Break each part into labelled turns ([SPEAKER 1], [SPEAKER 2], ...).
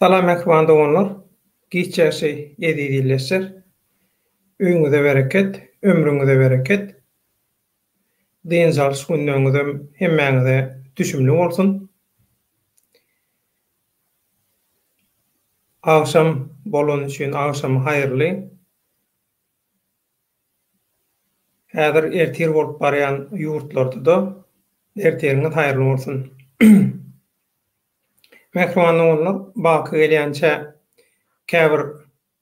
[SPEAKER 1] Salam mähriban doganlar, giç ýagşy eziz ildeşler. Öýüňize bereket, ömrüňize bereket. Dynç alyş günleriňizem hemmäňize düşümli bolsun. Agşam bolany üçin agşamy haýyrly. Häzir ertir bolup barýan ýurtlarda-da ertiriňiz haýyrly bolsun. Mähriban doganlar, baky gelýänçä käbir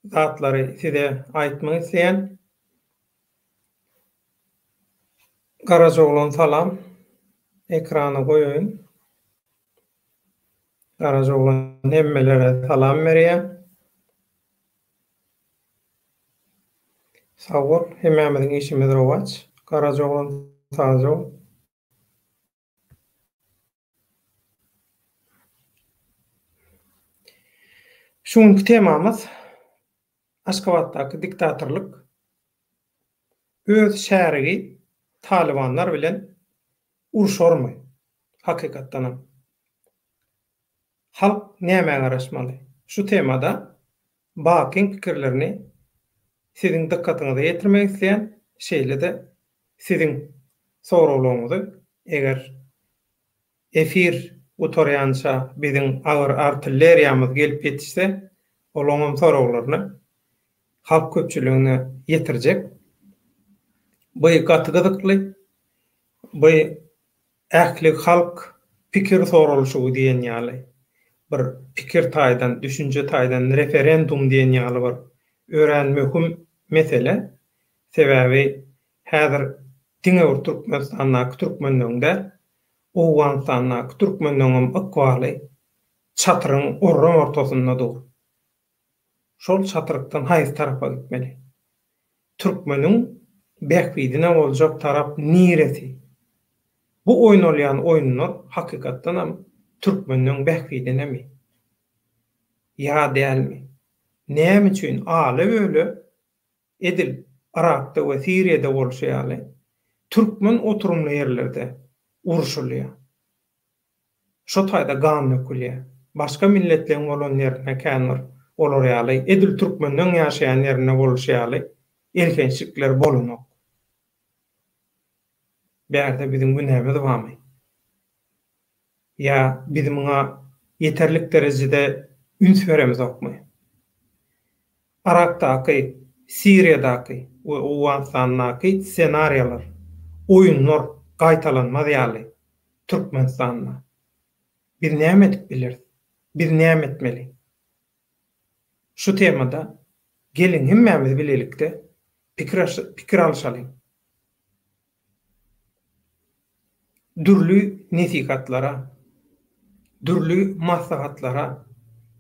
[SPEAKER 1] zatlary size aýtmak isleýän. Garajaoglan salam. Ekrana goýaýyn. Garajaoglan hemmelere salam berýär. Sag bol, hemmämiziň işimiz rowaç. Garajaoglan sagja bol. Şu günki temamyz Aşgabatdaky diktatorlyk öz şärigi talybanlar bilen urşarmy hakykatdanam? Halk nämä garaşmaly? Şu temada Bakyň pikirlerini siziň dykgatyňyza ýetirmek isleýän, şeýle-de siziň soraglaryňyzy eger efir gutarýança biziň agyr artilleriýamyz gelip ýetişse, olaňam soraglaryny halk köpçüligine ýetirjek. Bu gaty gyzykly. Bu Ähli halk pikir soralyşygy diýen ýaly bir pikir taýdan, düşünje taýdan referendum diýen ýaly bir örän möhüm mesele. Sebäbi häzir diňe bir Türkmenistandaky türkmenleň däl, Owganystandaky türkmenleňem ykbaly çatyryň orram ortasynda dur. Şol çatrykdan haýsy tarapa gitmeli? Türkmeniň bähbidine boljak tarap niresi? Bu oýnalýan oýunlar hakykatdanam türkmeniň bähbidinemi? Ýa dälmi? Näme üçin ala-böle edil Yrakda we Siriýada bolşy ýaly türkmen oturymly ýerlerde urşulýar? Şo taýda gan dökülýär. Başga milletleň bolan ýerinde kän bir olar ýaly, edil türkmenleň ýaşaýan ýerinde boluşy ýaly elhençlikler bolanok. Bärde biziň günämiz barmy? Ýa biz muňa ýeterlik derejede üns beremizokmy? Yrakdaky, Siriýadaky we Owganystandaky ssenariýalar, oýunlar gaýtalanmaz ýaly Türkmenistanda biz näme edip bileris? Biz näme etmeli? Şu temada geliň hemmämiz bilelikde pikir pikir alyşalyň. Dürli nesihatlara, dürli maslahatlara,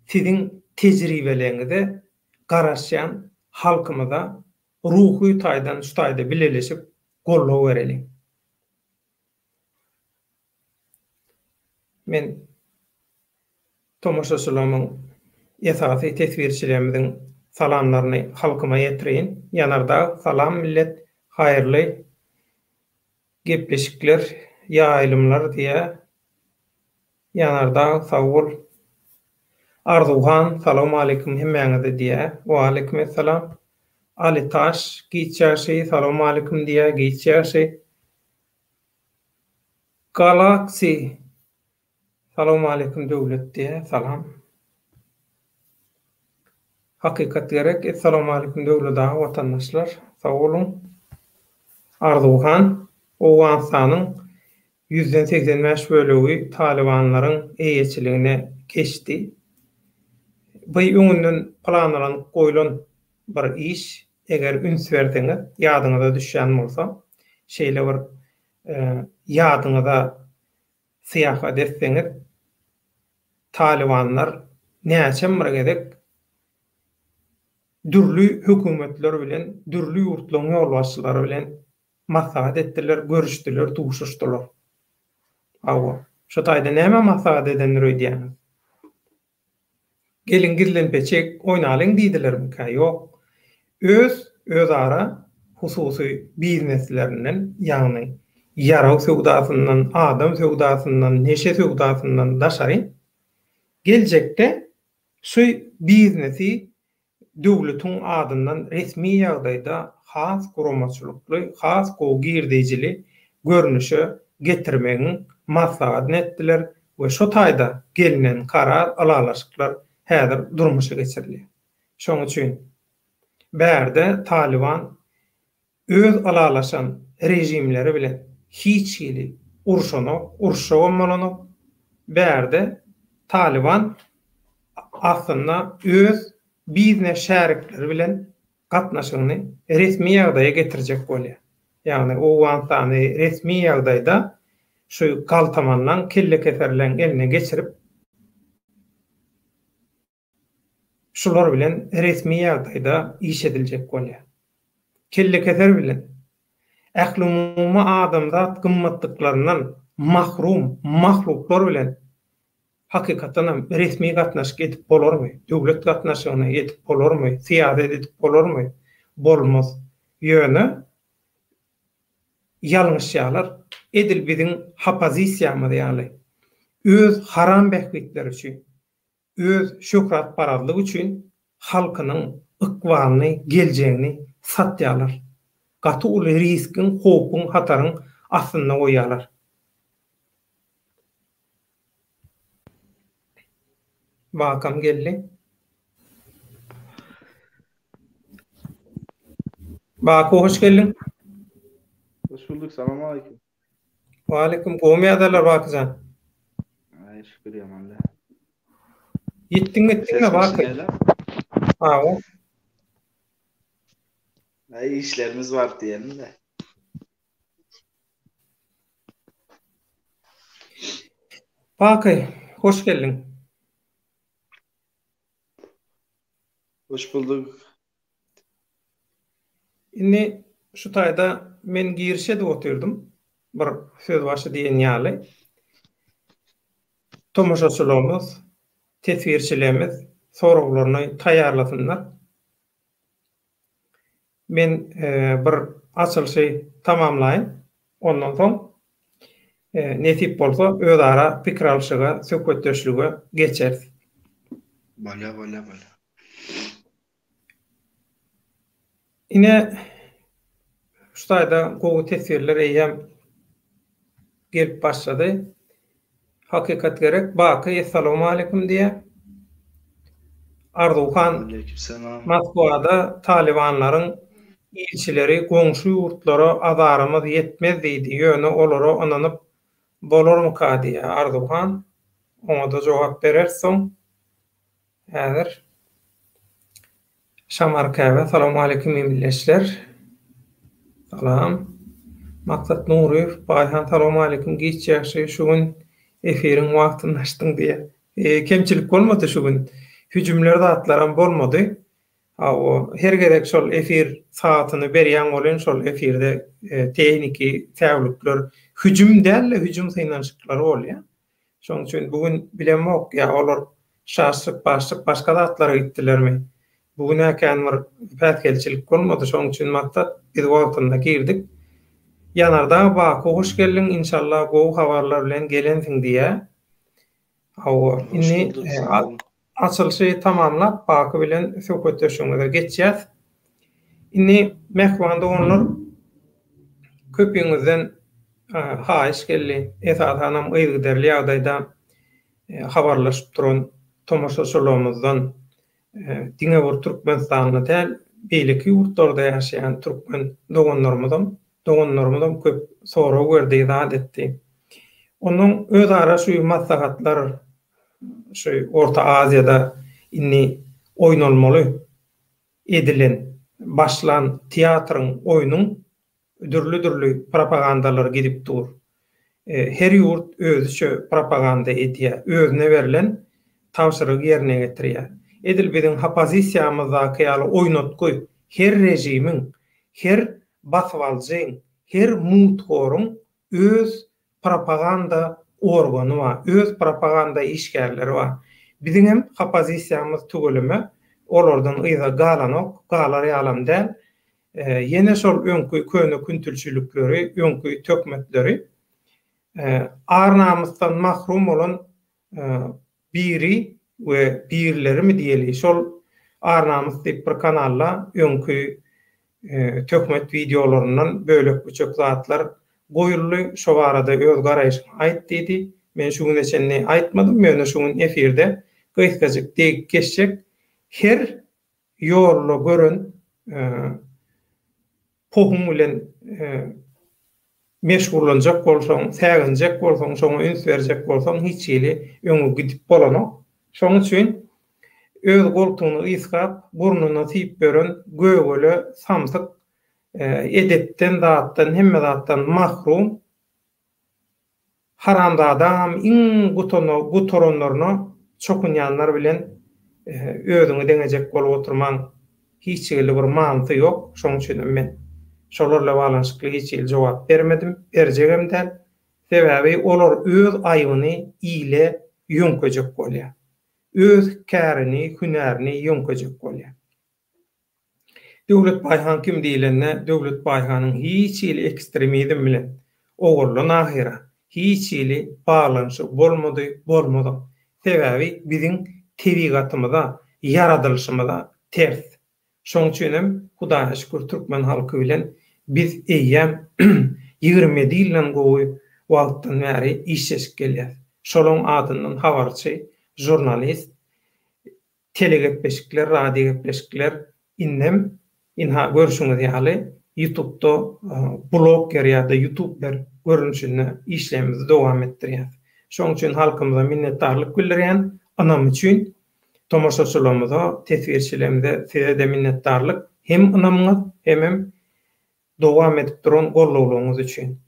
[SPEAKER 1] siziň tejribeleriňize garaşýan halkymyza ruhy taýdan şu taýda bileleşip goldaw bereliň. Men tomaşaçylarymyň, esasy teswirçilerimiziň salamlaryny halkyma ýetireýin. Ýanardag, salam millet, haýyrly gepleşikler, ýaýlymlar diýýär. Ýanardag, sag bol. Arzuwhan, salowmaleýkim hemmäňize diýýär. Waleýkim essalam. Alytaş, giç ýagşy, salowmaleýkim diýýär, giç ýagşy. Galaxy Salowmaleýkim Döwlet diýýär salam. Hakykat gerek Essalowmaleýkim Döwlet aga watandaşlar sag boluň. Arzuwhan Owganystanyň ýüzden 85 bölegi talybanlaryň eýeçiligine geçdi. By öňünden planlanyp goýlan bir iş Eger üns berseňiz, ýadyňyza düşýän bolsa, şeýle bir ýadyňyza syýahat etseňiz, talybanlar näçem bir gezek dürli hökümetler bilen, dürli ýurtlaryň ýolbaşçylary bilen maslahat etdiler, görüşdiler, duşuşdylar. Hawa, şo taýda näme maslahat edendir öýdýäňiz? Geliň gizlenpeçek oýnalyň diýdilermikä? Ýok. Öz özara hususy bizneslerinden, ýagny ýarag söwdasyndan, adam söwdasyndan, neşe söwdasyndan daşary geljekde. Şu biznesi döwletiň adyndan resmi ýagdaýda has guramaçylykly, has gowy girdejili görnüşe getirmegiň maslahatyny etdiler we şo taýda gelnen karar, ylalaşyklar häzir durmuşa geçirilýär. Şonuň üçin bärde Talyban öz ylalaşan režimleri bilen hiç hili urşanok, uruşjagam bolanok. Bärde Talyban aslynda öz biznes şärikleri bilen gatnaşygyny resmi ýagdaýa getirjek bolýar. Ýagny Owganystany resmi ýagdaýda şu galtamanlaň, kellekeserleň eline geçirip, Şular bilen resmi ýagdaýda iş ediljek bolýar. Kellekeser bilen, ählumumy adamzat gymmatlyklaryndan mahrum mahluklar bilen hakykatdanam resmi gatnaşyk edip bolarmy? Döwlet gatnaşygyny edip bolarmy? Syýasat edip bolarmy? Bolmaz. Ýöne ýalňyşýarlar. Edil biziň hopozisiýamyz ýaly. Öz haram bähbitleri üçin. öz şöhratparazlygy üçin halkynyň ykbalyny, geljegini satýarlar. Gaty uly riskiň, howpuň, hataryň astynda goýýarlar. Bakam geldi. Baku hoş geldiň.
[SPEAKER 2] Hoş bulduk, salam aleýkum.
[SPEAKER 1] Waleýkim, gowumy ýagdaýlar Bakyjan?
[SPEAKER 2] Aý şükür ýaman däl.
[SPEAKER 1] Ýetdiň gitdiňmi Baky? Hawa.
[SPEAKER 2] Aý işlerimiz bar diýelim-de.
[SPEAKER 1] Baky, hoş geldiň.
[SPEAKER 2] Hoş bulduk.
[SPEAKER 1] Indi şu taýda men giriş edip otyrdym, bir sözbaşy diýen ýaly. Tomaşaçylarymyz, teswirçilerimiz soraglaryny taýýarlasynlar. Men bir açylyşy tamamlaýyn, ondan soň nesip bolsa özara pikir alşyga, söhbetdeşlige geçeris.
[SPEAKER 2] Bolýa, bolýa, bolýa.
[SPEAKER 1] Ine, şu taýda gowy teswirler eýýäm gelip başlady. Hakykat gerek, Baky essalawmaleýkum diýýär. Arzuwhan Moskwada talybanlaryň ilçileri goňşy ýurtlara azarymyz ýetmez diýdi, ýöne olara ynanyp bolarmyka diýýär Arzuwhan. Oňa-da jogap bereris soň. Häzir Şamar Käbe Salowmaleýkim ildeşler. Salam. Maksat Nuryýew Baýhan Salowmaleýkim giç ýagşy şu gün efiriň wagtyny açdyň diýýär. E, kemçilik bolmady şu gün. Hüjümler zatlaram bolmady. Hawa, her gezek şol efir sagatyny berýäň welin şol efirde e, tehniki säwlikler, hüjüm däl-de hüjüm synanyşyklary bolýar. Şonuň üçin bu gün bilemok, ýa olar şaşlyk-başlyk başga zatlara gitdilermi? Bu gün-ä kän bir päsgelçilik bolmady, şonuň üçin maksat biz wagtynda girdik. Ýanardag Baku hoş geldiň, inşallah gowy habarlar bilen gelensiň diýýä. Hawa, indi Açylyşy tamamlap Baky bilen söhbetdeşligimize geçýäs. Indi mähriban doganlar köpüňizden haýyş geldi. Esasanam yzygiderli ýagdaýda habarlaşyp duran tomaşaçylarymyzdan diňe bir Türkmenistanda däl, beýleki ýurtlarda ýaşaýan türkmen doganlarymyzam doganlarymyzam köp sorag berdi, zat etdi. Onnoň özara şu maslahatlar şu Orta Aziýada indi oýnalmaly edilen, başlan teatryň, oýnuň dürli-dürli propagandalary gidip dur. Her ýurt özüçe propaganda edýär, özüne berlen tabşyrygy ýerine getirýär. Edil biziň hopozisiýamyzdaky ýaly oýnatgy her režimiň, her basybalyjyň, her muthoryň öz propaganda organy bar, öz propaganda işgärleri bar. Biziňem hopozisiýamyz tüweleme olardan yza galanok, galar ýalam däl. Ýene şol öňki köne küntülçilikleri, öňki töhmetleri ar-namysdan mahrum bolan biri. we birilerimi diýeli şol Ar-namys diýip bir kanalda öňki töhmet wideolaryndan bölek-büçek zatlar goýuldy, şo barada öz garaýşyňy aýt diýdi. Men şu güne çenli aýtmadym, ýöne şu gün efirde gysgajyk degip geçjek. Her ýolda gören pohuň bilen meşgullanjak bolsaň, säginjek bolsaň, şoňa üns berjek bolsaň hiç hili öňe gidip bolanok. Şoň üçin öz goltugyny ysgap, burnuna siýip ýören gögele, samsyk, edepden zatdan, hemme zatdan mahrum Haramzadam iň gutaranlaryna çokunýanlar bilen özüňi deňejek bolup oturmaň hiç hili bir manysy ýok, şoň üçinem men şolar bilen baglanyşykly hiç hili jogap bermedim, berjegem däl. Sebäbi olar öz aýbyny ile ýöňkejek bolýar. Öz kärini, hünärini ýöňkejek bolýar. Döwlet Baýhan kim diýlende, Döwlet Baýhanyň hiç hili ekstremizm bilen, oguldan ahyra, hiç hili baglanyşygy bolmady, bolmazam. Sebäbi biziň tebigatymyza, ýaradylyşymyza ters. Şoň üçinem Hudaýa şükür türkmen halky bilen biz eýýäm 27 ýyldan gowy wagtdan bäri işleşip gelýäs. Şolaň adyndan habarçy, žurnalist, Telegepleşikler, radiogepleşikler indem ynha görşüňiz ýaly ýutubda blogger ýa-da ýutubber görnüşinde işlemimizi dowam etdirýäs. Şoň üçin halkymyza minnetdarlyk bildirýän ynamy üçin, tomaşaçylarymyza, teswirçilerimize size-de minnetdarlyk hem ynamyňyz hemem dowam edip duran gollawlaryňyz üçin.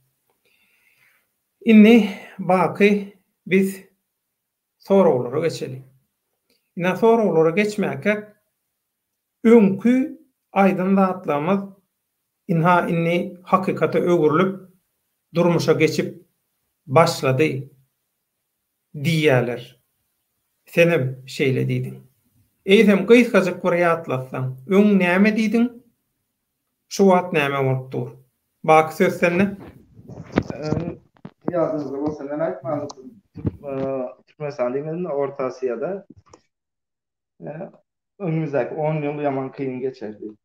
[SPEAKER 1] Indi baky biz Soraglara geçeliň. Ine soraglara geçmäkäk öňki aýdan zatlarymyz ynha indi hakykata öwrülip durmuşa geçip başlady diýýäler. Senem şeýle diýdiň. Eýsem gysgajyk bir ýatlatsaň, öň näme diýdiň, şu wagt näme bolup dur? Baky söz sende.
[SPEAKER 2] Ýadyňyzda bolsa men aýtmandym. Türkmenistan diýmedim-de Orta Aziýada öňümizdäki on ýyl ýaman kyn geçer diýip.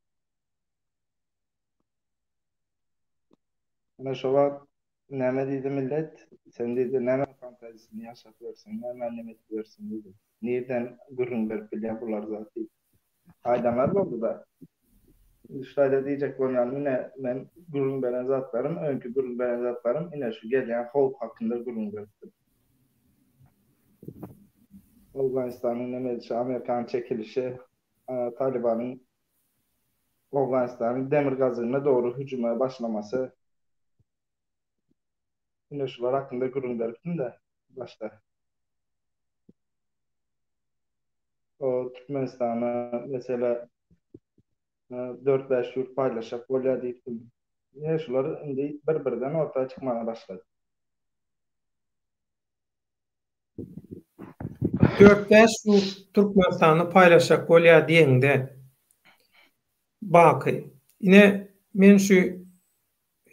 [SPEAKER 2] Ine şo wagt näme diýdi millet? Sen diýdi näme fantaziýasyny ýaşap ýörsüň, näme neme edip ýörsüň diýdi. Nirden gürrüň berip bilýär bular zat diýip. Aýdanlar boldy-da. Indi şu taýda diýjek bolýanym ine men gürrüň beren zatlarym, öňki gürrüň beren zatlarym ine şu gelýän howp hakynda gürrüň beripdim. Owganystanyň neme edişi, Amerikanyň çekilişi, Talybanyň Owganystanyň demirgazygyna dogry hüjüme başlamasy. Ine şular hakynda gürrüň beripdim-de başda. O Türkmenistana mesele dört-bäş ýurt paýlaşjak bolýar diýipdim. Ine şular indi bir-birden orta çykmaga başlady.
[SPEAKER 1] Dört-bäş ýurt Türkmenistany paýlaşjak bolýar diýeňde, Baky, ine men şu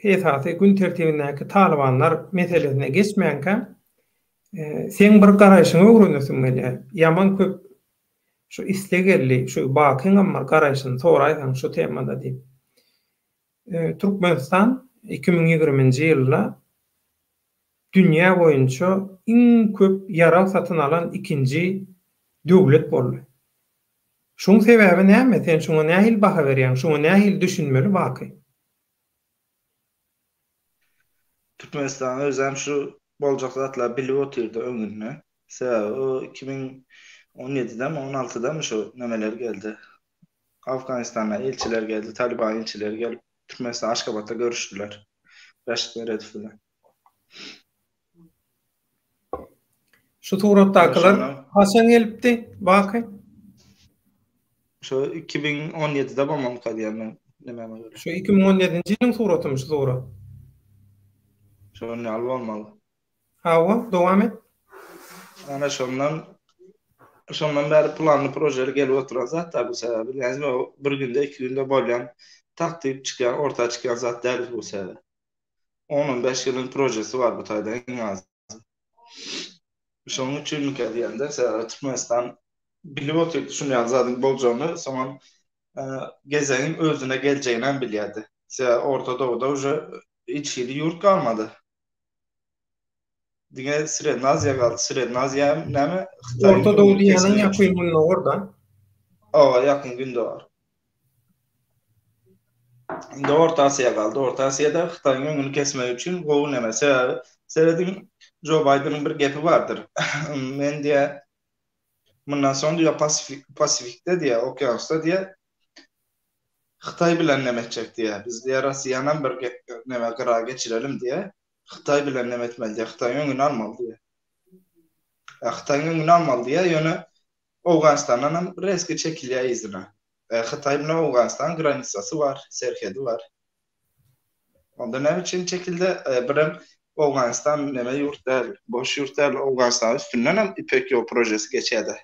[SPEAKER 1] esasy gün tertibindäki talybanlar meselesine geçmänkäm, seň bir garaýşyňy öwrenesim gelýär. Ýaman köp şu isleg geldi, şu Bakyňam bir garaýşyny soraýsaň şu temada diýip. Türkmenistan 2020-nji ýylda dünýä boýunça iň köp ýarag satyn alan ikinji döwlet boldy. Şuň sebäbi näme? Sen şuňa nähili baha berýäň? Şuňa nähili düşünmeli Baky?
[SPEAKER 2] Türkmenistan özem şu boljak zatlary bilip otyrdy öňünde. Sebäbi o 2017-demi, 16-damy şu nemeler geldi. Afganistandan ilçiler geldi, Taliban ilçileri gelip Türkmenistan Aşgabatda görüşdiler. Raşid Meredow bilen.
[SPEAKER 1] Şu suratdakylar haçan gelipdi Baky?
[SPEAKER 2] Şu 2017-de bolmalyka diýýän men nemäme
[SPEAKER 1] görä. Şu 2017-nji ýylyň suratymy şu surat?
[SPEAKER 2] Şondan ýaly bolmaly.
[SPEAKER 1] Hawa, dowam et.
[SPEAKER 2] Ana şondan şondan bäri planly projeli gelip oturan zat da bu sebäbi. Bilýäňizmi, o bir günde, iki günde bolýan, tak diýip çykýan, orta çykýan zat däl bu sebäbi. On-on bäş ýylyň projesi bar bu taýda iň az. Şonuň üçinmikä diýende, sebäbi Türkmenistan. bilip otyrdy şuny ýaly zadyň boljagyny, soňam gezegiň özüne geljeginem bilýärdi. Sebäbi Orta Dowuda uje hiç hili ýurt galmady. Diňe Sredna Aziýa galdy. Sredna Aziýa hem näme?
[SPEAKER 1] Hytaýyň Orta Doğu diýýäniň Ýakyn Gündogar-da.
[SPEAKER 2] Hawa, Ýakyn Gündogar. Indi Orta Aziýa galdy. Orta Aziýada Hytaýyň öňüni kesmek üçin gowy neme. Sebäbi serediň Jo Baýdeniň bir gepi bardyr. Men diýýär, mundan soň diýýär Pasifik Pasifikde diýýär, okeansda diýýär, Hytaý bilen neme etjek diýýär. Biz diýýär Russiýanam bir neme gyra geçirelim diýýär. Hytaý bilen neme etmeli diýýär, Hytaýyň öňüni almaly diýýär. Ýa Hytaýyň öňüni almaly diýýär, ýöne Owganystandan hem reski çekilýär yzyna. E, Hytaý bilen Owganystan granisasy bar, serhedi bar. Onda näme üçin çekildi? E, birem Owganystan neme ýurt däl, boş ýurt däl. Owganystanyň üstünden hem Ipek ýol projesi geçýärdi.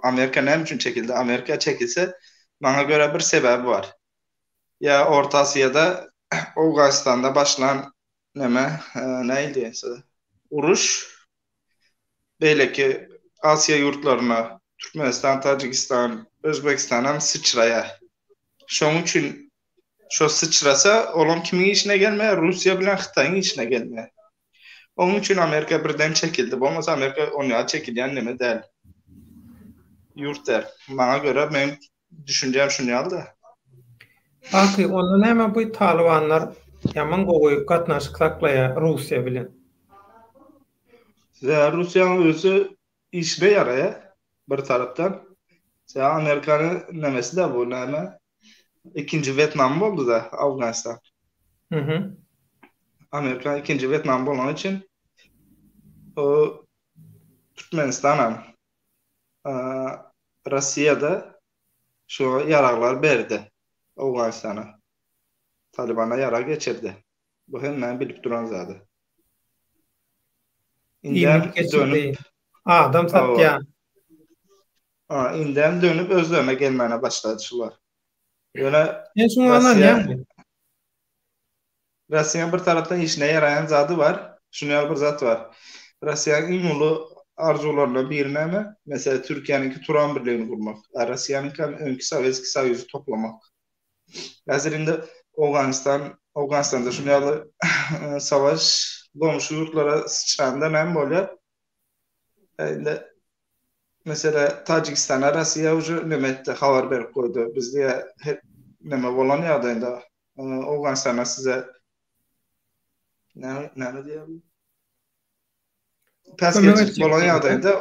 [SPEAKER 2] Amerika näme üçin çekildi? Amerika çekilse, maňa görä bir sebäbi bar. Ýa Orta Aziýada Owganystanda başlan neme, nähili diýense, uruş beýleki Aziýa ýurtlaryna, Türkmenistan, Täjigistan, Özbegistan hem syçraýar. Şonuň üçin şo syçrasa, olam kimiň işine gelmeýär? Russiýa bilen Hytaýyň işine gelmeýär. Onuň üçin Amerika birden çekildi. Bolmasa Amerika onýa çekilýän neme däl. Ýurt däl. Maňa görä meň Düşünjäm şun ýaly-da.
[SPEAKER 1] Baky, onda näme bu talybanlar ýaman gowy gatnaşyk saklaýar Russiýa bilen?
[SPEAKER 2] Size Russiýanyň özi işine ýaraýar bir tarapdan. Sebäbi Amerikanyň nemesi-de bu näme? Ikinji Wetnam boldy-da Awganystan.
[SPEAKER 1] Mhm.
[SPEAKER 2] Amerika ikinji Wetnam bolany üçin o Türkmenistanam Russiýada şu ýaraglar berdi Owganystana. Talybana ýarag geçirdi. Bu hemmäň bilip duran zady.
[SPEAKER 1] Indem dönüp adam satýar.
[SPEAKER 2] Ha, indem dönüp özlerine gelmäne başlady şular. Ýöne
[SPEAKER 1] Sen şuňa ynanýaňmy?
[SPEAKER 2] Russiýanyň bir tarapdan işine ýaraýan zady bar. Şuny ýaly bir zat bar. Russiýanyň iň uly arzuwlaryndan biri näme? Meselem, Türkiýäniňki Turan birligini gurmak. A Russiýanyňky hem öňki Sowetskiý Soýuzy toplamak. Häzir indi Owganystan, Owganystanda şuny ýaly savaş goňşy ýurtlara syçranda näme bolýar? Indi Mesela Tajikistana Russiýa uje neme etdi, habar berip goýdy. Biz diýe neme bolan ýagdaýynda Owganystana size näme näme diýýär? Päsgelçilik bolan ýagdaýynda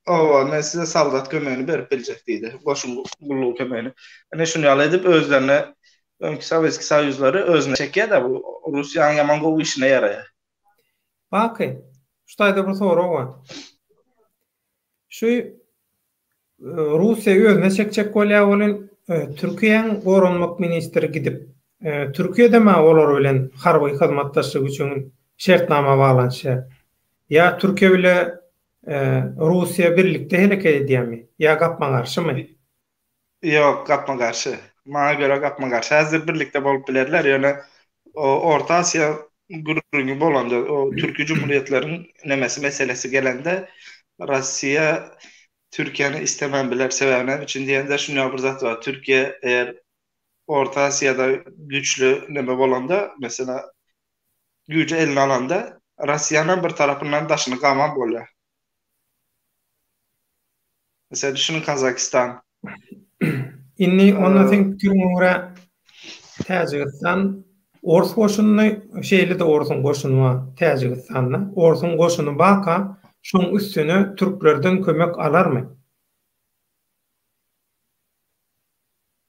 [SPEAKER 2] owa men size soldat kömegini berip biljek diýdi. Goşun gullugy kömegini. Ine şuny ýaly edip özlerine öňki Sowetskiý Soýuzlary özüne çekýär-de bu Russiýanyň ýaman gowy işine ýaraýar.
[SPEAKER 1] Baky, şu taýda bir sorag bar. Şu Russiýa özüne çekjek bolýar welin, Türkiýäň goranmak ministri gidip, Türkiýedem-ä olar bilen harby hyzmatdaşlyk üçin şertnama baglanyşýar. Ýa Türkiýe bile Russiýa birlikde hereket edýärmi? Ýa gapma-garşymy?
[SPEAKER 2] Ýok, gapma-garşy. Maňa görä gapma-garşy. Häzir birlikde bolup bilerler, ýöne Orta Aziýa gürrüňi bolanda, o türki jumhuriýetleriň nemesi meselesi gelende Russiýa Türkiýäni istemän biler. Sebäbi näme üçin diýende, şunda bir zat bar. Türkiýe eger Orta Aziýada güýçli neme bolanda, mesela güýji eline alanda, Russiýanyň bir tarapyndan daşyny gaman bolýar. Mesela düşüniň Kazakistan.
[SPEAKER 1] Indi onda seň pikiriňe görä Täjigistan ors goşunyny şeýle-de orsuň goşuny bar Täjigistanda. Orsuň goşuny barka şoň üstüne türklerden kömek alarmy?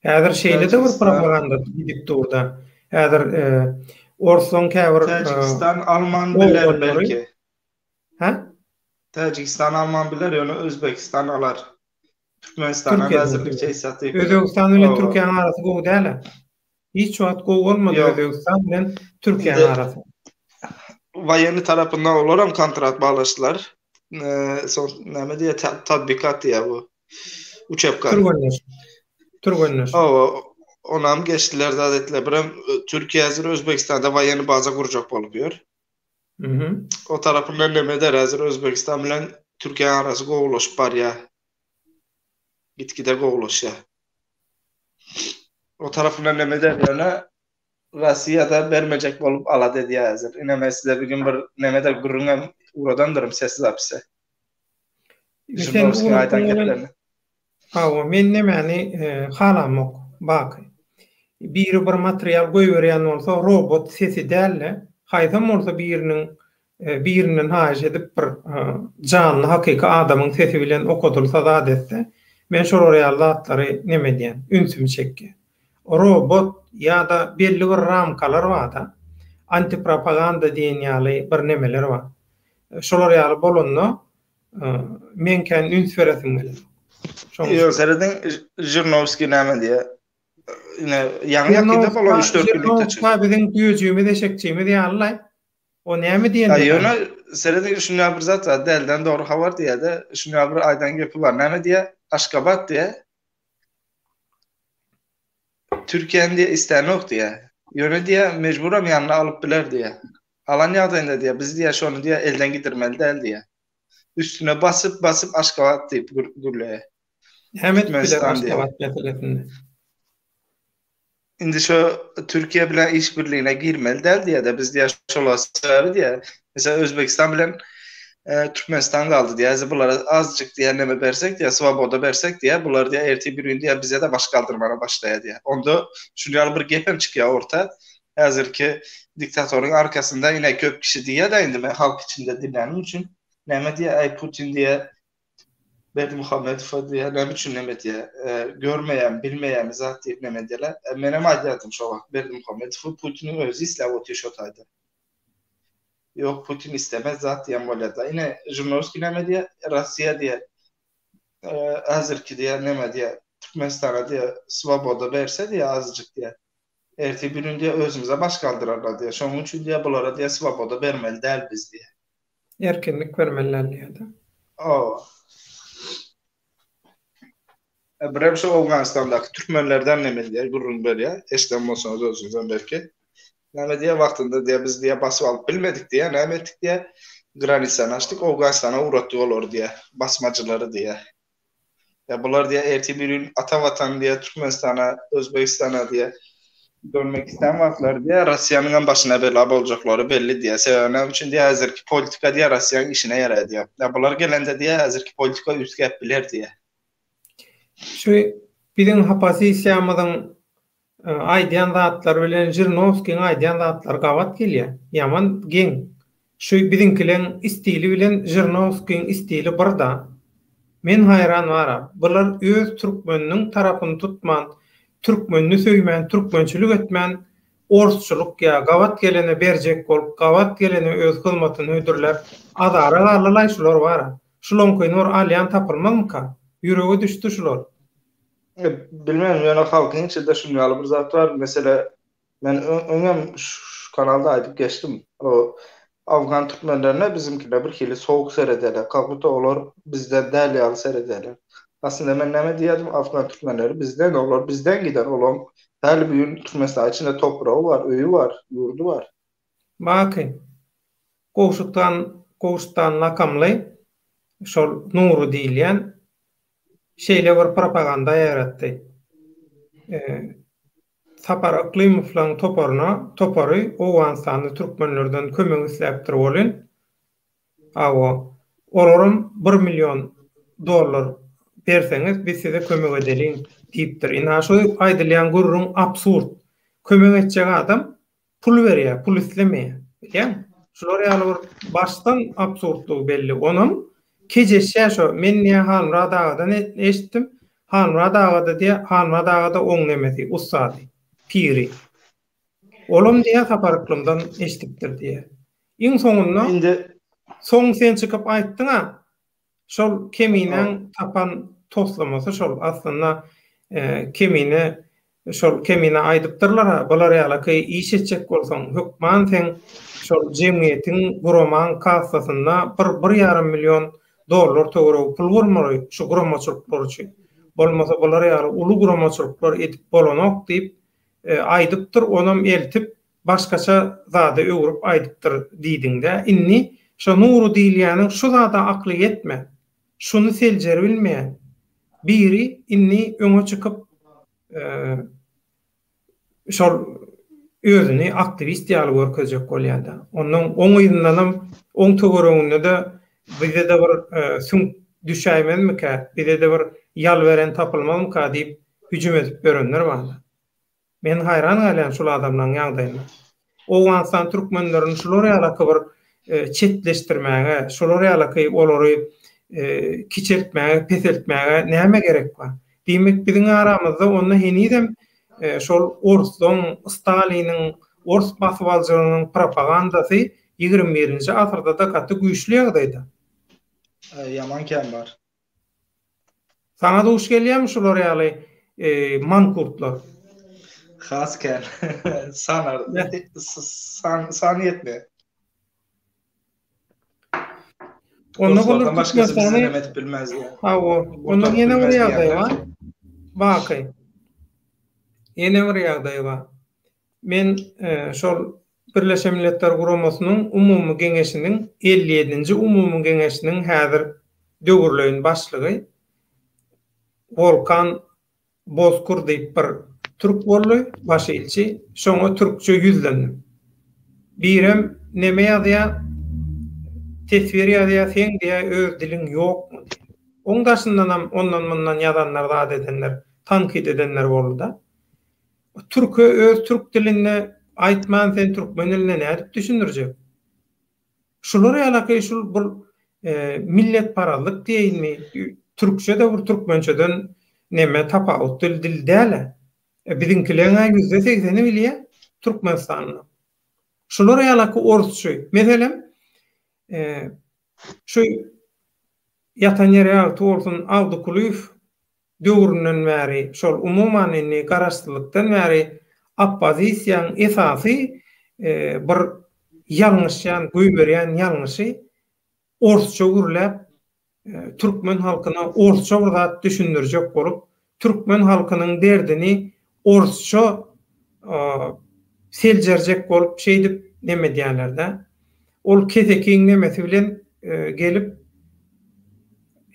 [SPEAKER 1] Häzir şeýle-de bir propaganda gidip durda. Häzir orslaň käbir
[SPEAKER 2] Täjigistan alman biler belki.
[SPEAKER 1] Hä?
[SPEAKER 2] Täjigistan alman biler, ýöne Özbegistan alar. Türkmenistana häzirlikçe hiç zat
[SPEAKER 1] diýip. Özbegistan bilen Türkiýäniň arasy gowy däl-ä. Hiç wagt gowy bolmady Özbegistan bilen Türkiýäniň arasy.
[SPEAKER 2] Waýenni tarapyndan olaram kontrat baglaşdylar. Soň näme diýýär, tatbikat diýýär bu. Uçebka.
[SPEAKER 1] Türgenleşik. Türgenleşik.
[SPEAKER 2] Hawa, onam geçdiler zat etdiler. Birem Türkiýe häzir Özbegistanda waýenni baza gurjak bolup ýör. O tarapyndan neme eder häzir Özbegistan bilen Türkiýäniň arasy gowulaşyp barýar. Gitgide gowulaşýar. O tarapyndan neme eder ýöne Russiýada bermejek bolup alada edýär häzir. Ine men size bir gün bir nemede gürrüňem ugradandyryn sesli zapise.
[SPEAKER 1] Žirinovskiň aýdan geplerini. Hawa, men nemäni halamok, Baky. Biri bir material goýberýän bolsa, robot sesi däl-de, haýsam bolsa biriniň birinden haýyş edip bir janly hakyky adamyň sesi bilen okadylsa zat etse, men şolar ýaly zatlary neme edýän, ünsümi çekýär. Robot ýa-da belli bir ramkalar bar-da, antipropaganda diýen ýaly bir nemeler bar. Şolar ýaly bolanda meň kän üns beresim gelenok.
[SPEAKER 2] Şoň Ýok, serediň Žirnowskiý näme diýýär? Ine, ýaňy ýakynda bolan 3-4
[SPEAKER 1] günlükde çykdy. Žirnowskiý biziň düýejigimiz, eşekçimiz ýaly-laý. O näme
[SPEAKER 2] diýende? Ýöne serediň şunda bir zat bar, dälden dogry habar diýýär-de, şunda bir aýdan gepi bar. Näme diýýär? Aşgabat diýýär. Türkiýäni diýýär istänok diýýär. Ýöne diýýär, mejburam ýanyna alyp biler diýýär. Alan ýagdaýynda diýýär, biz diýýär şony diýýär elden gidirmeli däl diýýär. Üstüne basyp, basyp Aşgabat diýip gürleýär.
[SPEAKER 1] Näme edip biler Aşgabat meselesinde?
[SPEAKER 2] Indi şo Türkiýe bilen işbirligine girmeli däl diýýär-de, biz diýýär şolar sebäbi diýýär. Mesela Özbegistan bilen Türkmenistan galdy diýýär. Häzir bulara azjyk diýýär neme bersek diýýär, swoboda bersek diýýär, bular diýýär ertir bir gün diýýär bize-de baş galdyrmaga başlaýar diýýär. Onda şuny ýaly bir gep hem çykýar orta. Häzirki diktatoryň arkasynda ine köp kişi diýýär-de indi men halk içinde dinlänim üçin näme diýýär, äý Putin diýýär Berdimuhamedowa diýýär, näme üçin neme diýýär, görmeýärmi, bilmeýärmi zat diýip neme diýýärler. Menem aýdýardym şo wagt Berdimuhamedowy Putiniň özi isläp otyr şo taýda. Ýok Putin islemez zat diýen bolýarda. Ine Žirinovskiý näme diýýär, Russiýa diýýär, häzirki diýýär neme diýýär, Türkmenistana diýýär swoboda berse diýýär azajyk diýýär. Ertir bir gün diýýär özümize baş galdyrarlar diýýär. Şonuň üçin diýýär bulara diýýär swoboda bermeli däl biz diýýär.
[SPEAKER 1] Erkinlik bermeli däl diýýär-de.
[SPEAKER 2] Hawa. Birem şu Owganystandaky türkmenlerden neme diýýär gürrüň berýär. Eşiden bolsaňyz özüňizem belki. Näme diýýär wagtynda diýýär biz diýýär basyp alyp bilmedik diýýär. Näme etdik diýýär. Granisany açdyk Owganystana ugratdyk olary diýýär. Basmajylary diýýär. Ýa bular diýýär ertir bir gün ata watan diýýär Türkmenistana, Özbegistana diýýär dönmek islän wagtlary diýýär Russiýanyňam başyna bela boljaklary belli diýýär. Sebäbi näme üçin diýýär häzirki politika diýýär Russiýanyň işine ýaraýar diýýär. Ýa bular gelende diýýär häzirki politika üýtgäp biler diýýär.
[SPEAKER 1] Şu biziň opozisiýamyzyň Aýdýan zatlary bilen Žirnowskiň aýdýan zatlary gabat gelýär. Ýaman geň. Şu biziňkileň stili bilen Žirnowskiň stili bir-da. Men haýran bara. Bular öz türkmeniniň tarapyny tutman, türkmenini söýmän, türkmençilik etmän, orsçulyk ýa gabat gelene berjek bolup, gabat gelene öz hyzmatyny hödürläp, azara galdylaý şular bara. Şulaňkyny bir alýan tapylmazmyka? Ýürege düşdi şular.
[SPEAKER 2] Bilmem ýöne halkyň içinde şunuň ýaly bir zat bar. Mesele men öňem şu kanalda aýdyp geçdim. O afgan türkmenlerine bizimkiler bir hili sowuk seredýärler. Как будто olar bizden däl ýaly seredýärler. Aslynda men näme diýýärdim, afgan türkmenleri bizden, olar bizden giden, olaryň häli bu gün Türkmenistan içinde topragy bar, öýi bar, ýurdy bar.
[SPEAKER 1] Baky, Gowşutgan, Gowşutdan lakamly şol Nury diýilýän şeýle bir propaganda ýaýratdy. Sapar Yklymowlaryň toparyna, topary Owganystanda türkmenlerden kömek isläpdir welin, hawa, olaram bir million dollar berseňiz, biz size kömek edeliň diýipdir. Ynha, şu aýdylýan gürrüň absurd. Kömek etjek adam Pul berýär, pul islemeýär. Bilýäňmi? Şular ýaly bir başdan absurdlygy belli. Onam kejeşýär şo. Men diýýär Halmyrat agadan eşitdim. Halmyrat agada diýýär, Halmyrat agada oň nemesi, ussady, piri. Olam diýýär Sapar Yklymdan eşidipdir diýýär. Iň soňunda
[SPEAKER 2] Indi
[SPEAKER 1] soň sen çykyp aýtdyň-a, Şol Keminäň tapan toslamasy şol. Aslynda Kemine şol Kemine aýdypdyrlar-a, bular ýalaky iş etjek bolsaň, hökman seň şol jemgyýetiň, guramaň kassasynda bir, bir ýarym million dollar töweregi pul bolmaly şu guramaçylyklar üçin. Bolmasa bular ýaly uly guramaçylyklar edip bolanok diýip aýdypdyr, onam eltip başgaça zada öwrüp aýdypdyr diýdiňdä. Indi şo Nury diýilýäniň şu zada akly ýetmän, şuny seljeribilmeýän. biri indi öňe çykyp şol özüni aktiwist ýaly görkezjek bolýar-da. Ondan oň yzyndanam oň töwereginde-de bize-de bir süňk düşäýmezmikä, bize-de bir ýal beren tapylmazmyka diýip hüjüm edip ýörenler bar-da. Men haýran galýan şul adamlaň ýagdaýyna. Owganystan türkmenlerini şular ýalaky bir çetleşdirmäge, şular ýalaky olary kiçeltmäge, peseltmäge näme gerek bar? Diýmek biziň aramyzda onda henizem şol orslaň, Staliniň, ors basybaljylygynyň propagandasy 21-nji asyrda-da gaty güýçli ýagdaýda.
[SPEAKER 2] Ýaman kän bar.
[SPEAKER 1] Saňa duş gelýärmi şular ýaly mankurtlar?
[SPEAKER 2] Has kän. Sanar. San san ýetmeýär.
[SPEAKER 1] Onda bular Türkmenistany
[SPEAKER 2] edip bilmez ýa.
[SPEAKER 1] Hawa, onda ýene bir ýagdaý bar. Baky. Ýene bir ýagdaý bar. Men şol Birleşen Milletler Guramasynyň Umumy Geňeşiniň 57-nji Umumy Geňeşiniň häzir döwürleýin başlygy Wolkan Bozkur diýip bir türk boldy, baş ilçi, şoňa türkçe ýüzlendim. Birem neme ýazýa, teswir ýazýa, seň diýýä öz diliň ýokmy diýýä. Oň daşyndanam ondan-mundan ýazanlar zat edenler, tankyt edenler boldy-da. Türke öz türk dilinde aýtman sen türkmen dilinde nädip düşündirjek? Şular ýalaky şul bir milletparazlyk diýeýinmi, türkçe-de bir türkmençeden neme tapawutly dil däl-ä. Biziňkileň-ä ýüzde segseni bilýä Türkmenistanda. Şular ýalaky orsçy. Meselem, şu ýatan ýeri ýagty bolsun Abdy Kulyýew döwründen bäri, şol umuman indi garaşsyzlykdan bäri oppozisiýaň esasy bir ýalňyşýan, goýberýän ýalňyşy orsça gürläp, türkmen halkyna orsça bir zat düşündirjek bolup, türkmen halkynyň derdini orsça seljerjek bolup şeýdip neme edýärler-de. Ol kesekiň nemesi bilen gelip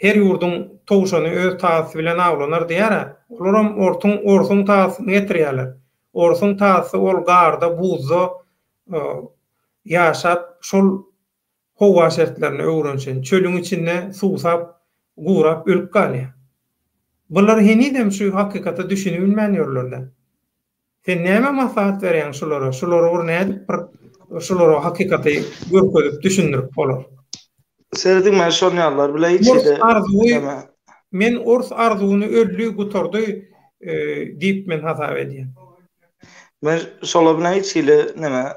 [SPEAKER 1] Her ýurduň towşany öz tazysy bilen awlanar diýýär-ä. Olaram ortuň, orsuň tazysyny getirýärler. Orsuň tazysy ol garda, buzda ýaşap, şol howa şertlerine öwrenişen, çölüň içinde suwsap, gurap ölüp galýar. Bular henizem şu hakykata düşünibilmän ýörler-de. Sen näme maslahat berýäň şulara? Şulary bir nädip bir şulara hakykaty görkezip düşündirip bolar?
[SPEAKER 2] Serediň men şol ýalylar bile hiç
[SPEAKER 1] Ors arzuwy men ors arzuwyny öldi gutardy diýip men hasap edýän.
[SPEAKER 2] Men şolar bilen hiç hili neme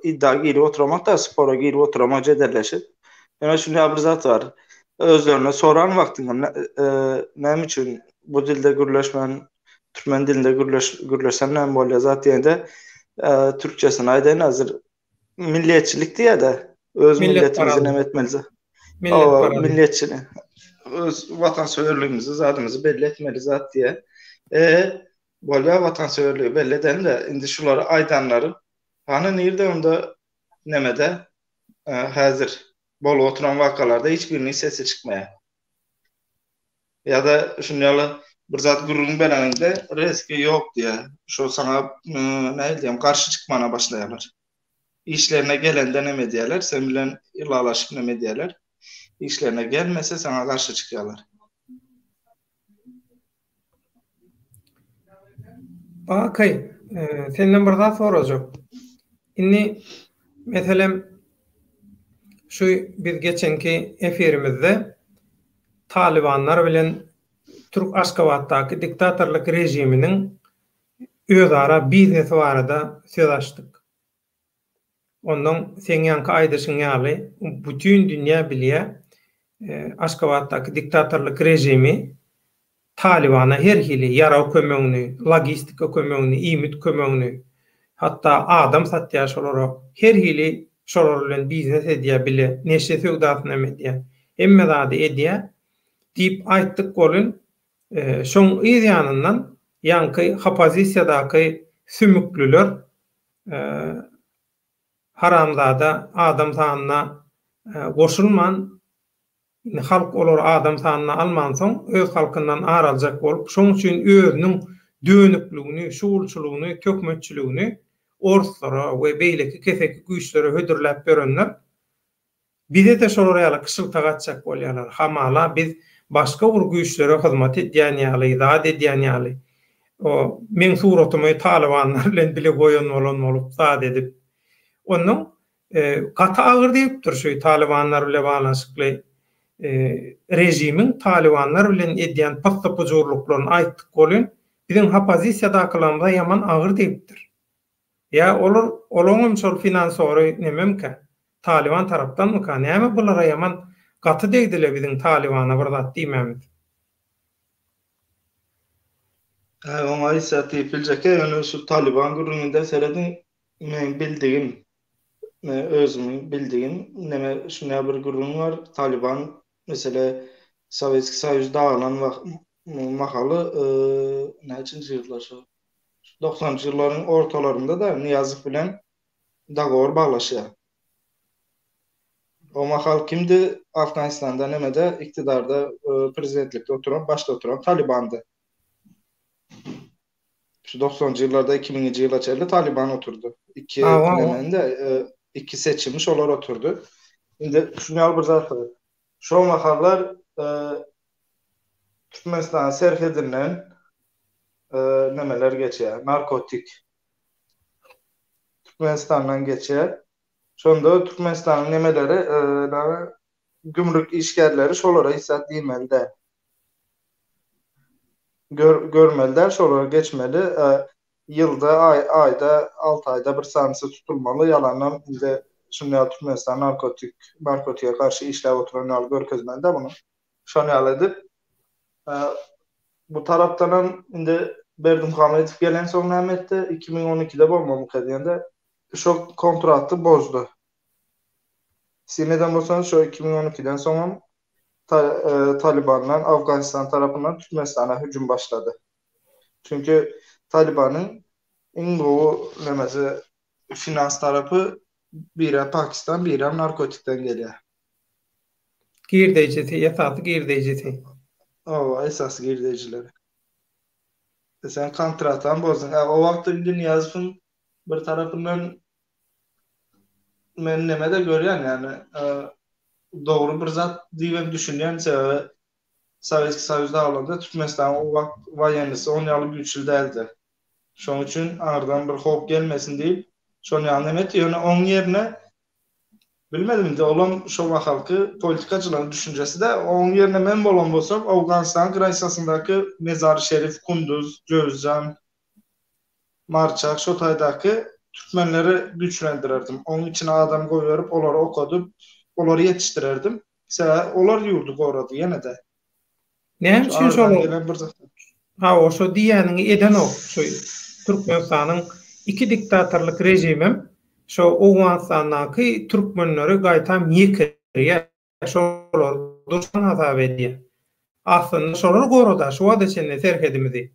[SPEAKER 2] iddia girip oturamak da spora girip oturamak jedelleşip. Ýöne şunda bir zat bar. Özlerine soran wagtyňda näme üçin bu dilde gürleşmän türkmen dilinde gürleş gürleşsem näme bolýar zat diýende türkçesini aýdaýyn hazir milliýetçilik diýýär-de öz milletimizi näme etmeli milletçilik öz watansöýerligimizi zadymyzy belli etmeli zat diýýär e bolýar watansöýerligi belli edende indi şulary aýdanlary hany nirde onda nemede häzir bolup oturan wakalarda hiç biriniň sesi çykmaýar Ýa-da şuny ýaly bir zat gürrüň bereniňde rezki ýok diýýär. Şo saňa nähili diýem garşy çykmana başlaýarlar. Işlerine gelende neme edýärler, sen bilen ylalaşyp neme edýärler. Işlerine gelmese saňa garşy çykýarlar.
[SPEAKER 1] Baky, senden bir zat sorajak. Indi, meselem, şu biz geçenki efirimizde Talybanlar bilen türk Aşgabatdaky diktatorlyk režiminiň özara biznesi barada söz açdyk. Onnoň seň ýaňky aýdyşyň ýaly bütin dünýä bilýä Aşgabatdaky diktatorlyk režimi Talybana her hili ýarag kömegini, logistika kömegini, iýmit kömegini, hatda adam satýar şolara, her hili şolar bilen biznes edýär bile, neşe söwdasyny hem edýär, hemme zady edýär diýip aýtdyk welin, şoň yz ýanyndan ýaňky hopozisiýadaky sümükliler haramzada adam sanyna goşulman. Indi halk olary adam sanyna almansoň, öz halkyndan ar aljak bolup, şoň üçin özüniň dönükligini, şugulçylygyny, töhmetçiligini orslara we beýleki keseki güýçlere hödürläp ýörenler bize-de şolar ýaly kyşyltak atjak bolýarlar. Hamala biz başga bir güýçlere hyzmat edýän ýaly, zat edýän ýaly. O meň suratymy talybanlar bilen bile goýan bolan bolup zat edip. Onnoň Gaty agyr diýipdir şu talybanlar bile baglanyşykly režimiň talybanlar bilen edýän pyssy-pujurlyklaryny aýtdyk welin, biziň hopozisiýadakylarymyza ýaman agyr diýipdir. Ýa olar olaňam şol finansory nememkä, talyban tarapdanmyka, näme bulara ýaman gaty degdile biziň talybana bir zat diýmämiz.
[SPEAKER 2] Hä oňa hiç zat diýip biljekdäl, ýöne şu talyban gürrüňinde serediň Meň bildigim, özümiň bildigim neme şunýa bir gürrüň bar, Talyban mesele Sowetskiý Soýuz dagylan mahaly näçinji ýyllar şo? Doksanynjy ýyllaryň ortalarynda-da Nyýazow bilen dogowor baglaşýar. O mahal kimdi Afganistanda nemede iktidarda prezidentlikde oturan, başda oturan Talybandy. Şu doksanynjy ýyllarda iki müňünji ýyla çenli Talyban oturdy. Iki nemende iki seçimi şolar oturdy. Indi şuny ýaly bir zat bar. Şo mahallar Türkmenistan serhedinden nemeler geçýär, narkotik. Türkmenistandan geçýär. Şonda Türkmenistanyň nemeleri, gümrük işgärleri şolara hiç zat diýmeli däl. Gör, görmeli däl, şolara geçmeli. Ýylda, aý, aýda, alty aýda bir sanysy tutulmaly. Ýalandan indi şuny ýaly Türkmenistan narkotik, narkotige garşy işläp oturan ýaly görkezmeli dä muny. Şony ýaly edip, bu tarapdanam indi Berdimuhamedow gelensoň näme etdi? 2012-de bolmamyka diýende, şo kontraty bozdy. Syn eden bolsaňyz, şo 2012-den soňam Talybandan Afganistan tarapyndan Türkmenistana hüjüm başlady. Çünki Talybanyň iň gowy nemesi finans tarapy birä Pakistan, birem narkotikden gelýär.
[SPEAKER 1] Girdeýjisi, esasy girdeýjisi.
[SPEAKER 2] Hawa, esasy girdeýjileri. E sen kontratam bozduň. E o wagtda indi Nyýazowyň bir tarapyndan men neme-de görýän ýagny dogry bir zat diýibem düşünýän sebäbi Sowetskiý Soýuz dagylanda Türkmenistanyň o wagt woýennysy on ýaly güýçli däldi. Şonuň üçin aňyrdan bir howp gelmesin diýip şony ýaly neme etdi. Ýöne oň ýerine bilmedim indi olam şo mahalky politikacylaryň düşünjesi-dä. Oň ýerine men bolan bolsam Owganystanyň granisasyndaky Mezary Şerif, Kunduz, Jöwüzjan, Marçak şo taýdaky türkmenleri güýçlendirerdim. Oň içine adam goýberip, olary okadyp, olary ýetişdirerdim. Sebäbi olar ýurdy gorady ýene-de.
[SPEAKER 1] Näme üçin şol Hawa, şo diýýäniňi edenok şu Türkmenistanyň iki diktatorlyk režimem şo Owganystandaky türkmenleri gaýtam ýekirýär, şolary duşman hasap edýär. Aslynda şolar gorada şu wagta çenli serhedimizi.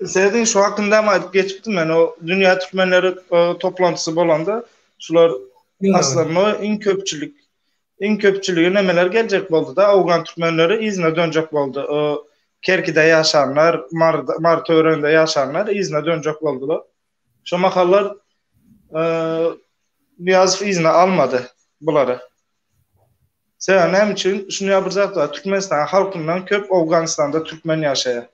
[SPEAKER 2] Serediň şu hakynda hem aýdyp geçipdim men o dünýä türkmenleri toplantysy bolanda şular aslynda iň köpçülik iň köpçüligi nemeler geljek boldy-da owgan türkmenleri yzyna dönjek boldy. O Kerkide ýaşanlar, Maryda, Mary töwereginde ýaşanlar yzyna dönjek boldular. Şo mahallar Nyýazow yzyna almady bulary. Sebäbi näme üçin? Şuny ýaly bir zat bar. Türkmenistan halkyndan köp Owganystanda türkmen ýaşaýar.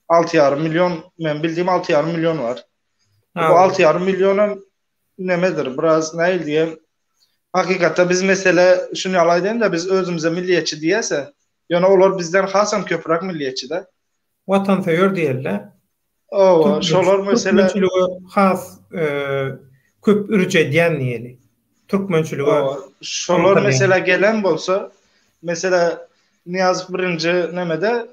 [SPEAKER 2] 6,5 million, men bildiğim 6,5 million bar. Bu 6,5 millionam nemedir? Biraz näil diýem. Hakykatda biz mesele şuny ýaly aýdaýyn-da, biz özümize milliýetçi diýese, ýöne olar bizden hasam köpräk milliýetçi-de.
[SPEAKER 1] Watansöýer diýeli-de.
[SPEAKER 2] Owa, şolar
[SPEAKER 1] mesele türkmençilige has köp ürç edýän diýeli. Türkmençilige
[SPEAKER 2] şolar mesele gelen bolsa, mesele Nyýazow birinji nemede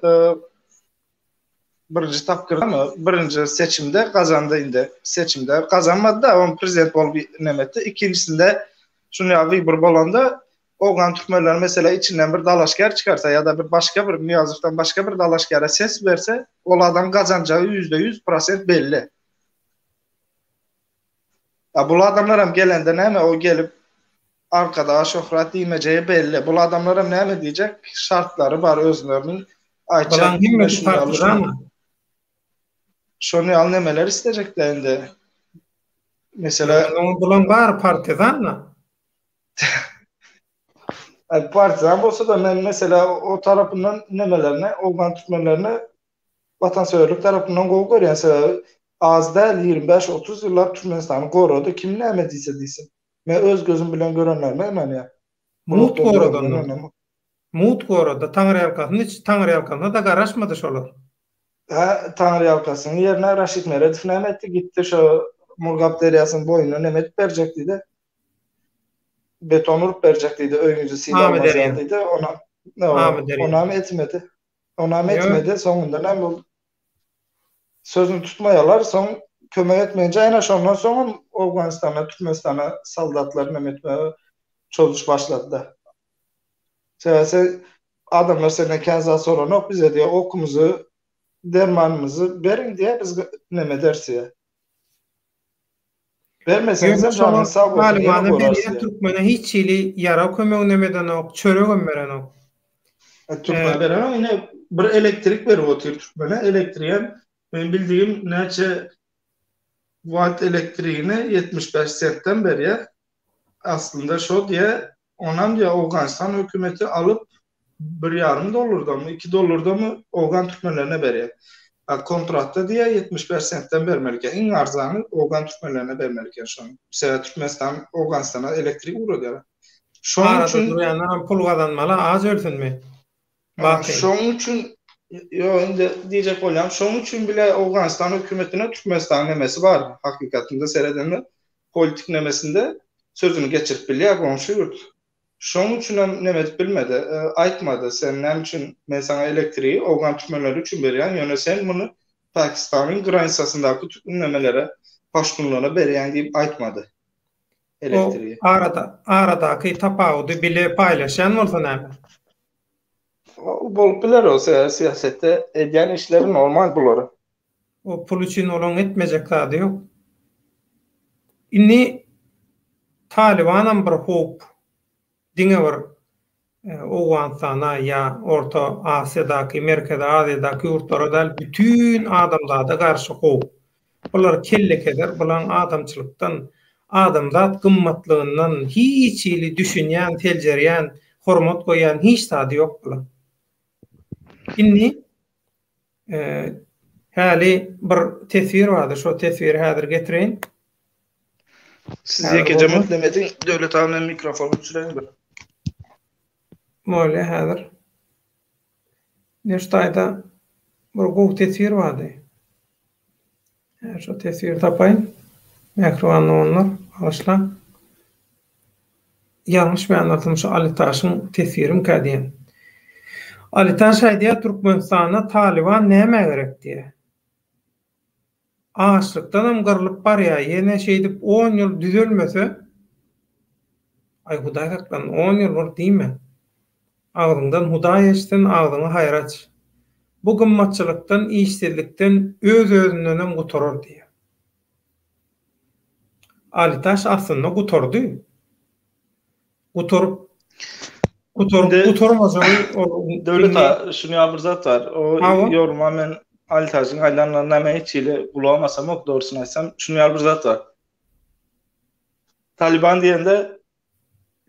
[SPEAKER 2] birinji tapgyrda birinji seçimde gazandy indi seçimde gazanmady da on prezident bolup neme etdi. Ikinjisinde şuny ýaly wybor bolanda Owgan türkmenleri mesela içinden bir dalaşgär çykarsa ýa-da bir başga bir Nyýazowdan başga bir dalaşgäre ses berse, ol adam gazanjagy 100% prosent belli. A bul adamlar hem gelende näme o gelip. Arkadaga şöhrat diýmejegi belli. Bul adamlaram näme diýjek? Şartlary bar özleriniň. Aýtjak
[SPEAKER 1] Bulaň hemmesi partizan.
[SPEAKER 2] Şony ýaly nemeler islejekler indi. Mesela
[SPEAKER 1] Bulaň bary partizan-da.
[SPEAKER 2] Partizan bolsa-da men mesela o tarapyndan nemelerini, owgan türkmenlerini watansöýerlik tarapyndan gowy görýän sebäbi az däl 25-30 ýyllap Türkmenistany gorady kim näme diýse diýsin. Men öz gözüm bilen görenlerime ynanýan.
[SPEAKER 1] Mugt gorady. Mugt gorady. Taňryýalkasyn hiç Taňryýalkasyna-da garaşmady şolar.
[SPEAKER 2] Hä, Taňryýalkasynyň ýerine Raşid Meredow näme etdi? Gitdi şo Murgap derýasynyň boýunda neme edip berjek diýdi. Beton urup berjek diýdi, öýüňizi sil almaz ýaly diýdi. Ona onam etmedi. Onam etmedi, soňunda näme boldy? Sözüni tutmaýarlar, soň kömek etmeyince ene şondan soňam Owganystana, Türkmenistana soldatlar neme etmäge çozuş başlady-da. Sebäbi adamlar senden kän zat soranok, bize diýýär, okumyzy, dermanymyzy beriň diýýär, biz neme ederis diýýär. Bermeseňizem janyňyz sag bolsun, ýene gorarys diýýär.
[SPEAKER 1] Türkmene hiç hili ýarag kömeginem edenok, çöregem berenok.
[SPEAKER 2] Türkmene berenok, ine bir elektrik berip otyr türkmene, elektrigem men bildigim näçe watt elektrigini 75 sentden berýär. Aslynda şo diýýär, Onam diýýär, Owganystan hökümeti alyp, bir ýarym dollardamy, iki dollardamy owgan türkmenlerine berýär. A kontratda diýýär, 75 sentden bermeli eken. Iň arzany owgan türkmenlerine bermeli eken şony. Sebäbi Türkmenistan Owganystana elektrik ugradýar.
[SPEAKER 1] Şonuň Arada üçin durýanlaram pul gazanmaly, aç ölsünmi?
[SPEAKER 2] Baky. Şonuň üçin ýok indi diýjek bolýan, şonuň üçin bile Owganystan hökümetine Türkmenistanyň nemesi bar. Hakykatynda seredende politik nemesinde sözüni geçirip bilýär goňşy ýurt. Şonuň üçinem neme edip bilmedi, aýtmady, sen näme üçin men saňa elektrigi owgan türkmenleri üçin berýän, ýöne sen muny Pakistanyň granisasyndaky nemelere, paştunlara berýäň diýip aýtmady
[SPEAKER 1] elektrigi. O arada aradaky tapawudy bile paýlaşýan bolsa näme?
[SPEAKER 2] Bolup biler o syýasetde edýän işleri normal bulary.
[SPEAKER 1] O pul üçin olaň etmejek zady ýok. Indi Talybanam bir howp diňe bir Owganystana ýa Orta Asiýadaky, Merkezi Aziýadaky ýurtlara däl, bütin adamzada garşy howp. Bular kellekezer, bulaň adamçylykdan, adamzat gymmatlygyndan hiç hili düşünýän, seljerýän, hormat goýýan hiç zady ýok bulaň. Indi Häli bir teswir bardy, şo teswiri häzir getireýin.
[SPEAKER 2] Siz ýekeje möhlem ediň, Döwlet aga men mikrofony öçüreýin bir.
[SPEAKER 1] Bolýa häzir. Ine şu taýda bir gowy teswir bardy. Häzir şo teswiri tapaýyn. Mähriban doganlar, bagyşlaň. Ýalňyşmaýan bolsam şu Alitaşyň teswirimkä diýen. Alitaş aýdýar Türkmenistanda Talyban nämä gerek diýýär. Açlykdanam gyrlyp barýar ýene şeýdip on ýyl düzelmese Aý Hudaý saklasyn on ýyl bir diýme. Agzyňdan Hudaý eşitsin agzyňy haýra aç. Bu gymmatçylykdan işsizlikden öz özündenem gutarar diýýär. Alitaş aslynda gutardy. Gutaryp gutaryp gutarmajagy
[SPEAKER 2] ol Döwlet aga şuny ýaly bir zat bar. O ýoruma men Alitaşyň aýdanlaryna men hiç hili gulagym asamok dogrusyny aýtsam. Şuny ýaly bir zat bar. Taliban diýende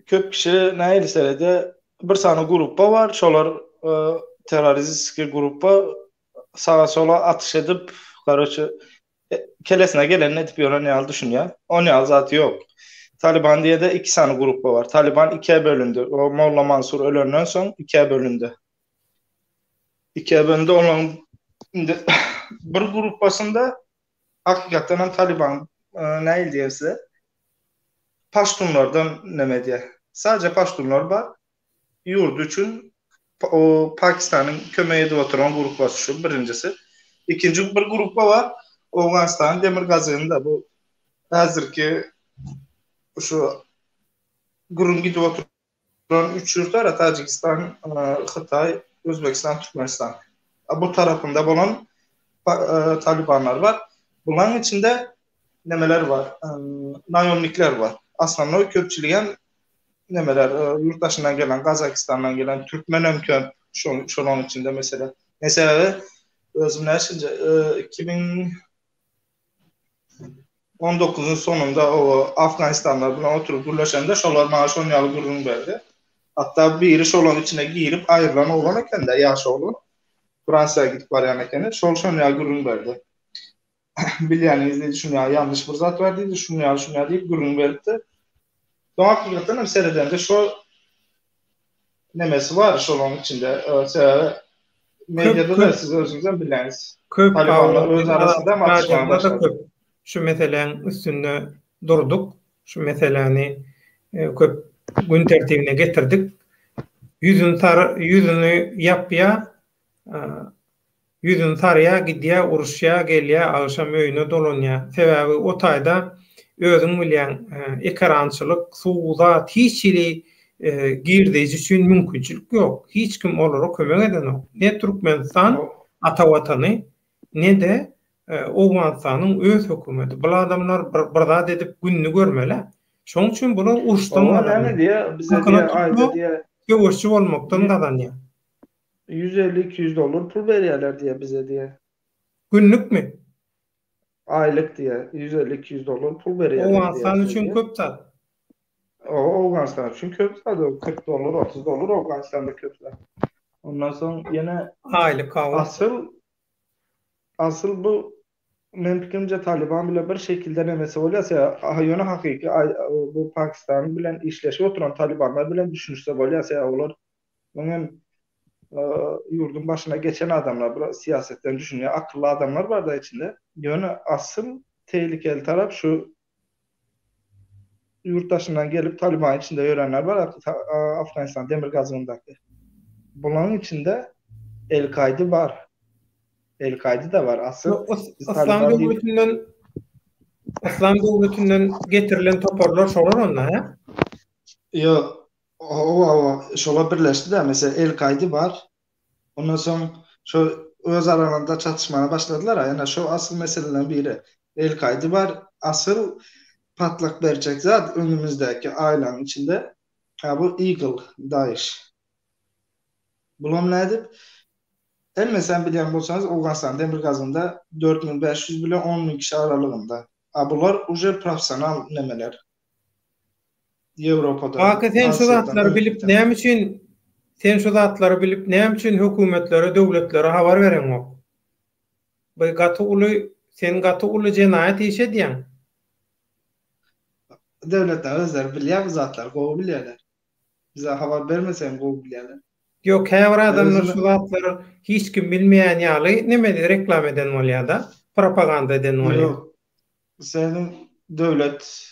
[SPEAKER 2] köp kişi nähili seredýär? Bir sany gruppa bar, şolar terroristik gruppa saga-sola atyş edip, garoçe kelesine gelenini edip ýören ýaly düşünýär. On ýaly zat ýok. Taliban diýede iki sany gruppa bar. Taliban ikä bölündi. O Molla Mansur ölenden soň ikä bölündi. Ikä bölündi. Olaryň indi bir gruppasynda hakykatdan hem Taliban e, nähili diýerin size? Paştunlardan neme edýär. Sadece paştunlar bar. Ýurdy üçin o Pakistanyň kömek edip oturan gruppasy şu birinjisi. Ikinji bir gruppa bar. Owganystanyň demirgazygynda bu häzirki şu gürrüň gidip oturan üç ýurt bar, Täjigistan, Hytaý, Özbegistan, Türkmenistan. Bu tarapynda bolan talibanlar bar. Bularyň içinde nemeler bar? Naýomnikler bar. Aslynda köpçüligem. nemeler ýurt daşyndan gelen Gazagystandan gelen türkmenem köp şol şolaryň içinde mesele. Sebäbi özüm näçinji 2019-yň sonunda o Afganistanlar bilen oturyp gürleşemde şolar maňa şon ýaly gürrüň berdi. Hatda biri şolaryň içine girip aýrylan oglan eken-de, ýaş oglan. Fransiýa gidip barýan ekeni. Şol şon ýaly gürrüň berdi. Bilýäniňiz diýdi, şun ýaly ýalňyş bir zat bar diýdi, şun ýaly, şun ýaly diýip gürrüň beripdi. Soň hakykatdan hem seredende şo nemesi bar şolaryň içinde. Sebäbi mediada-da siz özüňiz hem bilýäňiz.
[SPEAKER 1] Köp Talibanlar öz arasynda hem atyşmaga başlady. Köp şu meseläň üstünde durduk. Şu meseläni köp gün tertibine getirdik. Ýüzüni sar ýüzüni ýapýa Ýüzüni sarýa, gidýä, uruşýa, gelýä, agşam öýüne dolanýa. Sebäbi o taýda özüň bilýäň, ekerançylyk, suw, zat hiç hili girdeýji üçin mümkinçilik ýok. Hiç kim olara kömek edenok. Ne Türkmenistan, ata watany, ne-de Owganystanyň öz hökümeti. Bul adamlar bir bir zat edip gününi görmeli. Şonuň üçin bular uruşdan gazanýar. Söweşçi bolmakdan gazanýar.
[SPEAKER 2] 150-200 dollar pul berýärler diýýär bize diýýär.
[SPEAKER 1] Günlükmi?
[SPEAKER 2] Aýlyk diýýär. 150-200 dollar pul berýärler
[SPEAKER 1] diýýär. Owganystan üçin köp zat.
[SPEAKER 2] Owa, Owganystan üçin köp zat o. 40 dollar, 30 dollar Owganystanda köp zat. Ondan soň ýene
[SPEAKER 1] Aýlyk hawa.
[SPEAKER 2] Asyl asyl bu men pikirimce Taliban bile bir şekilde nemesi bolýar. Sebäbi ýöne hakyky bu Pakistan bilen işleşip oturan Talibanlar bilen düşünişse bolýar. Sebäbi olar Öňem ýurduň başyna geçen adamlar, bir syýasatdan düşünýän akylly adamlar bar-da içinde. Ýöne asyl tehlikeli tarap şu ýurt daşyndan gelip Talibanyň içinde ýörenler bar, Afganistan demirgazygyndaky. Bularyň içinde El-Kaýda bar. El-Kaýda-da bar. Asyl
[SPEAKER 1] Yslam döwletinden Yslam döwletinden getirilen toparlar şolar onda, hä?
[SPEAKER 2] Ýok, Hawa hawa şolar birleşdi-de meselem El-Kaýda bar. Ondan soň şo öz aralarynda çatyşmaga başladylar-a ýöne şo asyl meseleleriň biri. El-Kaýda bar. Asyl patlak berjek zat öňümizdäki aýlaryň içinde ha bu IGIL, DAIŞ. Bulam nädip? Hemmesem bilýän bolsaňyz Owganystanyň demirgazygynda 4500 bilen 10000 kişi aralygynda. A bular uje professional nemeler.
[SPEAKER 1] Ýewropadan, Kaka sen şu zatlary bilip näme üçin sen şu zatlary bilip näme üçin hökümetlere döwletlere habar bereňok? Bu gaty uly sen gaty uly jenaýat iş edýäň.
[SPEAKER 2] Döwletler özleri bilýär bu zatlary gowy bilýärler. Bize habar bermeseň gowy bilýärler.
[SPEAKER 1] Ýok käbir adamlar şu zatlary hiç kim bilmeýän ýaly neme reklama eden bolýada propaganda eden bolýar.
[SPEAKER 2] Ýok seniň döwlet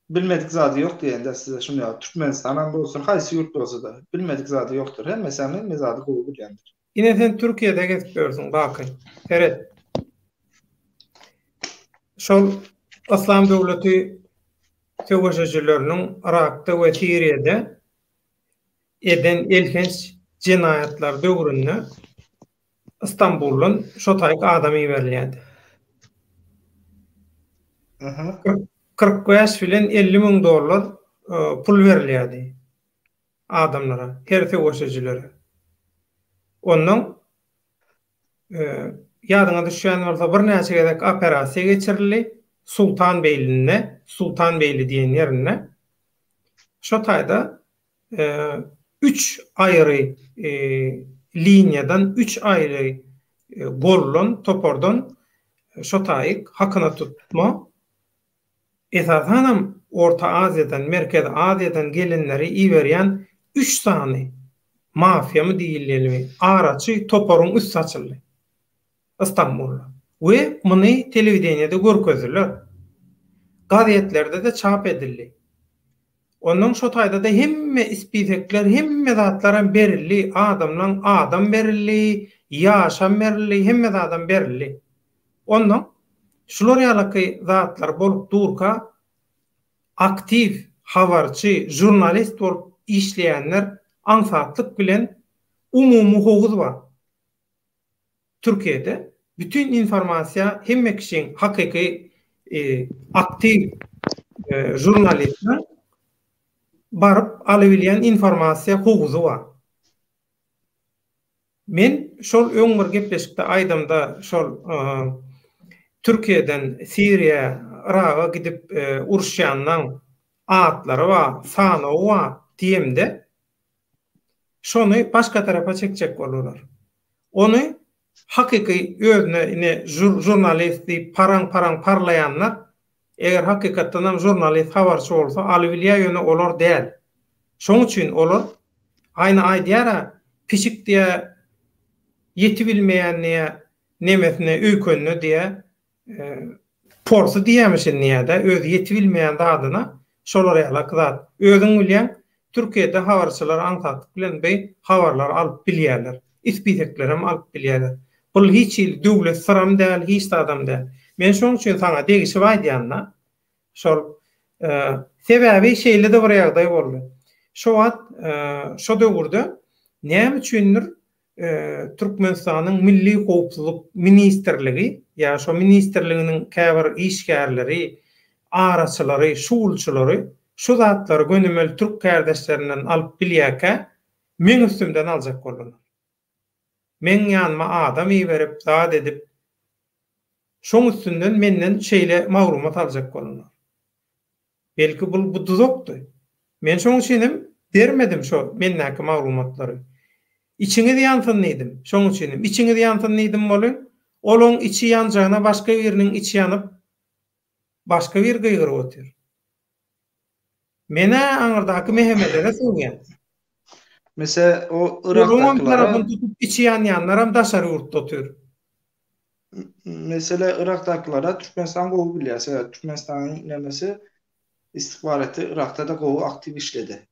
[SPEAKER 2] Bilmedik zady ýok diýende size şuny ýaly Türkmenistanam bolsun haýsy ýurt bolsada bilmedik zady ýokdur hemmesem hemme zady gowy bilýändir.
[SPEAKER 1] Ine sen Türkiýede gezip ýörsüň Baky. Seret. Şol Yslam döwleti söweşijileriniň Yrakda we Siriýada eden elhenç jenaýatlary döwründe Istanbuldan şo taýyk adam iberilýärdi. 45 bilen 50 müň dollar pul berilýärdi adamlara, her söweşijilere. Ondan ýadyňa düşýän bolsa birnäçe gezek operasiýa geçirildi Sultanbeýlinde, Sultanbeýli diýen ýerinde. Şo taýda üç aýry liniýadan, üç aýry goldan, topardan şo taýyk hakyna tutma, esasanam Orta Aziýadan, Merkezi Aziýadan gelenleri iberýän üç sany mafiýamy diýilýelimi, araçy toparyň üsti açyldy. Istanbulda. We muny telewideniýede görkezdiler. Gazetlerde-de çap edildi. Onnoň şo taýda-da hemme ispisekler, hemme zatlaram berildi, adamlaň adam berildi, ýaşam berildi, hemme zadam berildi. Onnoň şular ýalaky zatlar bolup durka aktiw habarçy, žurnalist bolup işleýänler aňsatlyk bilen umumy howuz bar. Türkiýede bütin informasiýa hemme kişiň hakyky aktiw žurnalistler. baryp alybilýän informasiýa howuzy bar. Men şol öň bir gepleşikde aýdamda şol Türkiýeden Siriýa, Yraga gidip uruşýanlaň atlary bar, sanawy bar diýemde, şony başga tarapa çekjek boldular. Ony hakyky özüne ine žurnalist diýip paraň-paraň parlaýanlar, eger hakykatdanam žurnalist habarçy bolsa alybilýär ýöne olar däl. Şoň üçin olar aýna aýdýara pişik diýä ýetibilmeýän diýä nemesine öýkenine diýä Porsy diýýämişin diýýä-dä, özi ýetibilmeýän zadyna şolar ýalak zat. Özüň bilýäň, Türkiýede habarçylar aňsatlyk bilen bi habarlary alyp bilýärler. Ispiseklerem alyp bilýärler. Bul hiç hili döwlet syram däl, hiç zadam däl. Men şoň üçin saňa degişip aýdýan-da. Şol sebäbi şeýle-de bir ýagdaý boldy. Şo wagt, şo döwürde näme üçindir Türkmenistanyň Milli howpsuzlyk ministrligi ýa şo ministrliginiň käbir işgärleri, araçylary, şugulçylary şu zatlary gönümel türk kärdeşlerinden alyp bilýärkä, meň üstümden aljak boldular. Meň ýanyma adam iberip, zat edip, şoň üstünden menden şeýle maglumat aljak boldular. Belki bul bu duzakdy. Men şoň üçin hem bermedim şo mendäki maglumatlary. Içiňiz ýansyn diýdim. Şoň üçin hem içiňiz ýansyn diýdim welin, olaň içi ýanjagyna başga biriniň içi ýanyp, başga biri gygyryp otyr. Men-ä aňyrdaky mehemelere sögýän.
[SPEAKER 2] Mese o
[SPEAKER 1] Olaňam tarapyny tutup içi ýanýanlaram daşary ýurtda otyr.
[SPEAKER 2] Mesele Yrakdakylara Türkmenistan gowy bilýär. Sebäbi Türkmenistanyň nemesi istihbaraty Yrakda-da gowy aktiw işledi.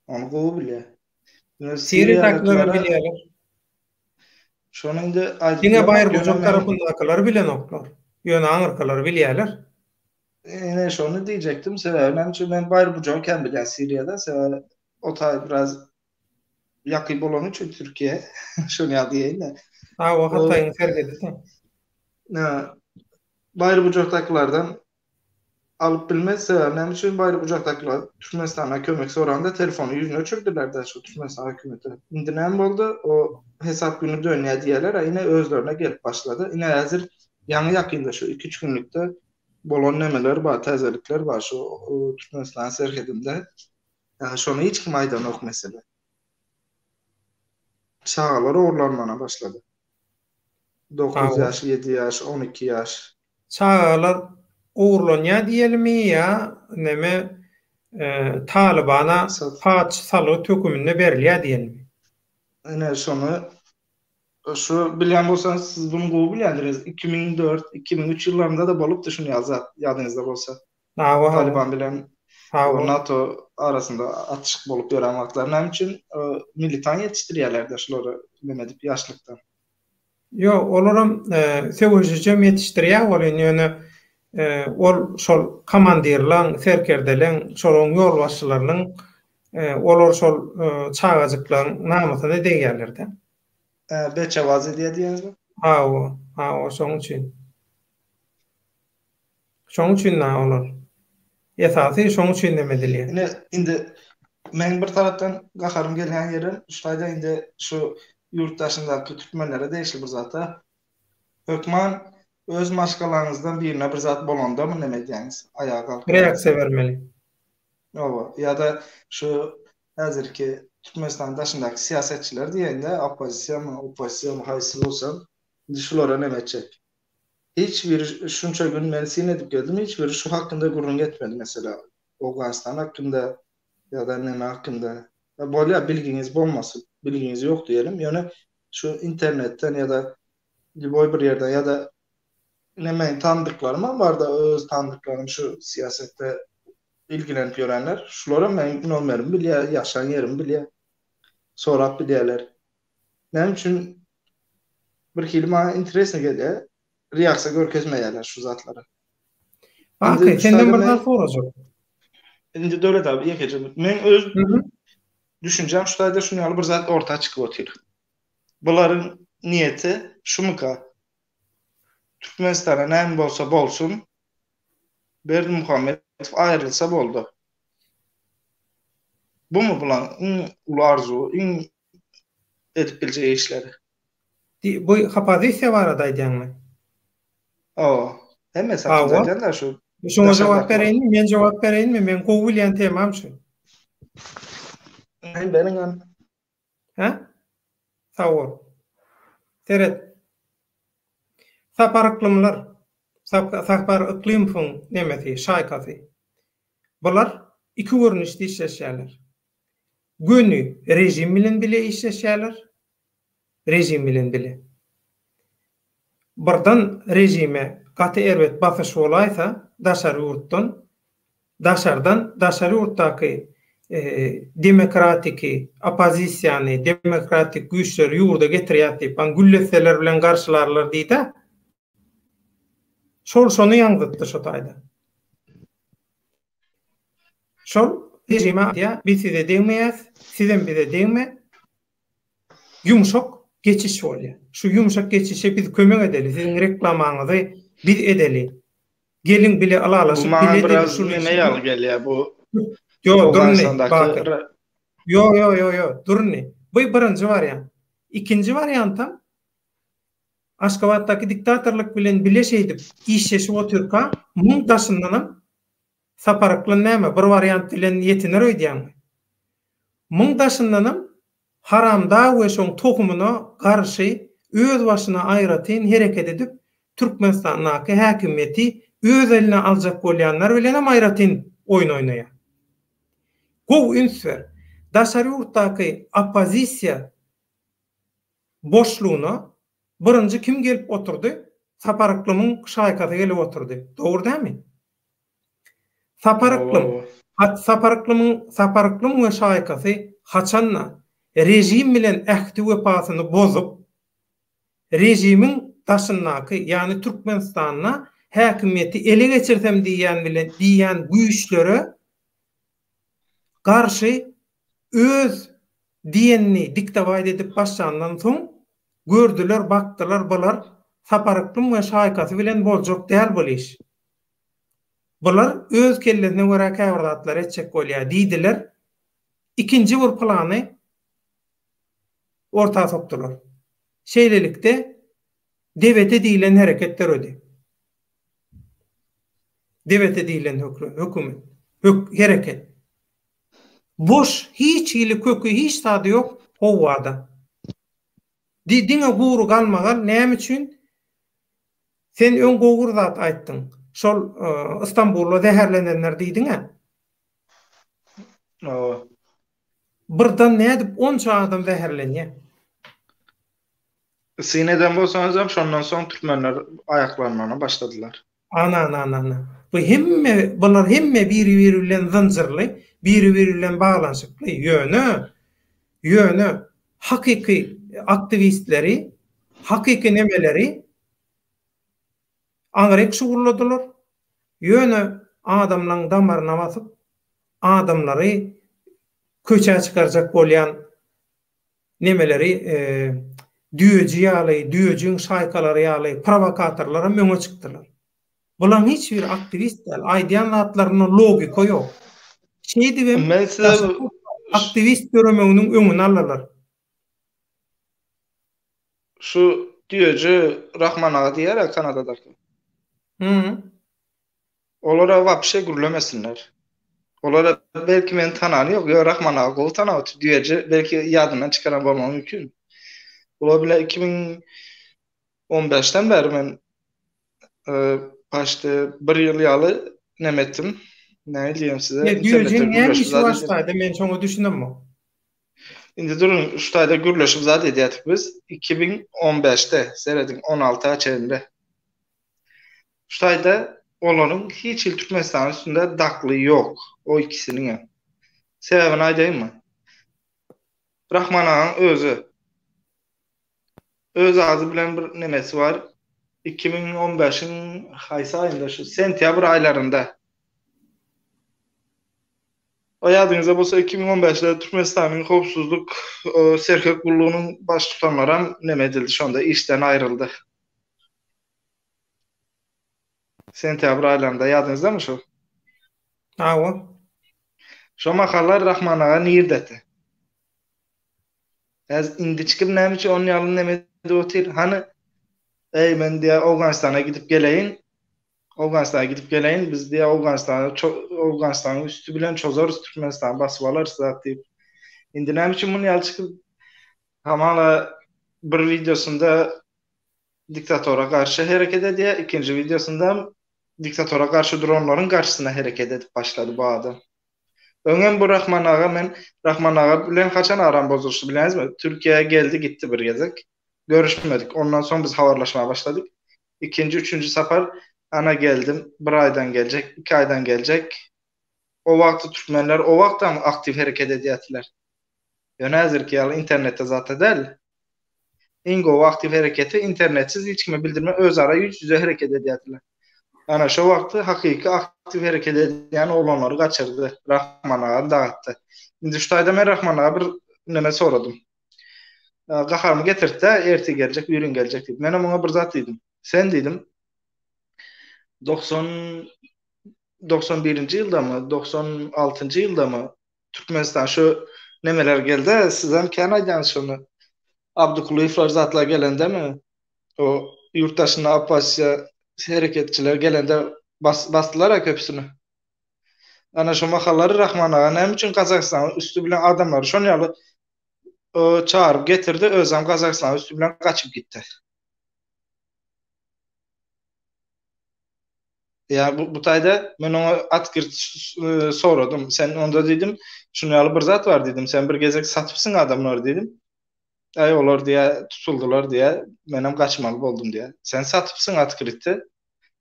[SPEAKER 2] Ony gowy bilýär.
[SPEAKER 1] Siriýadakylar bilýärler.
[SPEAKER 2] Şony indi
[SPEAKER 1] aýdyp Diňe Baýrgujak tarapyndakylar bilenoklar. Ýöne aňyrkylar bilýärler.
[SPEAKER 2] Ine şony diýjekdim. Sebäbi näme üçin men Baýrbujagy kän bilýän Siriýada. Sebäbi o taý biraz ýakyn bolany üçin Türkiýe şony ýaly diýeýin-de.
[SPEAKER 1] Hawa, Hataýyň serhedi-de.
[SPEAKER 2] Baýyrbujakdakylardan alyp bilmez. Sebäbi näme üçin Baýyrbujakdakylar Türkmenistana kömek soranda telefony ýüzüne öçürdiler-de şu Türkmenistan hökümeti. Indi näme boldy? O hesap güni dönýär diýýärler, a ine özlerine gelip başlady. Ine häzir ýaňy-ýakynda şu iki-üç günlükde bolan nemeler bar, täzelikler bar şu Türkmenistan serhedinde. Şony hiç kim aýdanok mesele. Çagalar ogurlanmana başlady. 9 ýaş, 7 ýaş, 12 ýaş.
[SPEAKER 1] Çagalar ogurlanýar diýelimi ýa neme Talybana paç salgyt höküminde berilýär diýelimi?
[SPEAKER 2] Ine şony şu bilýän bolsaňyz siz muny gowy bilýändirňiz. 2004, 2003 ýyllarynda-da bolupdy şuny ýaly zat ýadyňyzda bolsa.
[SPEAKER 1] Hawa,
[SPEAKER 2] Taliban bilen NATO arasynda atyşyk bolup ýören wagtlary näme üçin militan ýetişdirýärler-de şulary neme edip ýaşlykdan.
[SPEAKER 1] Ýok, olaram söweşijem ýetişdirýär welin, ýöne ol şol komandirleň, serkerdeleň, şolaryň ýolbaşçylarynyň olar şol çagajyklaryň namysyna degýärler-de.
[SPEAKER 2] Beçewaz edýär diýýäňizmi?
[SPEAKER 1] Hawa, hawa, şoň üçin. Şoň üçin da olar. Esasy şoň üçin hem edilýär.
[SPEAKER 2] Ine indi meň bir tarapdan gaharym gelýän ýerim şu taýda indi şu ýurt daşyndaky türkmenlere degişli bir zat-da. Hökman öz maşgalaňyzdan birine bir zat bolandamy neme edýäňiz? Aýaga galkýaňyz.
[SPEAKER 1] Reaksiýa bermeli.
[SPEAKER 2] Hawa, ýa-da şu häzirki Türkmenistanyň daşyndaky syýasatçylar diýeýin-de, oppozisiýamy, oppozisiýamy haýsy bolsa, indi şulara neme etjek? Hiç biri şunça gün men syn edip geldim hiç biri şu hakynda gürrüň etmedi mesela Owganystan hakynda ýa-da neme hakynda. Bolýar bilgiňiz bolmasyn bilgiňiz ýok diýelim ýöne şu internetden ýa-da lýuboý bir ýerden ýa-da ine meň tandyklarymam barda öz tandyklarym şu syýasatda ilgilenip ýörenler şularam meň nomerimi bilýär ýaşan ýerimi bilýär sorap bilýärler. Näme üçin bir hili maňa interesno gelýär. Reaksiýa görkezmeýärler şu zatlara.
[SPEAKER 1] Baky, senden bir zat sorajak.
[SPEAKER 2] Indi Döwlet abi ýekeje bir. Men öz düşünjäm şu taýda şuny ýaly bir zat orta çykyp otyr. Bularyň niýeti şumyka? Türkmenistana näme bolsa bolsun. Berdimuhamedow aýrylsa boldy. Bumy bulaň iň uly arzuwy, iň edip biljek işleri?
[SPEAKER 1] Bu opozisiýa barada aýdýaňmy?
[SPEAKER 2] Hawa. Hemmesi hakynda aýdýan-da şu.
[SPEAKER 1] Şuňa jogap bereýinmi? Men jogap bereýinmi? Meň gowy bilýän temam şu.
[SPEAKER 2] Men beriň ony.
[SPEAKER 1] Hä? Sag bol. Seret. Sapar yklymlar, Sapar Yklymowyň nemesi, şaýkasy. Bular iki görnüşde işleşýärler. Göni režim bilen bile işleşýärler, režim bilen bile. Birden režime gaty erbet basyş bolaýsa daşary ýurtdan, daşardan daşary ýurtdaky demokratiki oppozisiýany, demokratik güýçleri ýurda getirýäs diýip, aň güllesseler bilen garşylarlar diýdä. Şol şony ýaňzytdy şo taýda. Şol režime aýdýar, biz size degmeýäs, sizem bize degme. Ýumşak geçiş bolýar. Şu ýumşak geçişe biz kömek edeli, siziň reklamaňyzy biz edeli. Geliň bile ylalaşyp
[SPEAKER 2] Bu maňa biraz neme ýaly gelýär bu.
[SPEAKER 1] Ýo, dur indi, Batyr. Ýo, ýo, ýo, ýo, dur indi. Bu birinji wariant. Ikinji wariantam Aşgabatdaky diktatorlyk bilen bile şeýdip işleşip otyrka, muň daşyndanam Sapar Yklym näme, bir wariant bilen ýetiner öýdýäňmi? Muň daşyndanam Haramdag we şoň tohumyna garşy öz başyna aýratyn hereket edip Türkmenistandaky häkimiýeti öz eline aljak bolýanlar bilenem aýratyn oýun oýnaýar. Gowy üns ber. Daşary ýurtdaky oppozisiýa boşlugyna birinji kim gelip oturdy? Sapar Yklymyň şaýkasy gelip oturdy. Dogry dälmi? Sapar Yklym, Sapar Yklymyň Sapar Yklym we şaýkasy haçan-da režim bilen ähti-wepasyny bozup, režimiň daşyndaky, ýagny Türkmenistanda häkimiýeti ele geçirsem diýýän bilen diýýän güýçlere garşy öz diýenini diktowaýt edip başlandan soň, gördüler, bakdylar, bular Sapar Yklym we şaýkasy bilen boljak däl bul iş. Bular öz kellesine görä käbir zatlary etjek bolýar diýdiler. Ikinji bir plany orta sokdular. Şeýlelikde, DBT diýlen hereket döredi. DBT diýlen hökümet, hereket. Boş, hiç hili köki, hiç zady ýok howada. Diňe gury galmagal näme üçin? Sen öň gowy bir zat aýtdyň. Şol Istanbulda zäherlenenler diýdiň-ä.
[SPEAKER 2] Hawa.
[SPEAKER 1] Birden nädip onça adam zäherlenýär?
[SPEAKER 2] Syn eden bolsaňyzam şondan soň türkmenler aýaklanmagyna başladylar.
[SPEAKER 1] Ana ana ana ana. Bu hemme bular hemme biri-biri bilen zynjyrly, biri-biri bilen baglanyşykly. Ýöne ýöne hakyky aktiwistleri, hakyky nemeleri aňryk şugulladylar. Ýöne adamlaň damaryna basyp, adamlary köçä çykarjak bolýan nemeleri düýeji ýaly, düýejiň şaýkalary ýaly prowokatorlaram öňe çykdylar. Bulaň hiç biri aktiwist däl, aýdýan zatlarynda logika ýok. Şeýdibem aktiwist döremeginiň öňüni aldylar.
[SPEAKER 2] Şu düýeji Rahman aga diýýär-ä Kanadadaky.
[SPEAKER 1] Hü.
[SPEAKER 2] Olara wapşe gürlemesinler. Olara belki meni tanany ýok, ýo Rahman aga gowy tanap otyr, düýeji belki ýadyndan çykaran bolmagy mümkin. Bular bile 2015-den bäri men paçti bir ýyl ýaly neme etdim. Nähili diýem size?
[SPEAKER 1] Ne düýejiň näme işi bar şu taýda men şoňa düşünemok.
[SPEAKER 2] Indi duruň şu taýda gürleşip zat edýärdik biz 2015-de serediň 16-a çenli. Şu taýda olaryň hiç hili Türkmenistanyň üstünde dakly ýok. O ikisiniňem. Sebäbini aýdaýynmy? Rahman agaň özi öz agzy bilen bir nemesi bar. 2015-iň haýsy aýynda şu sentýabr aýlarynda. O ýadyňyzda bolsa 2015-de Türkmenistanyň howpsuzlyk serhet gullugynyň baştutanlaram neme edildi şonda işden aýryldy. Sentýabr aýlarynda ýadyňyzdamy şo?
[SPEAKER 1] Hawa.
[SPEAKER 2] Şo mahallar Rahman aga nirdeti? Häzir indi çykyp näme üçin onun ýaly neme edip otyr? Hany Eý men diýä Owganystana gidip geleýin. Owganystana gidip geleýin. Biz diýä Owganystana Owganystanyň üsti bilen çozarys Türkmenistany basyp alarys zat diýip. Indi näme üçin muny ýaly çykyp hamala bir wideosynda diktatora garşy hereket edýär, ikinji wideosynda diktatora garşy duranlaryň garşysyna hereket edip başlady bu adam. Öňem bu Rahman aga men Rahman aga bilen haçan aram bozulyşdy bilýäňizmi? Türkiýä geldi gitdi bir gezek. Görüşmedik. Ondan soň biz habarlaşmaga başladyk. Ikinji, üçünji sapar ana geldim, bir aýdan geljek, iki aýdan geljek. O wagty türkmenler o wagtam aktiw hereket edýärdiler. Ýöne häzirki ýaly internetde zatda däl. Iň gowy aktiw hereketi internetsiz hiç kime bildirmän özara ýüz-ýüze hereket edýärdiler. Ana şo wagty hakyky aktiw hereket edýän oglanlary gaçyrdy. Rahman aga dagatdy. Indi şu taýda men Rahman aga bir neme soradym. Gaharymy getirtdi, ertir geljek, bürün geljek diýip. Menem oňa bir zat diýdim. Sen diýdim 90 91-nji ýyldamy, 96-njy ýyldamy Türkmenistan şu nemeler geldi, sizem kän aýdýaňyz şony. Abdykulyýewler zatlar gelendemi? O ýurt daşynda oppozisiýa hereketçiler gelende bas, basdylar-a köpüsini. Ana şo mahallary Rahman aga näme üçin Gazagystanyň üsti bilen adamlary şon ýaly çagyryp getirdi, özem Gazagystanyň üsti bilen gaçyp gitdi. Ýa bu, bu taýda men oňa atgyrt soradym. Sen onda diýdim, şuny ýaly bir zat bar diýdim. Sen bir gezek satypsyň adamlary diýdim. Aý olar diýä tutuldylar diýä. Menem gaçmaly boldum diýä. Sen satypsyň atgyrytdy.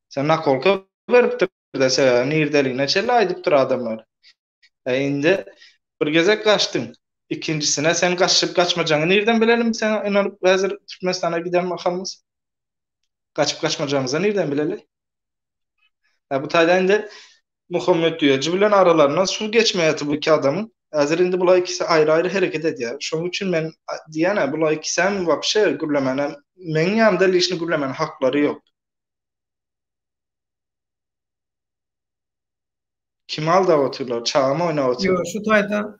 [SPEAKER 2] Sen nakolka beripdir de sebäbi nirdeligine çenli aýdypdyr adamlar. E indi bir gezek gaçdyň. Ikinjisine sen gaçyp gaçmajagyňy nirden bilelim sen ynanyp häzir Türkmenistana giden mahalymyz. Gaçyp gaçmajagymyzy nirden bileli? E bu taýda indi Muhammet Düýeji bilen aralaryndan suw geçmeýärdi bu iki adamyň. Häzir indi bular ikisi aýry-aýry hereket edýär. Şonuň üçin men diýýän-ä bular ikisem wapşe gürlemäne meň ýanymda lişni gürlemäne haklary ýok. Kimi aldap otyrlar? Çagamy oýnap otyrlar?
[SPEAKER 1] Ýok, şu taýda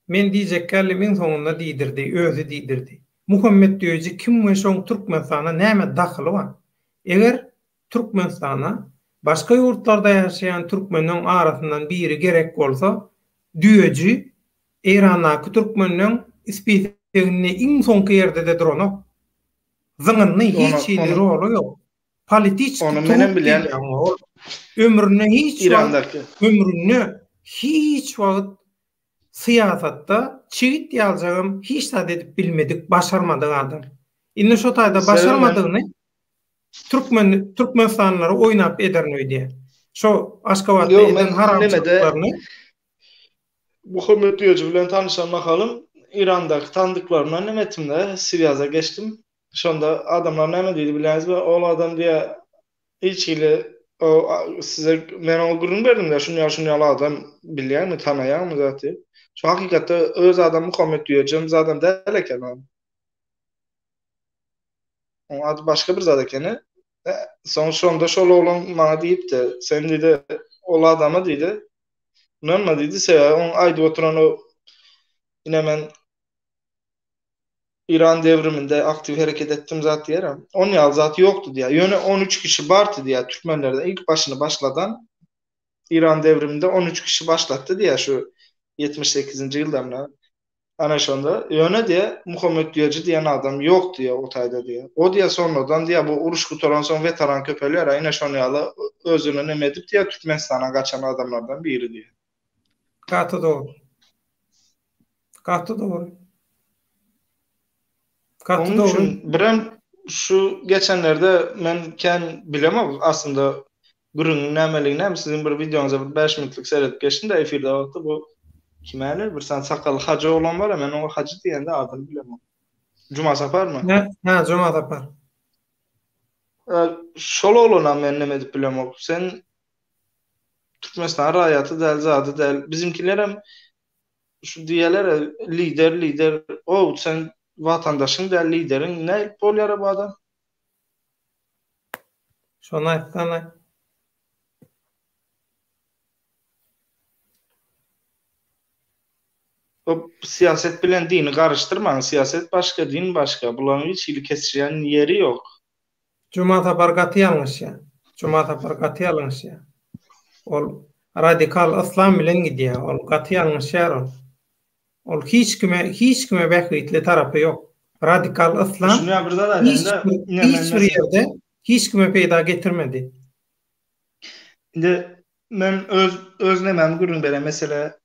[SPEAKER 1] men diýjek gäldim iň soňunda diýdirdi, özi diýdirdi. Muhammet Düýeji kim we şoň Türkmenistana näme dahyly bar? Eger Türkmenistana başga ýurtlarda ýaşaýan türkmenleň arasyndan biri gerek bolsa, Düýeji Eýrandaky türkmenleň spiseginde iň soňky ýerde-de duranok. Zyňyndy, hiç hili roly ýok. Politiçki
[SPEAKER 2] Ony menem
[SPEAKER 1] trup
[SPEAKER 2] bilýän.
[SPEAKER 1] diýilýär oňa. Ol ömründe hiç wagt
[SPEAKER 2] Irandaky.
[SPEAKER 1] ömründe hiç wagt syýasatda çigit ýaljagam hiç zat edip bilmedik, başarmadyk adam. Indi şo taýda
[SPEAKER 2] Sebäbi men
[SPEAKER 1] başarmadygyny türkmen türkmenistanlylary oýnap ederin öýdýär. Şo Aşgabatda
[SPEAKER 2] Ýok,
[SPEAKER 1] eden
[SPEAKER 2] men nemede
[SPEAKER 1] haramçylyklaryny
[SPEAKER 2] Muhammet Düýeji bilen tanyşan mahalym Irandaky tanydyklarymdan neme etdim-de, swýaza geçdim. Şonda adamlar näme diýdi bilýäňizmi? Ol adam diýýär, hiç hili o size men oňa gürrüň berdim-de, şuny ýaly, şuny ýaly adam bilýäňmi, tanaýaňmy zat diýip. Şu hakykatda öz adam Muhammet Düýejem zadam däl eken o. Oň ady başga bir zat ekeni. Soň şonda şol oglan maňa diýipdi, sen diýdi, ol adama diýdi, ynanma diýdi, sebäbi oň aýdyp oturan o ine men Iran devriminde aktiw hereket etdim zat diýer. On ýaly zat ýokdy diýär. Ýöne 13 kişi bardy diýär türkmenlerden ilk başyny başladan Iran devriminde 13 kişi başlatdy diýär şu 78-nji ýylda. Ana şonda ýöne diýär Muhammet Düýeji diýen adam ýok diýär o taýda diýär. O diýär sonradan diýär bu uruş gutaran soň weteran köpelýär ine şon ýaly özüni neme edip diýär Türkmenistana gaçan adamlardan biri diýär.
[SPEAKER 1] Gaty dogry. Gaty dogry. Gaty
[SPEAKER 2] Onuň
[SPEAKER 1] dogry.
[SPEAKER 2] üçin birem şu geçenlerde men kän bilemok aslynda gürrüňiň nämeligini hem siziň bir wideoňyza bir 5 minutlyk seredip geçdim-de efirde wagty bu kim äli bir sany sakally hajy oglan bar men oňa hajy diýende adyny bilemok. Juma Saparmy?
[SPEAKER 1] Hä, hä Juma Sapar.
[SPEAKER 2] Şol oglanam men neme edip bilemok. Sen Türkmenistan raýaty däl, zady däl. Bizimkilerem Şu diýýäler lider lider ow sen watandaşyň däl lideriň nädip bolýara bu adam.
[SPEAKER 1] Şony aýtsana.
[SPEAKER 2] Bu syýasat bilen dini garyşdyrmaň, syýasat başga, din başga. Bularyň hiç hili kesişýän ýeri ýok.
[SPEAKER 1] Juma Sapar gaty ýalňyşýar. Juma Sapar gaty ýalňyşýar. Ol radikal yslam bilen gidýär. Ol gaty ýalňyşýar ol. Ol hiç kime hiç kime bähbitli tarapy ýok. Radikal yslam hiç bir hiç bir ýerde hiç kime peýda getirmedi.
[SPEAKER 2] Indi men öz öz nemämi gürrüň bereýin. Mesele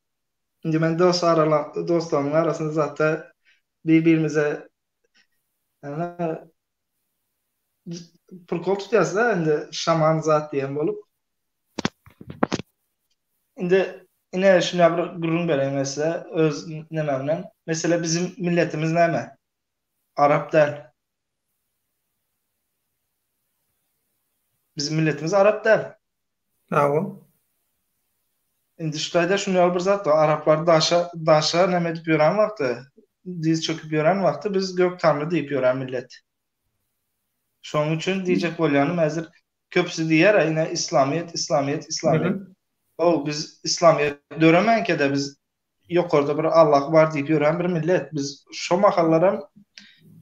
[SPEAKER 2] indi men dost arala dostlarymyň arasynda zatda bir-birimize ýagny prikol tutýas-da indi şaman zat diýen bolup. Indi ine şuny bir gürrüň bereýin men size öz nemämden. Mesele bizim milletimiz näme? Arap däl. Bizim milletimiz arap däl.
[SPEAKER 1] Hawa.
[SPEAKER 2] Indi şu taýda şuny ýaly bir zat bar. Araplar daşa daşa näme edip ýören wagty, diz çöküp ýören wagty biz gök taňry diýip ýören millet. Şonuň üçin diýjek bolýanym häzir köpüsi diýýär-ä ine islamyýet, islamyýet, islamyýet. How biz islamyýet döremänkä-de biz ýokarda bir Allah bar diýip ýören bir millet. Biz şo mahallaram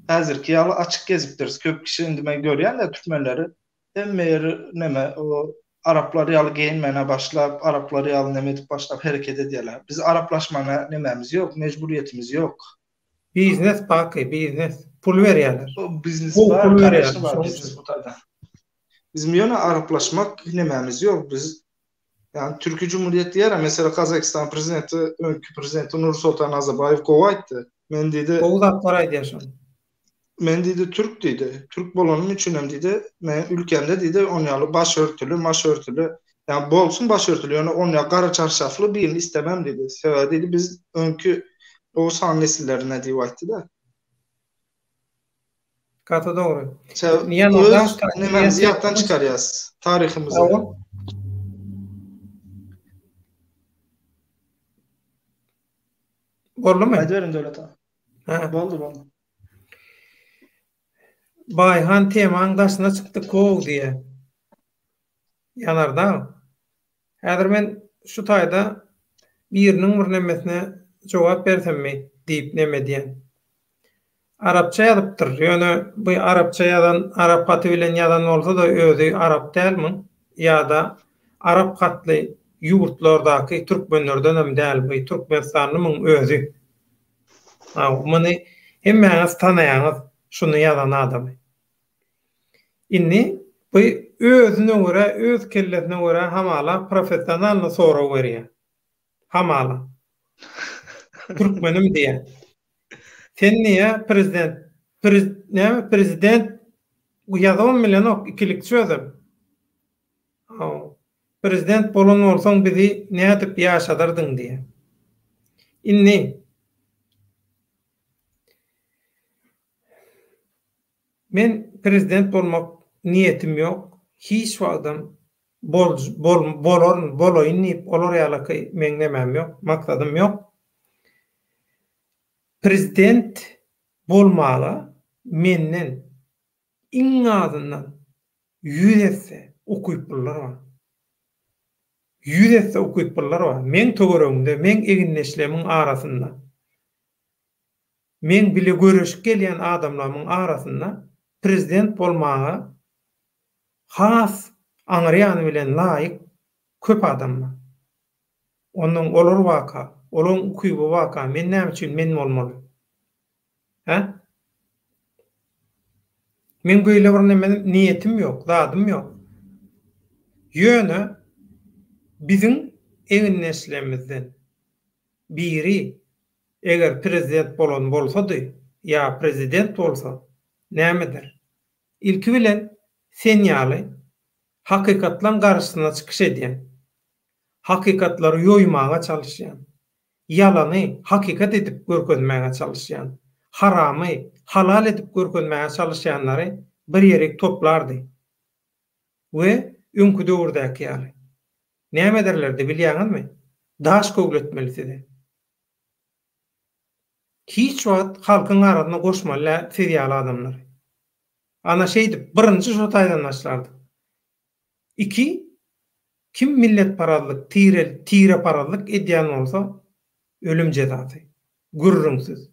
[SPEAKER 2] häzirki ýaly açyk gezipdiris. Köp kişi indi men görýän-de türkmenleri hemme ýeri neme o araplar ýaly geýinmäne başlap, araplar ýaly neme edip başlap hereket edýärler. Biz araplaşmana nemämiz ýok, mejburyýetimiz ýok.
[SPEAKER 1] Biznes baky, biznes. Pul berýärler.
[SPEAKER 2] Biznes bar, kanyşna bar biznes bu taýda. Bizim ýöne araplaşmak nemämiz ýok. Biz ýani Türki Cumhuriyet diýer, mesela Kazakistan prezidenti, öňki prezidenti Nursultan Nazarbaýew gowy aýtdy. Men diýdi.
[SPEAKER 1] Gowy zatlar aýdýar şol.
[SPEAKER 2] Men diýdi türk diýdi. Türk bolanym üçinem diýdi, men ülkämde diýdi, on ýaly baş örtüli, maş örtüli, ýa bolsun baş örtüli, ýöne on ýaly gara çarşafly birini istemem diýdi. Sebäbi diýdi biz öňki Oguz han nesillerine diýip aýtdy-da.
[SPEAKER 1] Gaty dogry.
[SPEAKER 2] Öz nememizi ýatdan çykarýas, taryhymyzy.
[SPEAKER 1] Boldumy?
[SPEAKER 2] Aýdyberiň Döwlet aga. Hä, boldy, boldy.
[SPEAKER 1] Baýhan temaň daşyna çykdy kow diýýä. Ýanardag. Häzir men şu taýda biriniň bir nemesine jogap bersemmi diýip neme edýän. Arapça ýazypdyr. Ýöne bu arapça ýazan arap haty bilen ýazan bolsa-da özi arap dälmiň ýa-da arap hatly ýurtlardaky türkmenlerdenem däl bu türkmenistanlymyň özi. Haw, muny hemmäňiz tanaýaňyz şuny ýazan adamy. Indi bu özüne görä, öz kellesine görä hamala professionalny sorag berýär. Hamala. Türkmenim diýýär. Sen diýýär prezident, prez, näme prezident ýazybam bilenok ikilikçi özem. Haw, prezident bolan bolsaň bizi nädip ýaşadardyň diýýär. Indi Men prezident bolmak niýetim ýok, hiç wagtam bol bol bolaryn, bolaýyn diýip olar ýalaky meň nemäm ýok, maksadym ýok. Prezident bolmaga menden iň azyndan ýüz esse ukyplylar bar. Ýüz esse ukyplylar bar. Meň töweregimde, meň egindeşlerimiň arasynda. Meň bile göreşip gelýän adamlarymyň arasynda prezident bolmaga has aňry ýany bilen laýyk köp adam bar. Onnoň olar waka, olaň ukyby waka, men näme üçin men bolmaly? Hä? Meň beýle bir neme niýetim ýok, zadym ýok. Ýöne biziň egindeşlerimizden biri eger prezident bolan bolsady ýa prezident bolsa näme eder? Ilki bilen sen ýaly hakykatlaň garşysyna çykyş edýän, hakykatlary ýoýmaga çalyşýan, ýalany hakykat edip görkezmäge çalyşýan, haramy halal edip görkezmäge çalyşýanlary bir ýerik toplardy we öňki döwürdäki ýaly. Näme ederlerdi bilýäňizmi? Daş köwletmeli sizi. Hiç wagt halkyň arasyna goşmaly däl siz ýaly adamlary. Ana şeýdip birinji şo taýdan başlardyk. Iki, kim milletparazlyk, tire, tireparazlyk edýän bolsa ölüm jezasy. Gürrüňsiz.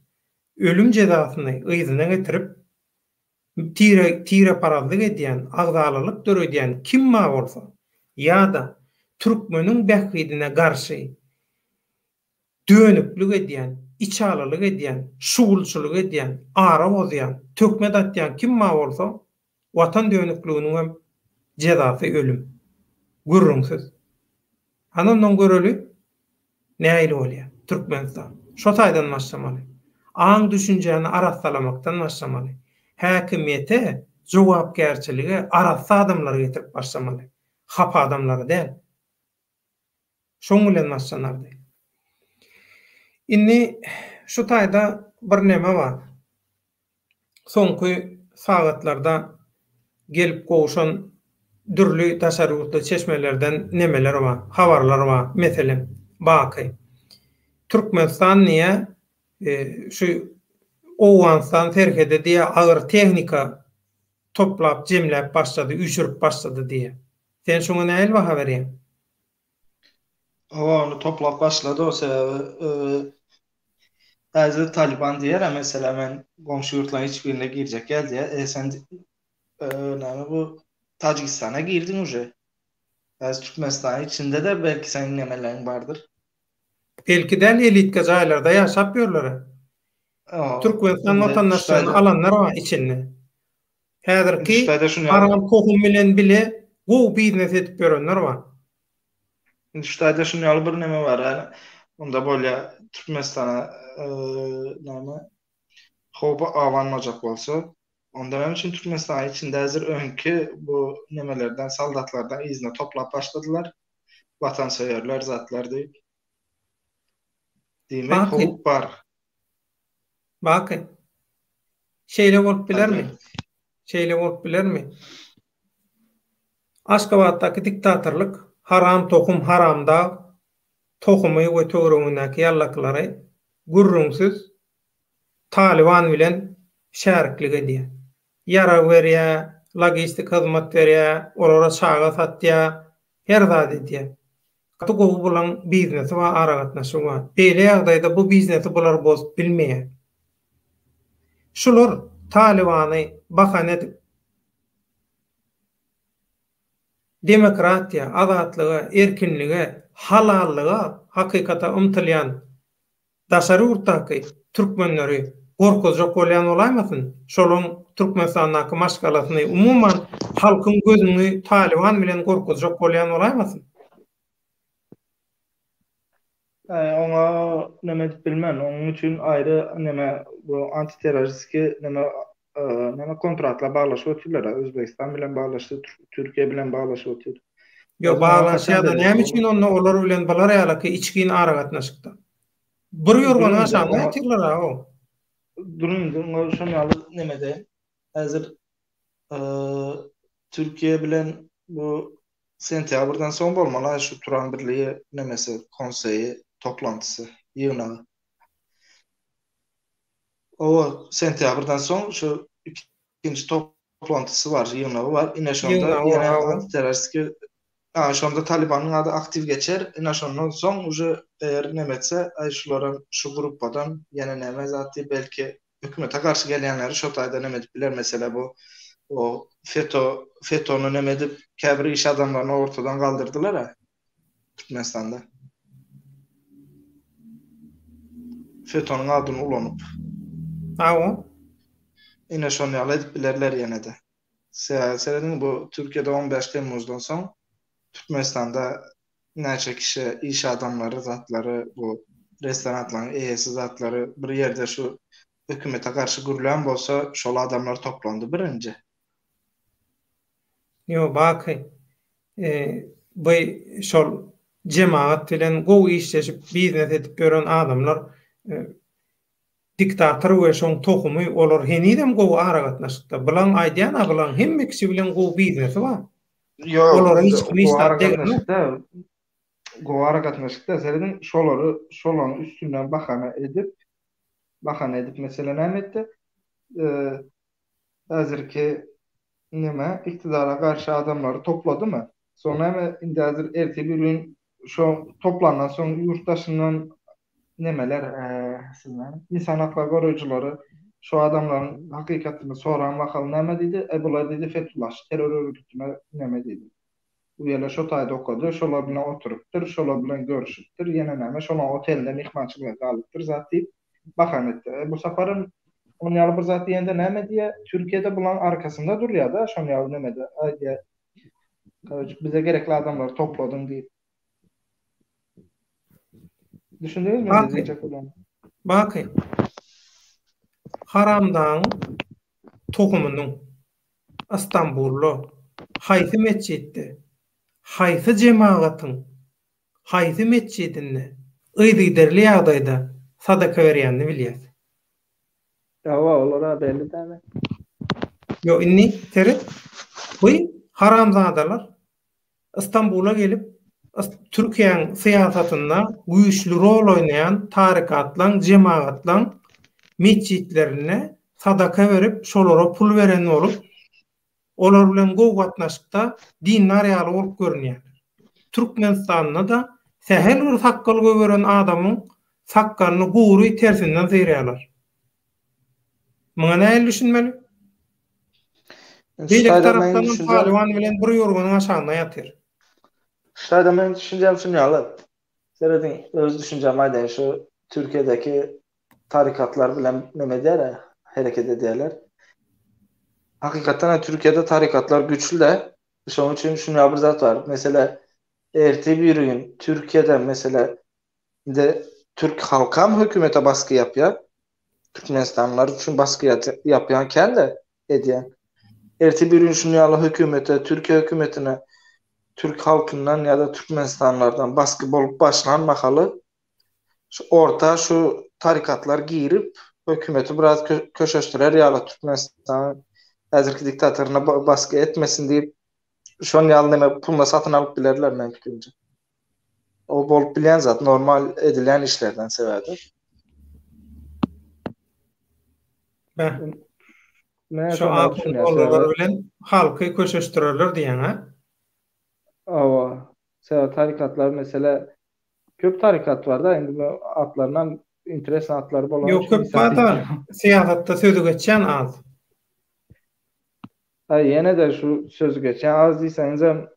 [SPEAKER 1] Ölüm jezasyny yzyna getirip, tire, tireparazlyk edýän, agzalalyk döredýän kim bar bolsa, ýa-da türkmeniň bähbidine garşy dönüklik edýän, içalylyk edýän, şugulçylyk edýän, ara bozýan, töhmet atýan kim bar bolsa, Watan dönükliginiňem jezasy ölüm. Gürrüňsiz. Hany ondan göreli, nähili bolýar Türkmenistan. Şo taýdan başlamaly. Aň-düşünjäni arassalamakdan başlamaly. Häkimiýete, jogapkärçilige arassa adamlary getirip başlamaly. Hapa adamlary däl. Şoň bilen başlanardy. Indi şu taýda bir neme bar. Soňky sagatlarda gelip gowşan dürli daşary ýurtly çeşmelerden nemeler bar, habarlar bar. Meselem, Baky. Türkmenistan diýýär, şu Owganystan serhede diýýär, agyr tehnika toplap, jemläp başlady, üýşürip başlady diýýär. Sen şuňa nähili baha berýäň?
[SPEAKER 2] Hawa, ony toplap başlady o sebäbi häzir Taliban diýer-ä meselem men goňşy ýurtlaryň hiç birine girjek däl diýer. E sen näme bu Tajigistana girdiň uje. Häzir Türkmenistanyň içinde-de belki seniň nemeleriň bardyr.
[SPEAKER 1] Belki däl elitka jaýlarda ýaşap ýörler-ä. Türkmenistan watandaşlygyny alanlar bar içinde. Häzirki haram tohum bilen bile gowy biznes edip ýörenler bar.
[SPEAKER 2] Indi şu taýda şuny ýaly bir neme bar, ýani onda bolýa Türkmenistana näme howp abanmajak bolsa, onda näme üçin Türkmenistanyň içinde häzir öňki bu nemelerden soldatlardan yzyna toplap başladylar, watansöýerler zatlar diýip. Diýmek howp bar.
[SPEAKER 1] Baky. Şeýle bolup bilermi? Şeýle bolup bilermi? Aşgabatdaky diktatorlyk haram tohum haramdag tohumy we töweregindäki ýallakylary gürrüňsiz Talyban bilen şäriklik edýär. Ýarag berýär, logistik hyzmat berýär, olara çaga satýar, her zat edýär. Gaty gowy bulaň biznesi bar, aragatnaşygy bar. Beýle ýagdaýda bu biznesi bular bozup bilmeýär. Şular Talybany bahana edip, demokratiýa, azatlyga, erkinlige, halallyga, hakykata ymtylýan daşary ýurtdaky türkmenleri gorkuzjak bolýan bolaýmasyn? Şolaň Türkmenistandaky maşgalasyny, umuman halkyň gözüni Talyban bilen gorkuzjak bolýan bolaýmasyn?
[SPEAKER 2] Oňa neme edip bilmen. Onuň üçin aýry neme bu antiterroristiki neme neme kontratlar baglaşyp otyrlar. Özbegistan bilen baglaşdy, Türkiýe bilen baglaşyp otyr.
[SPEAKER 1] Ýok, baglaşýar-da, näme üçin onda olar bilen bular ýalyky içgin aragatnaşykda? Bir ýorganyň aşagynda ýatyrlar-a o.
[SPEAKER 2] Duruň indi, oňa şon ýaly nemede häzir Türkiýe bilen bu sentýabrdan soň bolmaly şu Turan birligi nemesi, konseýi, toplantysy, ýygnagy. Owa, sentýabrdan soň şu ikinji toplantysy bar, ýygnagy bar. Ine şonda ýene antiterroristiki Ha, şonda Talibanyň ady aktiw geçer. Ine şondan soň uje eger neme etse, aý şularam şu gruppadan ýene neme zat diýip belki hökümete garşy gelýänleri şo taýda neme edip biler. Mesele bu o FETÖ FETÖ-ni neme edip käbir iş adamlaryny ortadan galdyrdylar-a Türkmenistanda. FETÖ-niň adyny ulanyp.
[SPEAKER 1] Hawa.
[SPEAKER 2] Ine şony ýaly edip bilerler ýene-de. Serediň bu Türkiýede 15 Temmuzdan soň Türkmenistanda näçe kişi iş adamlary zatlary bu restoranlaryň eýesi zatlary bir ýerde şu hökümete garşy gürlän bolsa şol adamlar toplandy birinji.
[SPEAKER 1] Ýo Baky bu şol jemagat bilen gowy işleşip biznes edip ýören adamlar diktator we şoň tohumy olar henizem gowy aragatnaşykda bulaň aýdýan-a bulaň hemme kişi bilen gowy biznesi bar.
[SPEAKER 2] Ýok,
[SPEAKER 1] Olara hiç kim hiç
[SPEAKER 2] gowy
[SPEAKER 1] zat degenok.
[SPEAKER 2] aragatnaşykda gowy aragatnaşykda serediň şolary şolaryň üstünden bahana edip bahana edip mesele näme etdi? Häzirki neme iktidara garşy adamlary topladymy? Soň näme indi häzir ertir bir gün şo toplandan soň ýurt daşyndan nemeler. Siz näme? Ynsan haklary goraýjylary şu adamlaryň hakykatyny soran mahaly näme diýdi? E bular diýdi Fethullahçy terror örgütüne neme diýdi. Bu ýerler şo taýda okady, şolar bilen oturypdyr, şolar bilen görüşipdir, ýene näme, şolaň otelinde myhmançylyga galypdyr zat diýip bahana etdi. E bu saparam on ýaly bir zat diýende näme diýýär? Türkiýede bulaň arkasynda durýar-da, şon ýaly nemede aýdýar. Karoç bize gerekli adamlary topladyň diýip. Düşündiňizmi indi diýjek bolýanym?
[SPEAKER 1] Baky. Haramdagyň tohumynyň Istanbulda haýsy metjitde, haýsy jemagatyň haýsy metjidinde yzygiderli ýagdaýda sadaka berýänini bilýäs.
[SPEAKER 2] Hawa, olar-a belli dämi?
[SPEAKER 1] Ýok, indi seret, bu haramzadalar Istanbula gelip, Türkiýäň syýasatynda güýçli rol oýnaýan tarykatlaň, jemagatlaň metjitlerinde sadaka berip, şolara pul beren bolup, olar bilen gowy gatnaşykda dindar ýaly bolup görünýärler. Türkmenistanda-da sähel bir sakgal goýberen adamyň sakgalyny gury tersinden syrýarlar. Muňa nähili düşünmeli? Beýleki tarapdan hem Talyban bilen bir ýorganyň aşagynda ýatyr.
[SPEAKER 2] Şu taýda meniň düşünjem şun ýaly. Serediň, öz düşünjämi aýdaýyn, şu Türkiýedäki tarykatlar bilen neme edýär-ä, hereket edýärler. Hakykatdan hem Türkiýede tarykatlar güýçli-de. Şonuň üçin şun ýaly bir zat bar. Mesele ertir birigün Türkiýede mesele Indi türk halkam hökümete basgy ýapýar. Türkmenistanlylar üçin basgy ýapýan kän-de edýän. Ertir bir gün şuny ýaly hökümete, Türkiýe hökümetine türk halkyndan ýa-da türkmenistanlylardan basgy bolup başlan mahaly şu orta şu tarikatlar girip hökümeti biraz köşeşdirer ýaly Türkmenistanyň häzirki diktatoryna basgy etmesin diýip şon ýaly neme puluna satyn alyp bilerler meň pikirimçe. O bolup bilýän zat, normal edilýän işlerden sebäbi.
[SPEAKER 1] Beh. Şu ahun bilen halky köşeşdirerler diýýäň, ha?
[SPEAKER 2] Hawa. Sebäbi tarikatlar mesele köp tarikat bar-da, indi bu atlarynam interesny atlary
[SPEAKER 1] bolan Ýok, köp bar-da, syýasatda sözi geçýän az.
[SPEAKER 2] Aý, ýene-de şu sözi geçýän az diýseňizem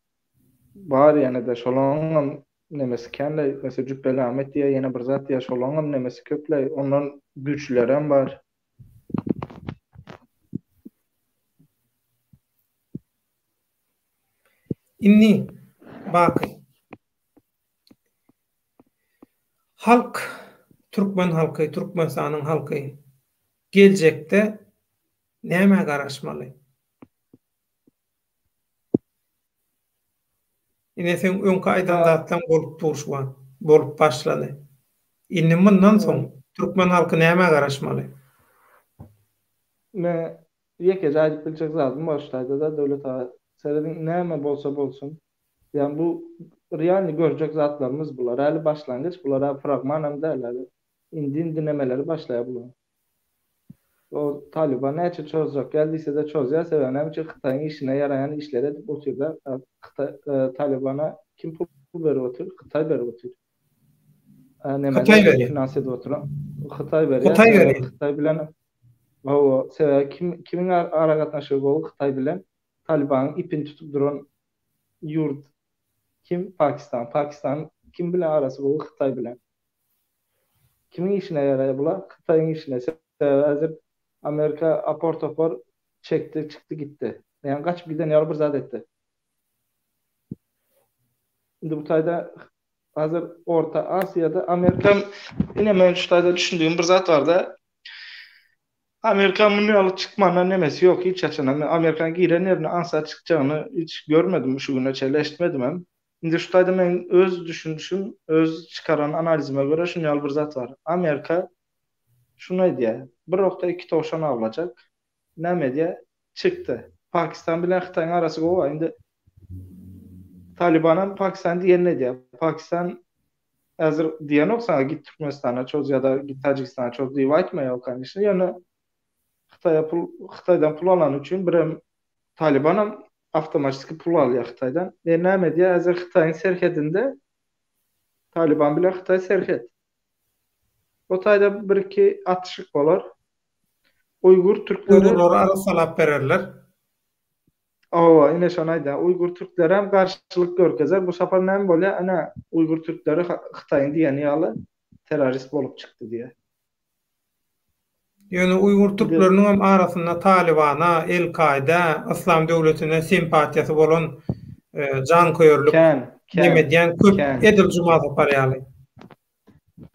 [SPEAKER 2] Bar ýene-de şolaňam nemesi känleý, meselem Jüpbeli Ahmet diýýär, ýene bir zat diýýär, şolaňam nemesi köpleý, ondan güýçlülerem bar.
[SPEAKER 1] Indi Baky. Halk, türkmen halky, Türkmenistanyň halky geljekde nämä garaşmaly? Ine seň öňki aýdan zatlaň bolup dur şu wagt. Bolup başlady. Indi mundan soň türkmen halky nämä garaşmaly?
[SPEAKER 2] Me ýekeje aýdyp biljek zadym bar şu taýda-da Döwlet aga. Serediň näme bolsa bolsun. Ýagny bu realny görjek zatlarymyz bular. Häli başlangyç bular häli fragmanam däl häli. Indi indi nemeleri başlaýar bular. O Talyban näçe çozjak gel diýsede çozýar sebäbi näme üçin Hytaýyň işine ýaraýan işleri edip otyrda Hytaý Talybana kim pul berip otyr Hytaý berip otyr
[SPEAKER 1] Hytaý berýär
[SPEAKER 2] finans edip otyr Hytaý berýär Hytaý berýär Hytaý bilen hawa sebäbi kim kimiň aragatnaşygy gowy Hytaý bilen Talybanyň ipini tutup duran ýurt kim Pakistan Pakistan kim bilen arasy gowy Hytaý bilen Kimiň işine ýaraýar bular? Hytaýyň işine. Sebäbi häzir Amerika apar-topar çekdi, çykdy gitdi. Ýagny gaçyp giden ýaly bir zat etdi. Indi bu taýda häzir Orta Aziýada Amerika ine men şu taýda düşündigim bir zat barda. Amerika muny ýaly çykmana nemesi ýok hiç haçan. Amerikanyň giren ýerine aňsat çykjagyny hiç görmedim şu güne çenli eşitmedim hem. Indi şu taýda meň öz düşünişim, öz çykaran analizime görä şuny ýaly bir zat bar. Amerika şuny aýdýar, bir okda iki towşan awlajak. Näme edýär? Çykdy. Pakistan bilen Hytaýyň arasy gowy. Indi Talibanam Pakistan diýenini edýär. Pakistan häzir diýenok saňa git Türkmenistana çoz ýa-da git Täjigistana çoz diýip aýtmaýar, kanyşny. Ýöne Hytaýa pul, Hytaýdan pul alany üçin birem Talibanam awtomatiski pul alýar Hytaýdan. E näme edýär? Häzir Hytaýyň serhedinde Taliban bilen Hytaý serhet. O taýda bir-iki atyşyk bolar. Uýgur türkleri
[SPEAKER 1] Uýgurlary arassalap bererler.
[SPEAKER 2] Hawa, ine şony aýdýan. Uýgur türkleri hem garşylyk görkezer. Bu sapar näme bolýar? Ine, uýgur türkleri Hytaýyň diýeni ýaly terrorist bolup çykdy diýýär.
[SPEAKER 1] Ýöne uýgur türkleriniň hem arasynda Talybana, El-Kaýda, Yslam döwletine simpatiýasy bolan janköýerlik neme edýän köp, edil Juma Sapar ýaly.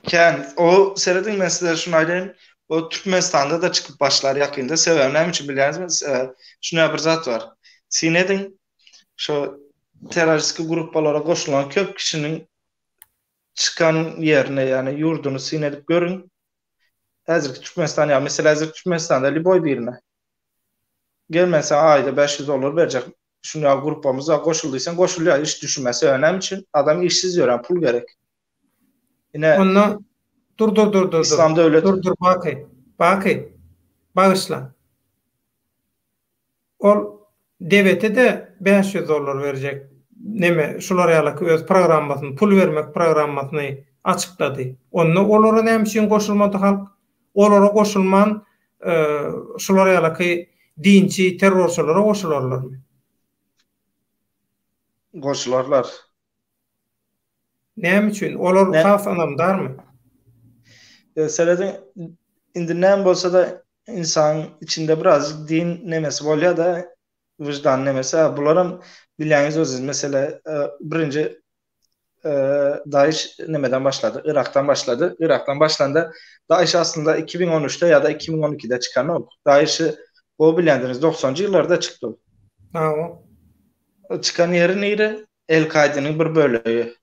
[SPEAKER 2] Kän. O serediň men size şuny aýdaýyn. O Türkmenistanda-da çykyp başlar ýakynda. Sebäbi näme üçin bilýäňizmi? Şuny bir zat bar. Syn ediň. Şo terroristiki gruppalara goşulan köp kişiniň çykan ýerini, ýagny ýurduny syn edip görüň. Häzirki Türkmenistan ýa meselä häzirki Türkmenistanda lýuboý birine gel men saňa aýda 500 dollar berjek. Şuny ýaly gruppamyza goşul diýseň goşulýar, hiç düşünmän. Sebäbi näme üçin? Adam işsiz ýörän, pul gerek.
[SPEAKER 1] Ine Onda dur dur dur dur. Islam döwlet. Dur dur Baky. Baky. Bagyşla. Ol debete-de 500 dollar berjek. Neme, şular ýalaky öz programmasyny, pul bermek programmasyny açyklady. Onda olara näme üçin goşulmady halk? Olara goşulman, şular ýalaky dinçi terrorçylara goşularlarmy?
[SPEAKER 2] Goşularlar.
[SPEAKER 1] Näme üçin? Olar has ynamdarmy?
[SPEAKER 2] Serediň, indi näme bolsa-da ynsanyň içinde birazjyk din nemesi bolýar-da, wyždan nemesi. A bularam bilýäňiz özüňiz, mesele birinji Daeş nemeden başlady, Yrakdan başlady. Yrakdan başlanda Daeş aslynda 2013-de ýa-da 2012-de çykanok. Daeşi gowy bilýändiňiz, 90-njy ýyllarda çykdy ol.
[SPEAKER 1] Hawa.
[SPEAKER 2] Çykan ýeri nire? El-Kaideniň bir bölegi.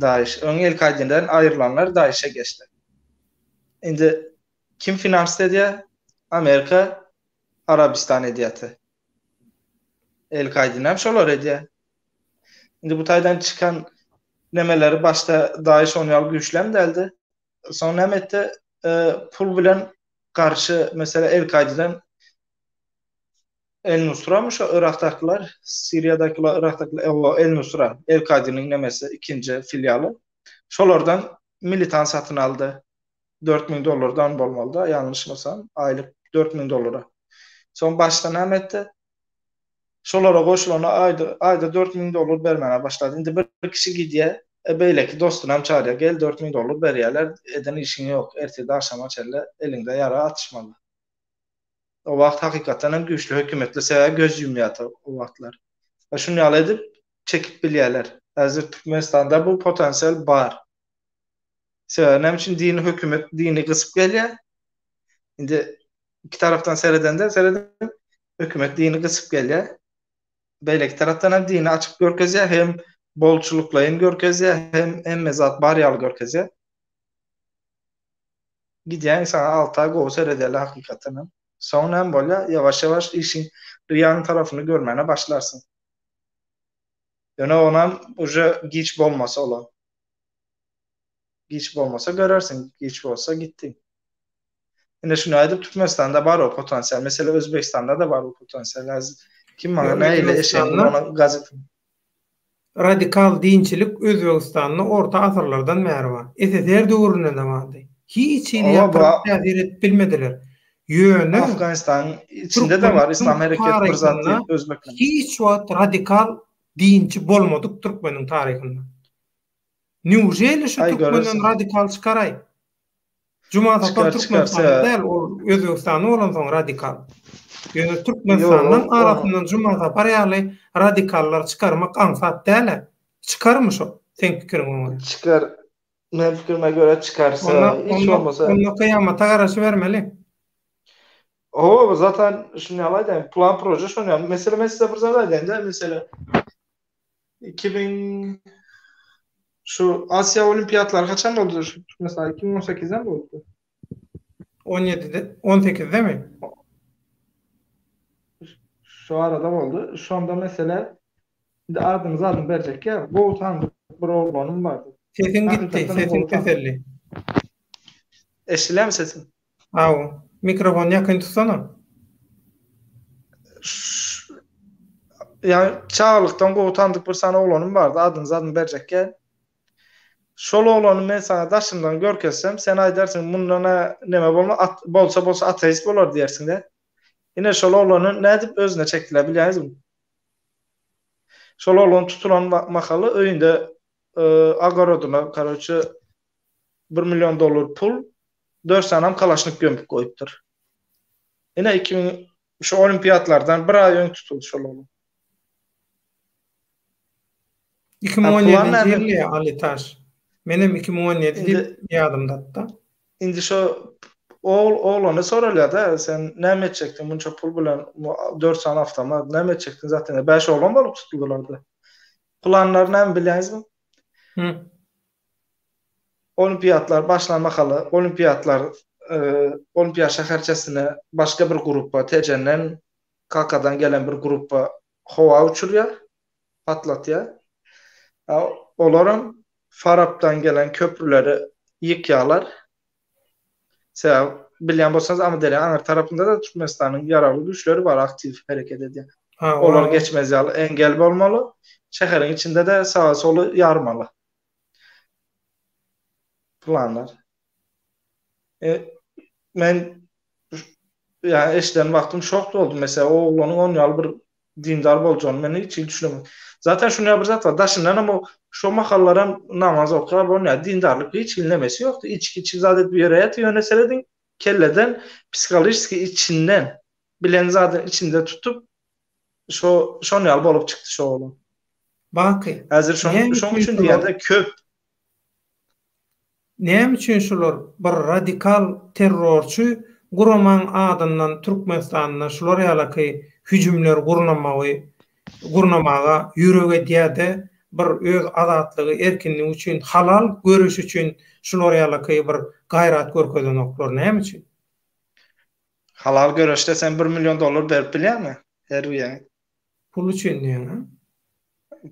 [SPEAKER 2] Daeş. Öň El-Kaideden aýrylanlar Daeşe geçdi. Indi kim finans edýär? Amerika, Arabistan edýärdi. El-Kaideni hem şolar edýär. Indi bu taýdan çykan nemeleri başda Daeş on ýaly güýçlem däldi. Soň näme etdi? Pul bilen garşy mesela El-Kaideden El Nusramy şo Yrakdakylar, Siriýadakylar, Yrakdakylar, ewa El Nusra, El Kaideniň nemesi ikinji filialy. Şolardan militan satyn aldy. 4000 dollardan bolmaly-da, ýalňyşmasam, aýlyk 4000 dollara. Soň başda näme etdi? Şolara goşulana aýda aýda 4000 dollar bermäne başlady. Indi bir kişi gidýär, e, beýleki dostuny hem çagyrýar. Gel 4000 dollar berýärler, eden işiň ýok. Ertirde agşama çenli eliňde ýarag atyşmaly. O wagt hakykatdan hem güýçli hökümetli sebäbi göz ýumýardy o wagtlar. We şuny ýaly edip çekip bilýärler. Häzir Türkmenistanda bu potensial bar. Sebäbi näme üçin dini hökümet dini gysyp gelýär? Indi iki tarapdan seredende seredip hökümet dini gysyp gelýär. Beýleki tarapdan hem dini açyk görkezýär, hem bolçulyklaýyn görkezýär, hem hemme zat bar ýaly görkezýär. Gidýäň saňa alty aý gowy seredeli hakykatdan hem. Soň näme bolýar? Ýawaş ýawaş işiň ýan tarapyny görmäne başlarsyň. Ýöne onam uje giç bolmasa olam. Giç bolmasa görersiň, giç bolsa gitdiň. Ine şuny aýdyp Türkmenistanda bar o potensial. Mesele Özbegistanda-da bar o potensial. Häzir kim maňa nähili eşegiň gulagyna gazet
[SPEAKER 1] Radikal dinçilik Özbegistanda orta asyrlardan bäri bar. SSR döwründe-de bardy. Hiç hili ýatyryp täsir edip bilmediler. Ýöne
[SPEAKER 2] Afganistanyň içinde-de bar Yslam hereketi bir zat diýip
[SPEAKER 1] özbekler. Hiç wagt radikal dinçi bolmadyk türkmeniň taryhynda. Newželi şu türkmenden radikal çykaraý? Juma Sapar Türkmenistanly däl, ol Özbegistanly bolansoň radikal. Ýöne Türkmenistanyň arasyndan Juma Sapar ýaly radikallar çykarmak aňsat däl-ä. Çykarmy şo, seň pikiriňe
[SPEAKER 2] görä? Çykar. Meň pikirime görä çykar.
[SPEAKER 1] Hiç bolmasa. Onda kyýamata garaşybermeli.
[SPEAKER 2] Hawa, zaten şuny ýaly aýdaýyn, plan proje şony ýaly. Meselem, men size bir zat aýdaýyn-da, meselem, 2000 şu Asiýa olimpiýatlary haçan boldy? Şu Türkmenistan 2018-de mi bolupdy?
[SPEAKER 1] 17-de, 18-demi?
[SPEAKER 2] Şu arada boldy. Şonda mesele indi adyny zadyny berjek ýa, gowy tandyk bir oglanym bardy.
[SPEAKER 1] Sesiň gitdi, sesiň peseldi.
[SPEAKER 2] Eşidilýärmi sesim?
[SPEAKER 1] Hawa. Mikrofony ýakyn tutsana.
[SPEAKER 2] Ýa çagalykdan gowy tandyk bir sany oglanym bardy, adyny zadyny berjek gel. Şol oglany men saňa daşyndan görkezsem, sen aýdarsyň, mundan-a neme bolmaz, at, bolsa bolsa ateist bolar diýersiň-dä. Ine, şol oglany nädip özüne çekdiler bilýäňizmi? Şol oglan tutulan mahaly öýünde ogorodyna, karoçe, bir million dollar pul, dört sanam kalaşnik gömüp goýupdyr. Ine, 2000 şu olimpiadlardan bir aý öň tutuldy şol oglan.
[SPEAKER 1] 2017-nji ýyldy Alytaş. Menem 2017 diýip ýadymda-da.
[SPEAKER 2] Indi şo ogul oglana soralýar-da, sen näme etjekdiň munça pul bilen, dört sany awtomat, näme etjekdiň zaten, bäş oglan bolup tutuldylar-da. Planlary näme bilýäňizmi?
[SPEAKER 1] Hı.
[SPEAKER 2] Olimpiadlar başlan mahaly, olimpiadlar olimpiýa şäherçesine başga bir gruppa, Tejenden, Kakadan gelen bir gruppa howa uçurýar, patlatýar. Olaram Farapdan gelen köprüleri ýykýarlar. Sebäbi bilýän bolsaňyz Amyderýanyň aňyr tarapynda-da Türkmenistanyň ýaragly güýçleri bar aktiw hereket edýän. Olar geçmez ýaly engel bolmaly. Şäheriň içinde-de saga-soly ýarmaly. Planlar. E, men ýa eşiden wagtym şok boldum. Mesela o oglanyň on ýaly bir dindar boljagyny men hiç hili düşünemok. Zaten şuny bir zat bar. Daşyndan hem o şo mahallaram namaz okap, on ýa dindarlyk hiç hili nemesi ýokdy. Içki içki zat edip ýöreýärdi. Ýöne serediň kelleden psihologiki içinden bilen zadyny içinde tutup şo şon ýaly bolup çykdy şo oglan.
[SPEAKER 1] Baky.
[SPEAKER 2] Häzir şoň şoň üçin diýende köp
[SPEAKER 1] Näme üçin şular bir radikal terrorçy guramaň adyndan Türkmenistanda şular ýalaky hüjümler gurnamagy gurnamaga ýürek edýärde bir öz azatlygy erkinligi üçin halal göreş üçin şular ýalaky bir gaýrat görkezenoklar näme üçin?
[SPEAKER 2] Halal göreşde sen bir million dollar berip bilýäňmi her birine?
[SPEAKER 1] Pul üçin diýýäň ha?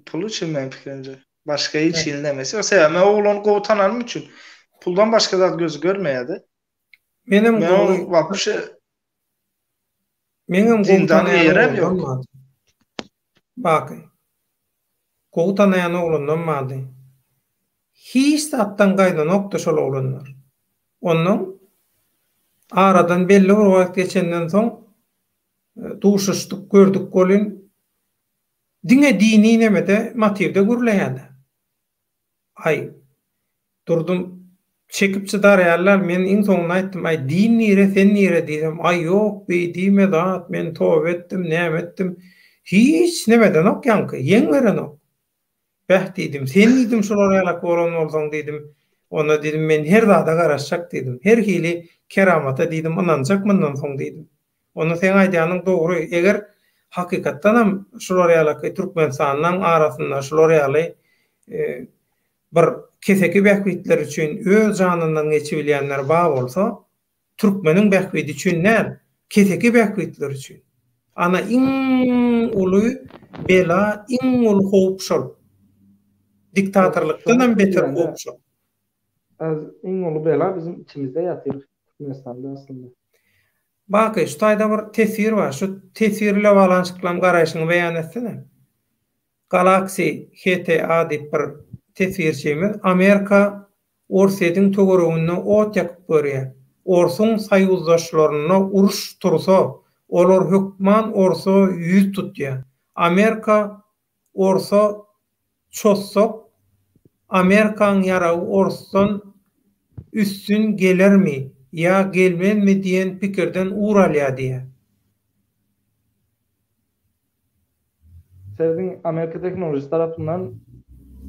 [SPEAKER 2] Pul üçin meň pikirimce. Başga hiç hili nemesi ýok. Sebäbi men oglany gowy tananym üçin puldan başga zat gözi görmeýärdi.
[SPEAKER 1] Menem gowy
[SPEAKER 2] wapşe
[SPEAKER 1] Meňem gowy tanaýan oglan bardy. Baky. Gowy tanaýan oglandan bardy. Hiç zatdan gaýdanokdy şol oglanlar. Onnoň aradan belli bir wagt geçenden soň duşuşdyk, gördük welin Diňe dini nemede motiwde gürleýädä. Aý, Durdum, çekip çydar ýaly däl, men iň soňunda aýtdym, aý, din nire, sen nire diýsem, aý, ýok, beý diýme zat, men toba etdim, näme etdim, hiç neme edenok ýaňky, ýeň berenok. Beh diýdim, sen diýdim şular ýalak bolan bolsaň diýdim, onda diýdim men her zada garaşjak diýdim, her hili keramata diýdim ynanjak mundan soň diýdim. Onda seň aýdýanyň dogry. Eger hakykatdanam şular ýalaky Türkmenistanlaň arasynda şular ýaly bir keseki bähbitler üçin öz janyndan geçibilýänler bar bolsa, türkmeniň bähbidi üçin däl, keseki bähbitler üçin. Ana iň uly bela, iň uly howp şol. Diktatorlykdanam beter howp şol.
[SPEAKER 2] Iň uly bela biziň içimizde ýatyr Türkmenistanda aslynda.
[SPEAKER 1] Baky, şu taýda bir teswir bar. Şu teswir ile baglanyşyklam garaýşyňy beýan etsene. Galaxy HTA diýip bir teswirçimiz Amerika Orsýetiň töwereginde ot ýakyp görýär. Orsuň soýuzdaşlarynda uruş tursa, olar hökman orsa ýüz tutýar. Amerika Orsa çozsak, Amerikaň ýaragy orsdan üstün gelermi ýa gelmezmi diýen pikirden ugur alýar diýýär.
[SPEAKER 2] Serediň Amerika tehnolojisi tarapyndan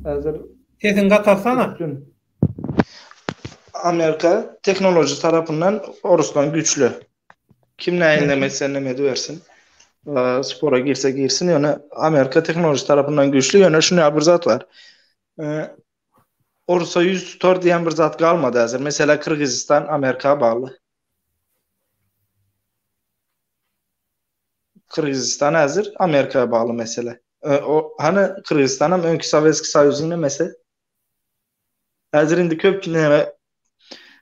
[SPEAKER 2] häzir
[SPEAKER 1] Sesiňi gatalsana. Üstün.
[SPEAKER 2] Amerika tehnolojisi tarapyndan orusdan güýçli. Kim nähili neme etse neme edibersin. Spora girse girsin ýöne Amerika tehnoloji tarapyndan güýçli ýöne şuny bir zat bar. Orusa ýüz tutar diýen bir zat galmady häzir. Mesela Kyrgyzystan Amerika bagly. Kyrgyzystan häzir Amerika bagly mesele. O hany Kyrgyzystan hem öňki Sowetskiý Soýuzyň nemesi. Häzir indi köp näme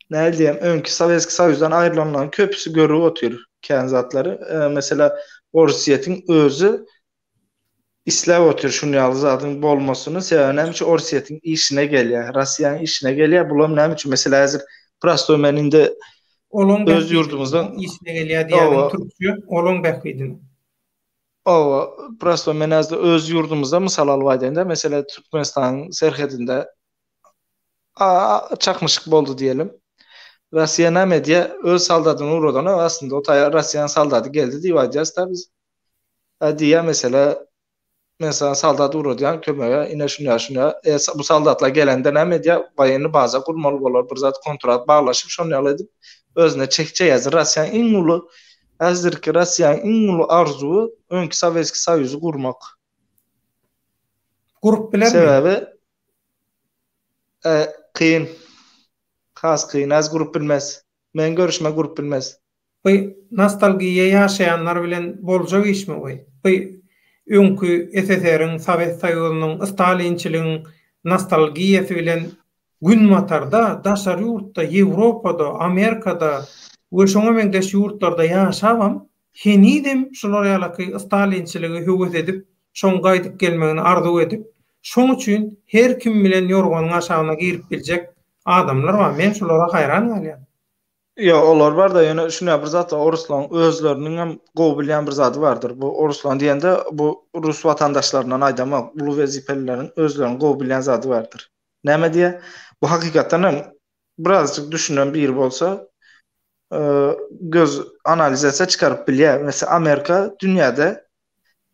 [SPEAKER 2] näme diýem öňki Sowetskiý Soýuzdan aýrylanlaryň köpüsi görüp otyr kän zatlary. E, mesela Orsýetiň özi Isläp otyr şun ýaly zadyň bolmasyny, sebäbi näme üçin Orsýetiň işine gelýär, Russiýanyň işine gelýär, bulam näme üçin, meselä häzir prostoý men indi
[SPEAKER 1] Olaň öz ýurdumyzdan işine gelýär diýýäniň türkçe, olaň bähbidine.
[SPEAKER 2] Hawa, prostoý men häzir öz ýurdumyzdan mysal alyp aýdaýyn-da, meselä Türkmenistanyň serhedinde çaknyşyk boldy diýelim. Russiýa näme edýär? Öz soldadyny ugradanok, aslynda o taýa Russiýanyň soldady geldi diýip aýdýarys-da biz. A diýýär mesele, men saňa soldat ugradýan kömege, ine şunýa şunýa. E, bu soldatlar gelende näme edýär? Woýenny baza gurmaly bolar, bir zat kontrat baglaşyp, şony ýaly edip özüne çekjek. Häzir Russiýanyň iň uly, häzirki Russiýanyň iň uly arzuwy öňki Sowetskiý Soýuzy gurmak.
[SPEAKER 1] Gurup bilermi?
[SPEAKER 2] Sebäbi e, kyn. Has kyn, az gurup bilmez. Meň görüşime gurup bilmez.
[SPEAKER 1] Bu nostalgiýa ýaşaýanlar bilen boljak işmi bu? Bu öňki SSR-iň, Sowet Soýuzynyň, stalinçiligiň nostalgiýasy bilen Günbatarda, daşary ýurtda, Ýewropada, Amerikada we şoňa meňzeş ýurtlarda ýaşabam, henizem şular ýalaky stalinçiligi höwes edip, şoň gaýdyp gelmegini arzuw edip, şoň üçin her kim bilen ýorganyň aşagyna girip biljek adamlar bar. Men şulara haýran galýan.
[SPEAKER 2] Ýok, olar bar-da, ýöne şunýa bir zat bar, oruslaryň özleriniňem gowy bilýän bir zady bardyr. Bu oruslaryň diýende, bu rus watandaşlaryndan aýdamok, uly wezipelileriň özleriniň gowy bilýän zady bardyr. Näme diýýär? Bu hakykatdan hem birazjyk düşünen biri bolsa, göz analiz etse çykaryp bilýär. Meselem, Amerika dünýäde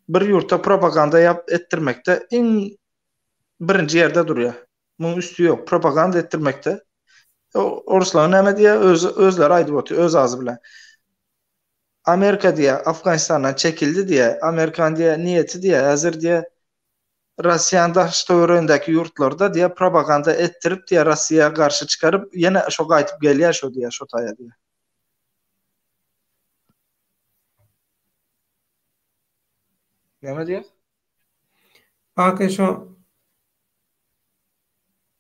[SPEAKER 2] bir ýurtda propaganda ýap etdirmekde iň birinji ýerde durýar. Muň üsti ýok. Propaganda etdirmekde. Oruslar näme diýýär? Öz, özleri aýdyp otyr, öz agzy bilen. Amerika diýýär, Afganistandan çekildi diýýär. Amerikan diýýär, niýeti diýýär, häzir diýýär, Russiýanyň daş töweregindäki ýurtlarda diýýär, propaganda etdirip diýýär, Russiýa garşy çykaryp, ýene şo gaýtyp gelýär şo diýýär, şo taýa diýýär. Näme diýýär?
[SPEAKER 1] Baky şo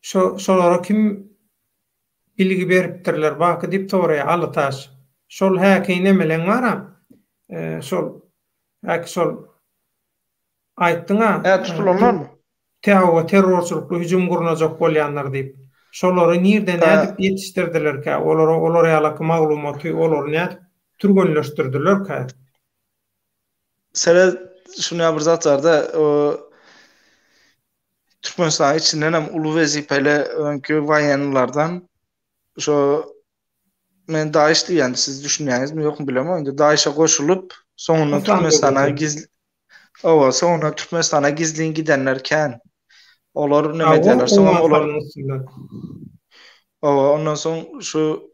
[SPEAKER 1] Şo şolara kim bilgi beripdirler Baky diýip soraýar Alytaş. Şol häki nemeleň baram şol häki şol aýtdyňa.
[SPEAKER 2] Hä tutulanlarmy?
[SPEAKER 1] Hawa terrorçylykly hüjüm gurnajak bolýanlar diýip. Şolary nirde nädip ýetişdirdilerkä olara olar ýalaky maglumaty olary nädip türgenleşdirdilerkä?
[SPEAKER 2] Seret şuny bir zat barda o Türkmenistanyň içinden hem uly wezipeli öňki waýennilerden şo men DAIŞ diýýän siz düşünýäňizmi ýokmy bilemok indi DAIŞe goşulyp soňundan Türkmenistana gizli Owa soňundan Türkmenistana gizlin gidenler kän. Olar neme edýärler soňam olar Owa ondan soň şu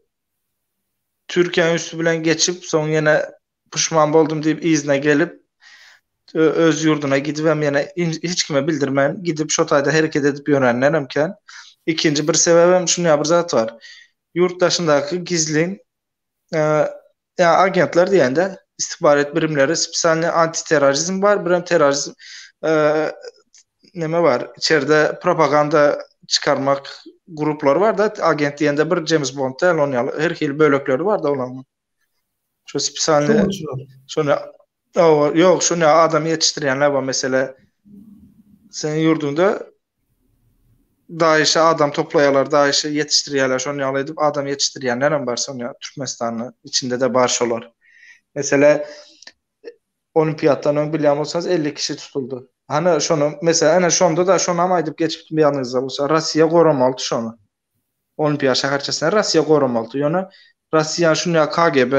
[SPEAKER 2] Türkiýäniň üsti bilen geçip soň ýene puşman boldum diýip yzyna gelip öz ýurduna gidibem ýene hiç kime bildirmän gidip şo taýda hereket edip ýörenlerem kän. Ikinji bir sebäbem şunýa bir zat bar. Ýurt daşyndaky gizlin ýa agentler diýende istihbarat birimleri spesialny antiterrorizm bar, birem terrorizm neme bar, içerde propaganda çykarmak gruplary bar da, agent diýende bir James Bond däl, on ýaly her hili bölekleri bar da olaryň. Şu spesialny şony ýok, şony adam ýetişdirýänler bar mesele. Seň ýurduňda DAIŞ-e adam toplaýarlar, DAIŞ-e ýetişdirýärler, şony ýaly edip adam ýetişdirýänler hem bar şony Türkmenistanda içinde-de bar şolar. Mesele Olimpiýatdan öň bilýän bolsaňyz 50 kişi tutuldy. Hany şony mesele ene şonda-da şony hem aýdyp geçipdim ýanyňyzda bolsa Russiýa goramalydy şony. Olimpiýa şäherçesine Russiýa goramalydy. Ýöne Russiýa şunýa KGB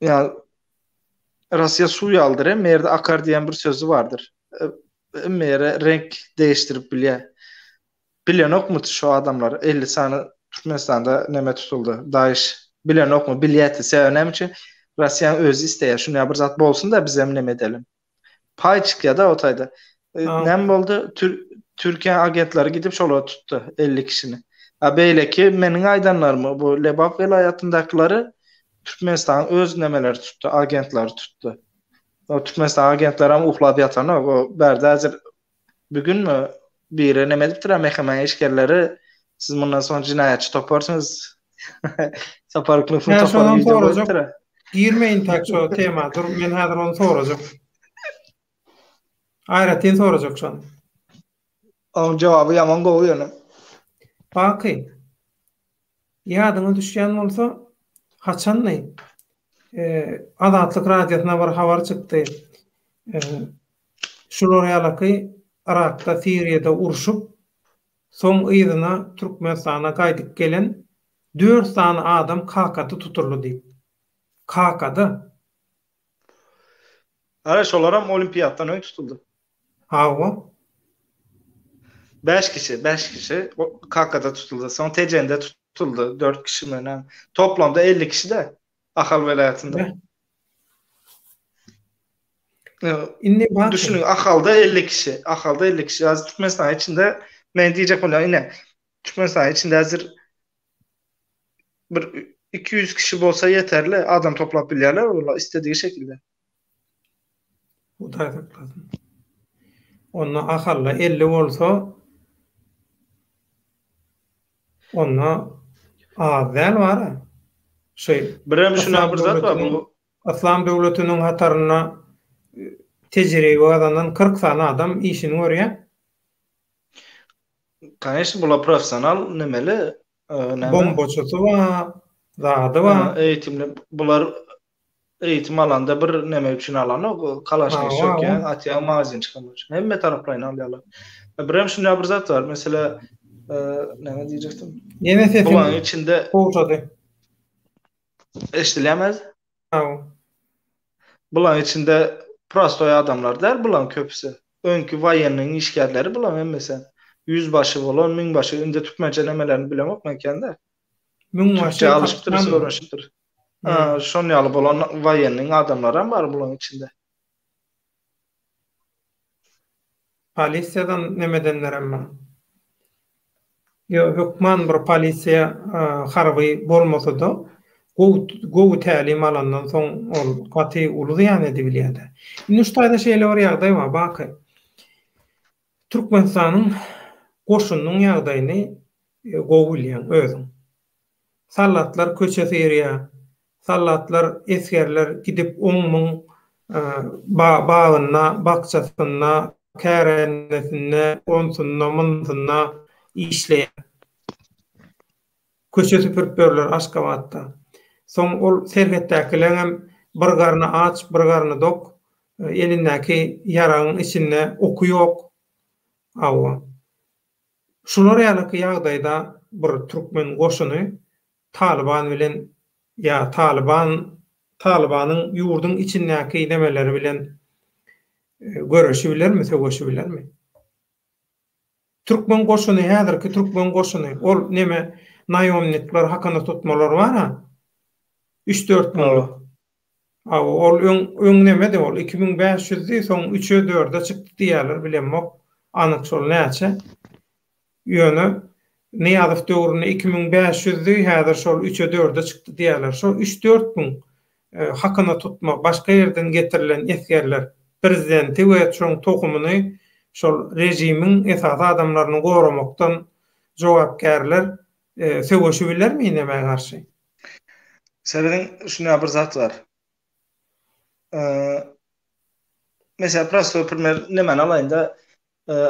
[SPEAKER 2] ýa Russiýa suw ýalydyr, hemme ýerde akar diýen bir sözi bardyr. Hemme ýere reňk değişdirip bilýär. Bilenokmy şu adamlar 50 sany Türkmenistanda neme tutuldy. DAIŞ bilenokmy? Bilýärdi. Sebäbi näme üçin? Russiýanyň özi isleýär. Şunýa bir zat bolsun da bizem neme edelim. Paý çykýar-da o taýda. E, näme boldy? Tür Türkiýe agentleri gidip şolary tutdy, 50 kişini. A beýleki meniň aýdanlarymy bu Lebap welaýatyndakyleri Türkmenistanyň öz nemeleri tutdy, agentleri tutdy. O Türkmenistan agentleri hem uhlap ýatanok. O bärde häzir bugünmi biri neme edipdir, MHM işgärleri siz mundan soň jenaýatçy toparsyňyz. Sapar Hukmyň
[SPEAKER 1] topary wideo goýupdyr. Girme intäk şo tema. Dur men häzir ony sorajak. Aýratyn sorajak şony.
[SPEAKER 2] Oň jogaby ýaman gowy ýöne.
[SPEAKER 1] Baky, ýadyňa düşýän bolsa, haçandy, Azatlyk Radiosyna bir habar çykdy. Şular ýalaky Yrakda, Siriýada urşup, soň yzyna Türkmenistana gaýdyp gelen dört sany adam Kakada tutuldy diýip. Kakada!
[SPEAKER 2] Ara şolaram olimpiýatdan öň tutuldy.
[SPEAKER 1] Hawa.
[SPEAKER 2] Bäş kişi, bäş kişi Kakada tutuldy. Soň Tejende tutuldy, dört kişi menen. Toplamda 50 kişi-de Ahal welaýatynda.
[SPEAKER 1] Indi
[SPEAKER 2] bak. Düşüniň, Ahalda 50 kişi, Ahalda 50 kişi. Häzir Türkmenistanyň içinde men diýjek bolýan ine, Türkmenistanyň içinde häzir bir 200 kişi bolsa ýeterli, adam toplap bilýärler olar istedigi şekilde.
[SPEAKER 1] Hudaý saklasyn. Onda Ahalda 50 bolsa onda az däl bara.
[SPEAKER 2] Şu Birem şuna bir zat bar bu.
[SPEAKER 1] Yslam döwletiniň hatarynda tejribe gazanan 40 sany adam işini görýär.
[SPEAKER 2] Kanyşno bular professional nemeli
[SPEAKER 1] näme? Bombaçysy bar, zady bar.
[SPEAKER 2] Eýitimli bular eýitim alanda bir neme üçin alanok, kalaşnik sökýän, atýan, magazin çykarmak üçin. Hemme taraplaýyn alýarlar. Birem şunda bir zat bar. Mesela näme diýjekdim?
[SPEAKER 1] Ýene sesiň
[SPEAKER 2] Bularyň içinde
[SPEAKER 1] gowşady.
[SPEAKER 2] Eşidilýärmi?
[SPEAKER 1] Hawa.
[SPEAKER 2] Bularyň içinde prostoý adamlar däl bularyň köpüsi. Öňki woýennyň işgärleri bularyň hemmesi. Ýüzbaşy bolan, müňbaşy, indi türkmençe nemelerini bilemok men kende.
[SPEAKER 1] Müňbaşy
[SPEAKER 2] Türkçe alyşypdyr, öwrenişipdir. Şon ýaly bolan woýennyň adamlaram bar bularyň içinde.
[SPEAKER 1] Polisiýadan nemedenlerem bar. Ýok, hökman bir polisiýa harby bolmasa-da, gowy gowy tälim alandan soň ol gaty uly zyýan edibilýär-de. Indi şu taýda şeýle bir ýagdaý bar, Baky. Türkmenistanyň goşunynyň ýagdaýyny gowy bilýäň özüň. Sallatlar köçe syrýar. Sallatlar, esgerler gidip oň-muň bagynda, bakjasynda, kärendesinda, onsunda, munsunda işleýär. Köçe süpürip ýörler Aşgabatda. Soň ol serhetdäkileňem bir garny aç, bir garny dok, elindäki ýaragyň içinde oky ýok. Hawa. Şular ýalyky ýagdaýda bir türkmen goşuny Talyban bilen ýa Talyban Talybanyň ýurduň içindäki nemeleri bilen göreşibilermi, söweşibilermi? Türkmen goşuny häzirki türkmen goşuny ol neme naýomnikler hakyna tutmalar bar-a üç-dört müňlük. Hawa ol öň öň nemedi ol 2500-di soň üçe dörde çykdy diýýärler bilemok anyk şol näçe. Ýöne Nyýazow döwründe 2500-di häzir şol üçe dörde çykdy diýýärler. Şol üç-dört müň hakyna tutma başga ýerden getirilen esgerler prezidenti we şoň tohumyny şol režimiň esasy adamlaryny goramakdan jogapkärler söweşibilermi nämä garşy?
[SPEAKER 2] Serediň, şunda bir zat bar. Mesela prostoý primer nemeni alaýyn-da,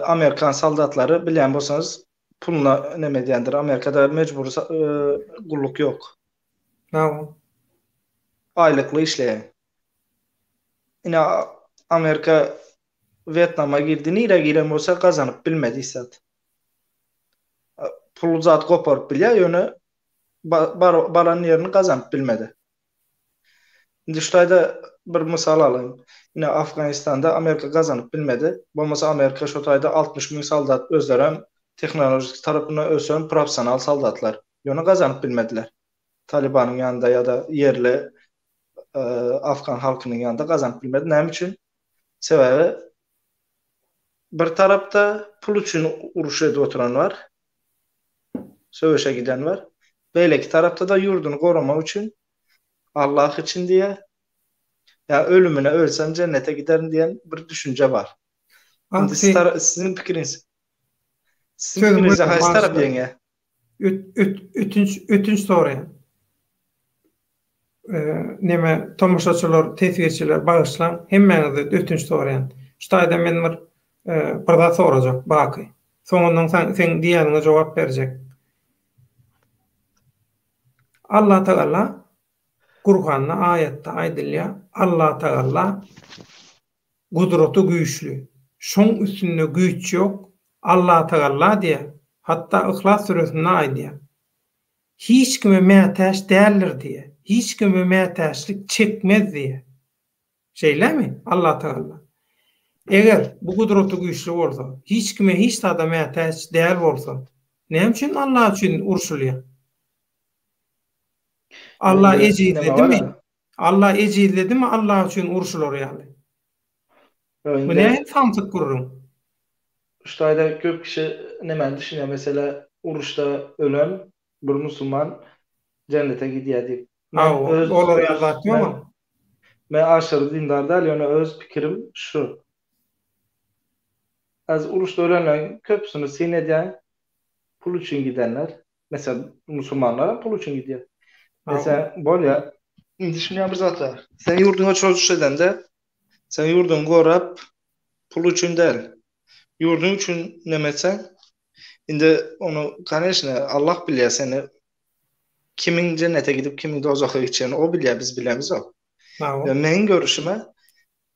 [SPEAKER 2] Amerikan soldatlary bilýän bolsaňyz puluna neme edýändir. Amerikada mejbury gulluk ýok.
[SPEAKER 1] Hawa.
[SPEAKER 2] Aýlykly işleýär. Ine Amerika Wýetnama girdi, nirä giren bolsa gazanyp bilmedi hiç zat. Pul zat goparyp bilýär, ýöne baran ýerini gazanyp bilmedi. Indi şu taýda bir mysal alaýyn. Ine Afganistanda Amerika gazanyp bilmedi. Bolmasa Amerika şu taýda 60 müň soldat özlerem tehnologik tarapyndan ösen professional soldatlar. Ýöne gazanyp bilmediler. Talibanyň ýanynda ýa-da ýerli afgan halkynyň ýanynda gazanyp bilmedi. Näme üçin? Sebäbi bir tarapda pul üçin uruş edip oturan bar. Söweşe giden bar. Beýleki tarapda-da ýurduny goramak üçin Allah üçin diýýär. Ýa ölümine ölsem jennete giderin diýen bir düşünje bar. Indi siziň pikiriňiz Siziň pikiriňizce haýsy tarap ýeňýär?
[SPEAKER 1] Ötünç ötünç soraýan. Neme tomaşaçylar, teswirçiler bagyşlaň, hemmäňizden ötünç soraýan. Şu taýda men bir bir zat sorajak Baky. Soňundan sen seň diýýäniňe jogap berjek. Allatagala Gurhanda aýatda aýdylýar, Allatagala gudraty güýçli. Şoň üstünde güýç ýok. Allatagala diýýär. Hatda Yhlas süresinde aýdýar. Hiç kime mätäç däldir diýýär. Hiç kime mätäçlik çekmez diýýär. Şeýlemi? Allatagala. Eger bu gudraty güýçli bolsa, hiç kime hiç zada mätäç däl bolsa, näme üçin Alla üçin urşulýar? Alla ejizledimi? Alla ejizledimi Alla üçin urşular ýaly? Bu nähili samsyk gürrüň?
[SPEAKER 2] Şu taýda köp kişi nämäni düşünýär, meselä uruşda ölen bir musulman jennete gidýär diýip.
[SPEAKER 1] Men öz olar ýaly zat ýok.
[SPEAKER 2] Men aşyry dindar däl, ýöne öz pikirim şu. Az uruşda ölenleriň köpüsini syn edýän pul üçin gidenler. Meselem, musulmanlar hem pul üçin gidýär. Meselem, bolýar. Indi düşünýän bir zat bar. Sen ýurduňa çozuş edende, sen ýurduňy gorap pul üçin däl. Ýurduň üçin neme etseň, indi ony koneçne Allah bilýär seni kimiň jennete gidip kimiň dowzaha gitjegini o bilýär biz bilemizok. Ýa meň görüşime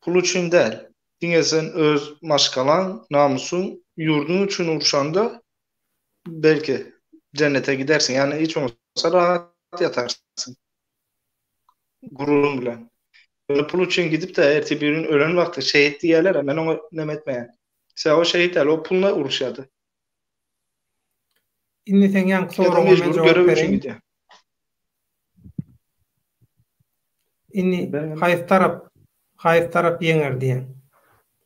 [SPEAKER 2] pul üçin däl. Diňe sen öz maşgalaň, namusyň, ýurduň üçin urşanda belki jennete gidersiň. Ýagny hiç bolmasa rahat ýatarsyň. Gururyň bilen. Ýöne pul üçin gidip-de ertir bir gün ölen wagty şehit diýýärler-ä, men oňa neme etmeýän. Sebäbi o şehit däl, o puluna uruşýardy.
[SPEAKER 1] Indi seň ýaňky soragyňa men jogap bereýin. Indi haýsy tarap haýsy tarap ýeňer diýýäň.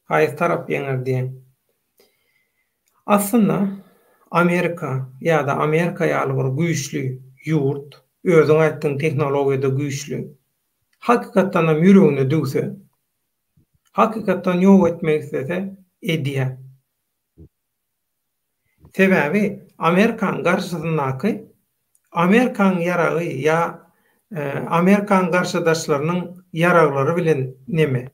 [SPEAKER 1] Haýsy tarap ýeňer diýýäň. Aslynda Amerika ýa-da Amerika ýaly bir güýçli ýurt, özüň aýtdyň tehnologiýada güýçli. Hakykatdanam ýüregine düwse, hakykatdan ýok etmek islese edýär. Sebäbi Amerikanyň garşysyndaky Amerikanyň ýaragy ýa Amerikanyň garşydaşlarynyň ýaraglary bilen neme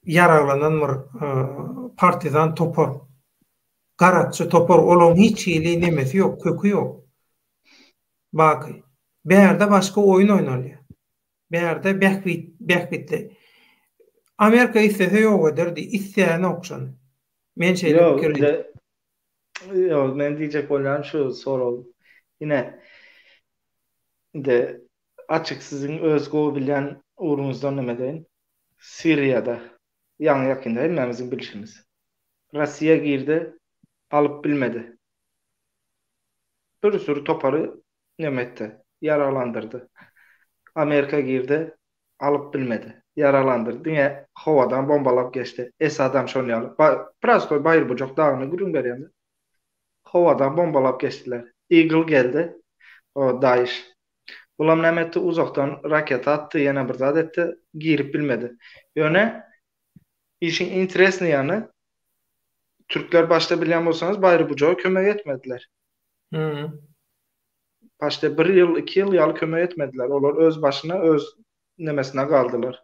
[SPEAKER 1] ýaraglanan bir partizan topar, garakçy topar olaň hiç hili nemesi ýok, köki ýok. Baky. Bärde başga oýun oýnalýar. Bärde bähbit bähbitli. Amerika islese ýok ederdi, islänok şony. Men şeýle
[SPEAKER 2] Ýok,
[SPEAKER 1] pikir
[SPEAKER 2] indi ýok, men diýjek bolýan şu sorag. Ine, indi açyk siziň öz gowy bilýän ugruňyzdan neme edeýin. Siriýada ýaňy ýakynda hemmämiziň bilşimiz. Russiýa girdi, alyp bilmedi. Bir sürü topary neme etdi, ýaraglandyrdy. Amerika girdi, alyp bilmedi. Ýaraglandyrdy. Diňe howadan bombalap geçdi. Esadam şon ýaly. Prostoý Baýyrbujak dagyny gürrüň berýän-de. Howadan bombalap geçdiler. Eagle geldi. O Daeş. Bulam näme etdi? Uzakdan raketa atdy, ýene bir zat etdi. Girip bilmedi. Ýöne işiň interesnyý ýany türkler başda bilýän bolsaňyz Baýyrbujaga kömek etmediler. Paşde bir ýyl, iki ýyl ýaly kömek etmediler. Olar öz başyna, öz nemesine galdylar.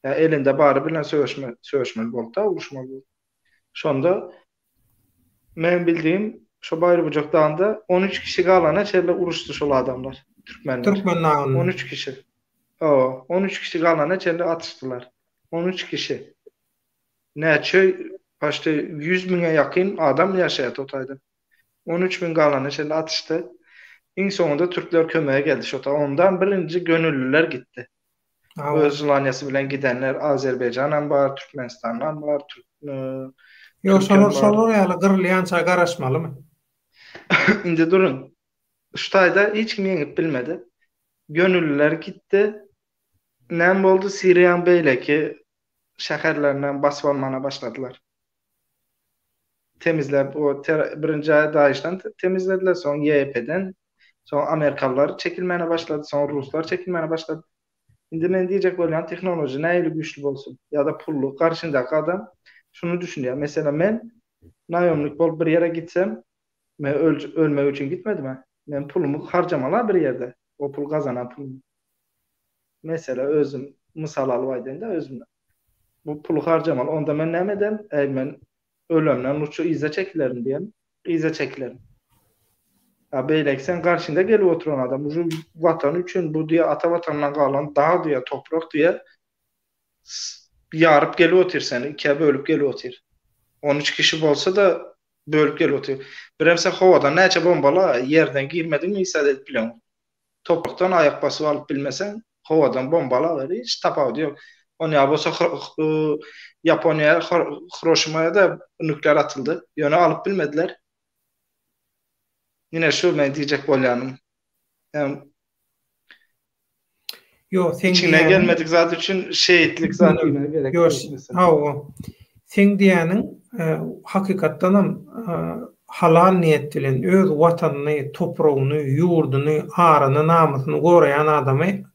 [SPEAKER 2] Ýa elinde bary bilen söweşme, söweşmeli boldy-da, uruşmaly boldy. Şonda meň bildigim şo Baýrybujak dagynda 13 kişi galana çenli uruşdy şol adamlar, türkmenler.
[SPEAKER 1] Türkmen dagynda.
[SPEAKER 2] 13 kişi. Hawa, 13 kişi galana çenli atyşdylar. 13 kişi. Näçe, paşde 100 müňe ýakyn adam ýaşaýardy o taýda. 13 müň galana çenli atyşdy. Iň soňunda türkler kömege geldi şota. Ondan birinji gönüllüler gitdi. Öz želaniýasy bilen gidenler Azerbaýjanam bar, Türkmenistandan bar, türk
[SPEAKER 1] Ýok, şolar şolar ýaly gyrylýança garaşmalymy?
[SPEAKER 2] Indi duruň. Şu taýda hiç kim ýeňip bilmedi. Gönüllüler gitdi. Näme boldy? Siriýanyň beýleki şäherlerinden basyp almana başladylar. Temizläp o birinji DAEŞ-den temizlediler, soň YPG-den, soň amerikalylar çekilmäne başlady, soň ruslar çekilmäne başlady. Indi men diýjek bolýan tehnologiýa nähili güýçli bolsun ýa-da pully garşyňdaky adam şuny düşünýär. Meselem men naýomnik bolup bir ýere gitsem, men ölmek üçin gitmedim-ä. Men pulumy harjamaly-a bir ýerde, o pul gazanan pulumy. Mesele özüm mysal alyp aýdaýyn-da özümden. Bu puly harjamaly. Onda men näme ederin? Äý men ölemden lutçy yza çekilerin diýen. Yza çekilerin. A beýleki sen garşyňda gelip oturan adam uje watan üçin bu diýe ata watandan galan dag diýe toprak diýe ýaryp gelip otyr seni ikä bölüp gelip otyr. 13 kişi bolsa-da bölüp gelip otyr. Birem sen howadan näçe bombala ýerden girmediňmi hiç zat edip bileňok. Toprakdan aýak basyp alyp bilmeseň, howadan bombalaber, hiç tapawudy ýok. Onýa bolsa Ýaponiýa Hiroşimaýa-da nuklear atyldy. Ýöne alyp bilmediler. Ine şu men diýjek bolýanym. Ýa
[SPEAKER 1] Ýok, seň
[SPEAKER 2] Içiňden gelmedik zat üçin şehitlik zat diýmäge gerek
[SPEAKER 1] ýok. Hawa. Seň diýýäniň hakykatdanam halal niýet bilen öz watanyny, topragyny, ýurduny, aryny, namysyny goraýan adamy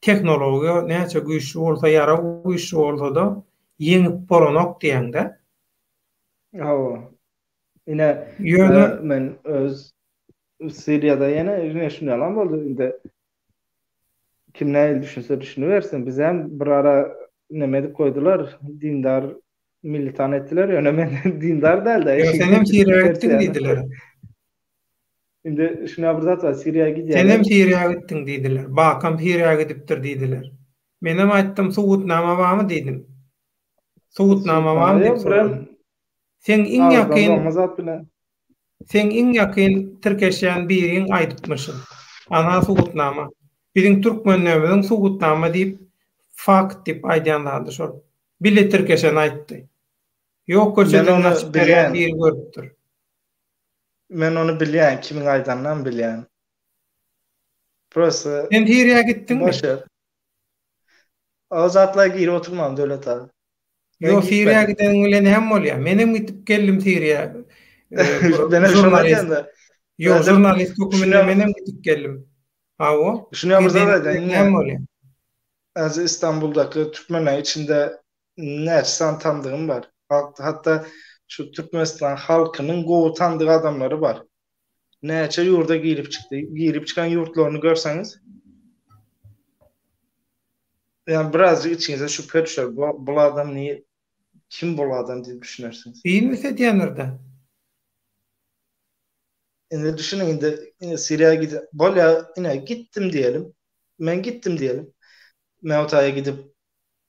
[SPEAKER 1] tehnologiýa näçe güýçli bolsa, ýarag güýçli bolsa-da ýeňip bolanok diýýäň-dä.
[SPEAKER 2] Hawa. Ine, ýöne men öz Siriýada ýene ine şunýalam boldy indi. Kim nähili düşünse düşünibersin. Bizem bir ara neme edip goýdular, dindar militan etdiler, ýöne men dindar däl-de.
[SPEAKER 1] Ýok, senem Siriýa gitdiň diýdiler.
[SPEAKER 2] Indi şuna bir zat bar, Siriýa gidýärler.
[SPEAKER 1] Senem Siriýa gitdiň diýdiler. Bakam Siriýa gidipdir diýdiler. Menem aýtdym, subutnama barmy diýdim. Subutnama barmy diýip soradym. Seň iň ýakyn Seň iň ýakyn tirkeşýän biriň aýdypmyşyn. Ana subutnama. Biziň türkmenlerimiziň subutnama diýip fakt diýip aýdýan zady şol. Bile tirkeşen aýtdy. Ýok köçeden gaçyp barýan biri görüpdir.
[SPEAKER 2] Men ony bilýän, kimiň aýdanynam bilýän.
[SPEAKER 1] Prosta Sen Siriýa gitdiňmi?
[SPEAKER 2] Boş ýer. O zatlara girip oturman Döwlet aga.
[SPEAKER 1] Ýok, Siriýa gideniň bilen näme bolýar? Menem gidip geldim Siriýa.
[SPEAKER 2] Menem şony aýdýan-da.
[SPEAKER 1] Ýok, žurnalist hökmünde menem gidip geldim.
[SPEAKER 2] Hawa. Şuny bir zat aýdaýyn. Näme bolýar? Häzir Istanbuldaky türkmenleriň içinde näçe sany tandygym bar. Hatda şu Türkmenistan halkynyň gowy tandygy adamlary bar. Näçe ýurda girip çykdy. Girip çykan ýurtlaryny görseňiz, ýani birazjyk içiňize şübhe düşer. Bu bul adam ni kim bul adam diýip düşünersiňiz.
[SPEAKER 1] Biznes edýändir-dä.
[SPEAKER 2] Indi düşüniň indi ine Siriýa gidip bolýa ine gitdim diýelim. Men gitdim diýelim. Men o taýa gidip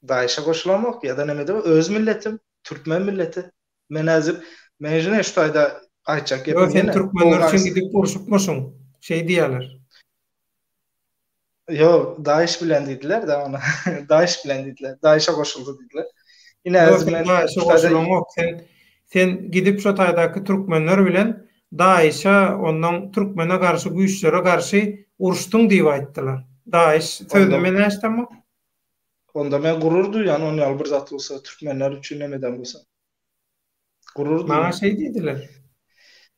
[SPEAKER 2] DAIŞ-e goşulamok ýa-da neme edemok. Öz milletim, türkmen milleti. Men häzir men ine şu taýda aýtjak
[SPEAKER 1] gepim ýene. Ýok sen türkmenler üçin gidip urşupmyşyň. Şeý diýýärler.
[SPEAKER 2] Ýok, DAIŞ bilen diýdiler-de ony. DAIŞ bilen diýdiler. DAIŞ-e goşuldy diýdiler.
[SPEAKER 1] Ine häzir men DAIŞ-e goşulaňok. Sen sen gidip şo taýdaky türkmenler bilen DAIŞ-e, ondan türkmene garşy güýçlere garşy uruşdyň diýip aýtdylar. DAIŞ sözüni men eşdemok.
[SPEAKER 2] Onda men gurur duýýan on ýaly bir zat bolsa türkmenler üçin neme eden bolsa.
[SPEAKER 1] Gurur duýýan. Maňa şeý diýdiler.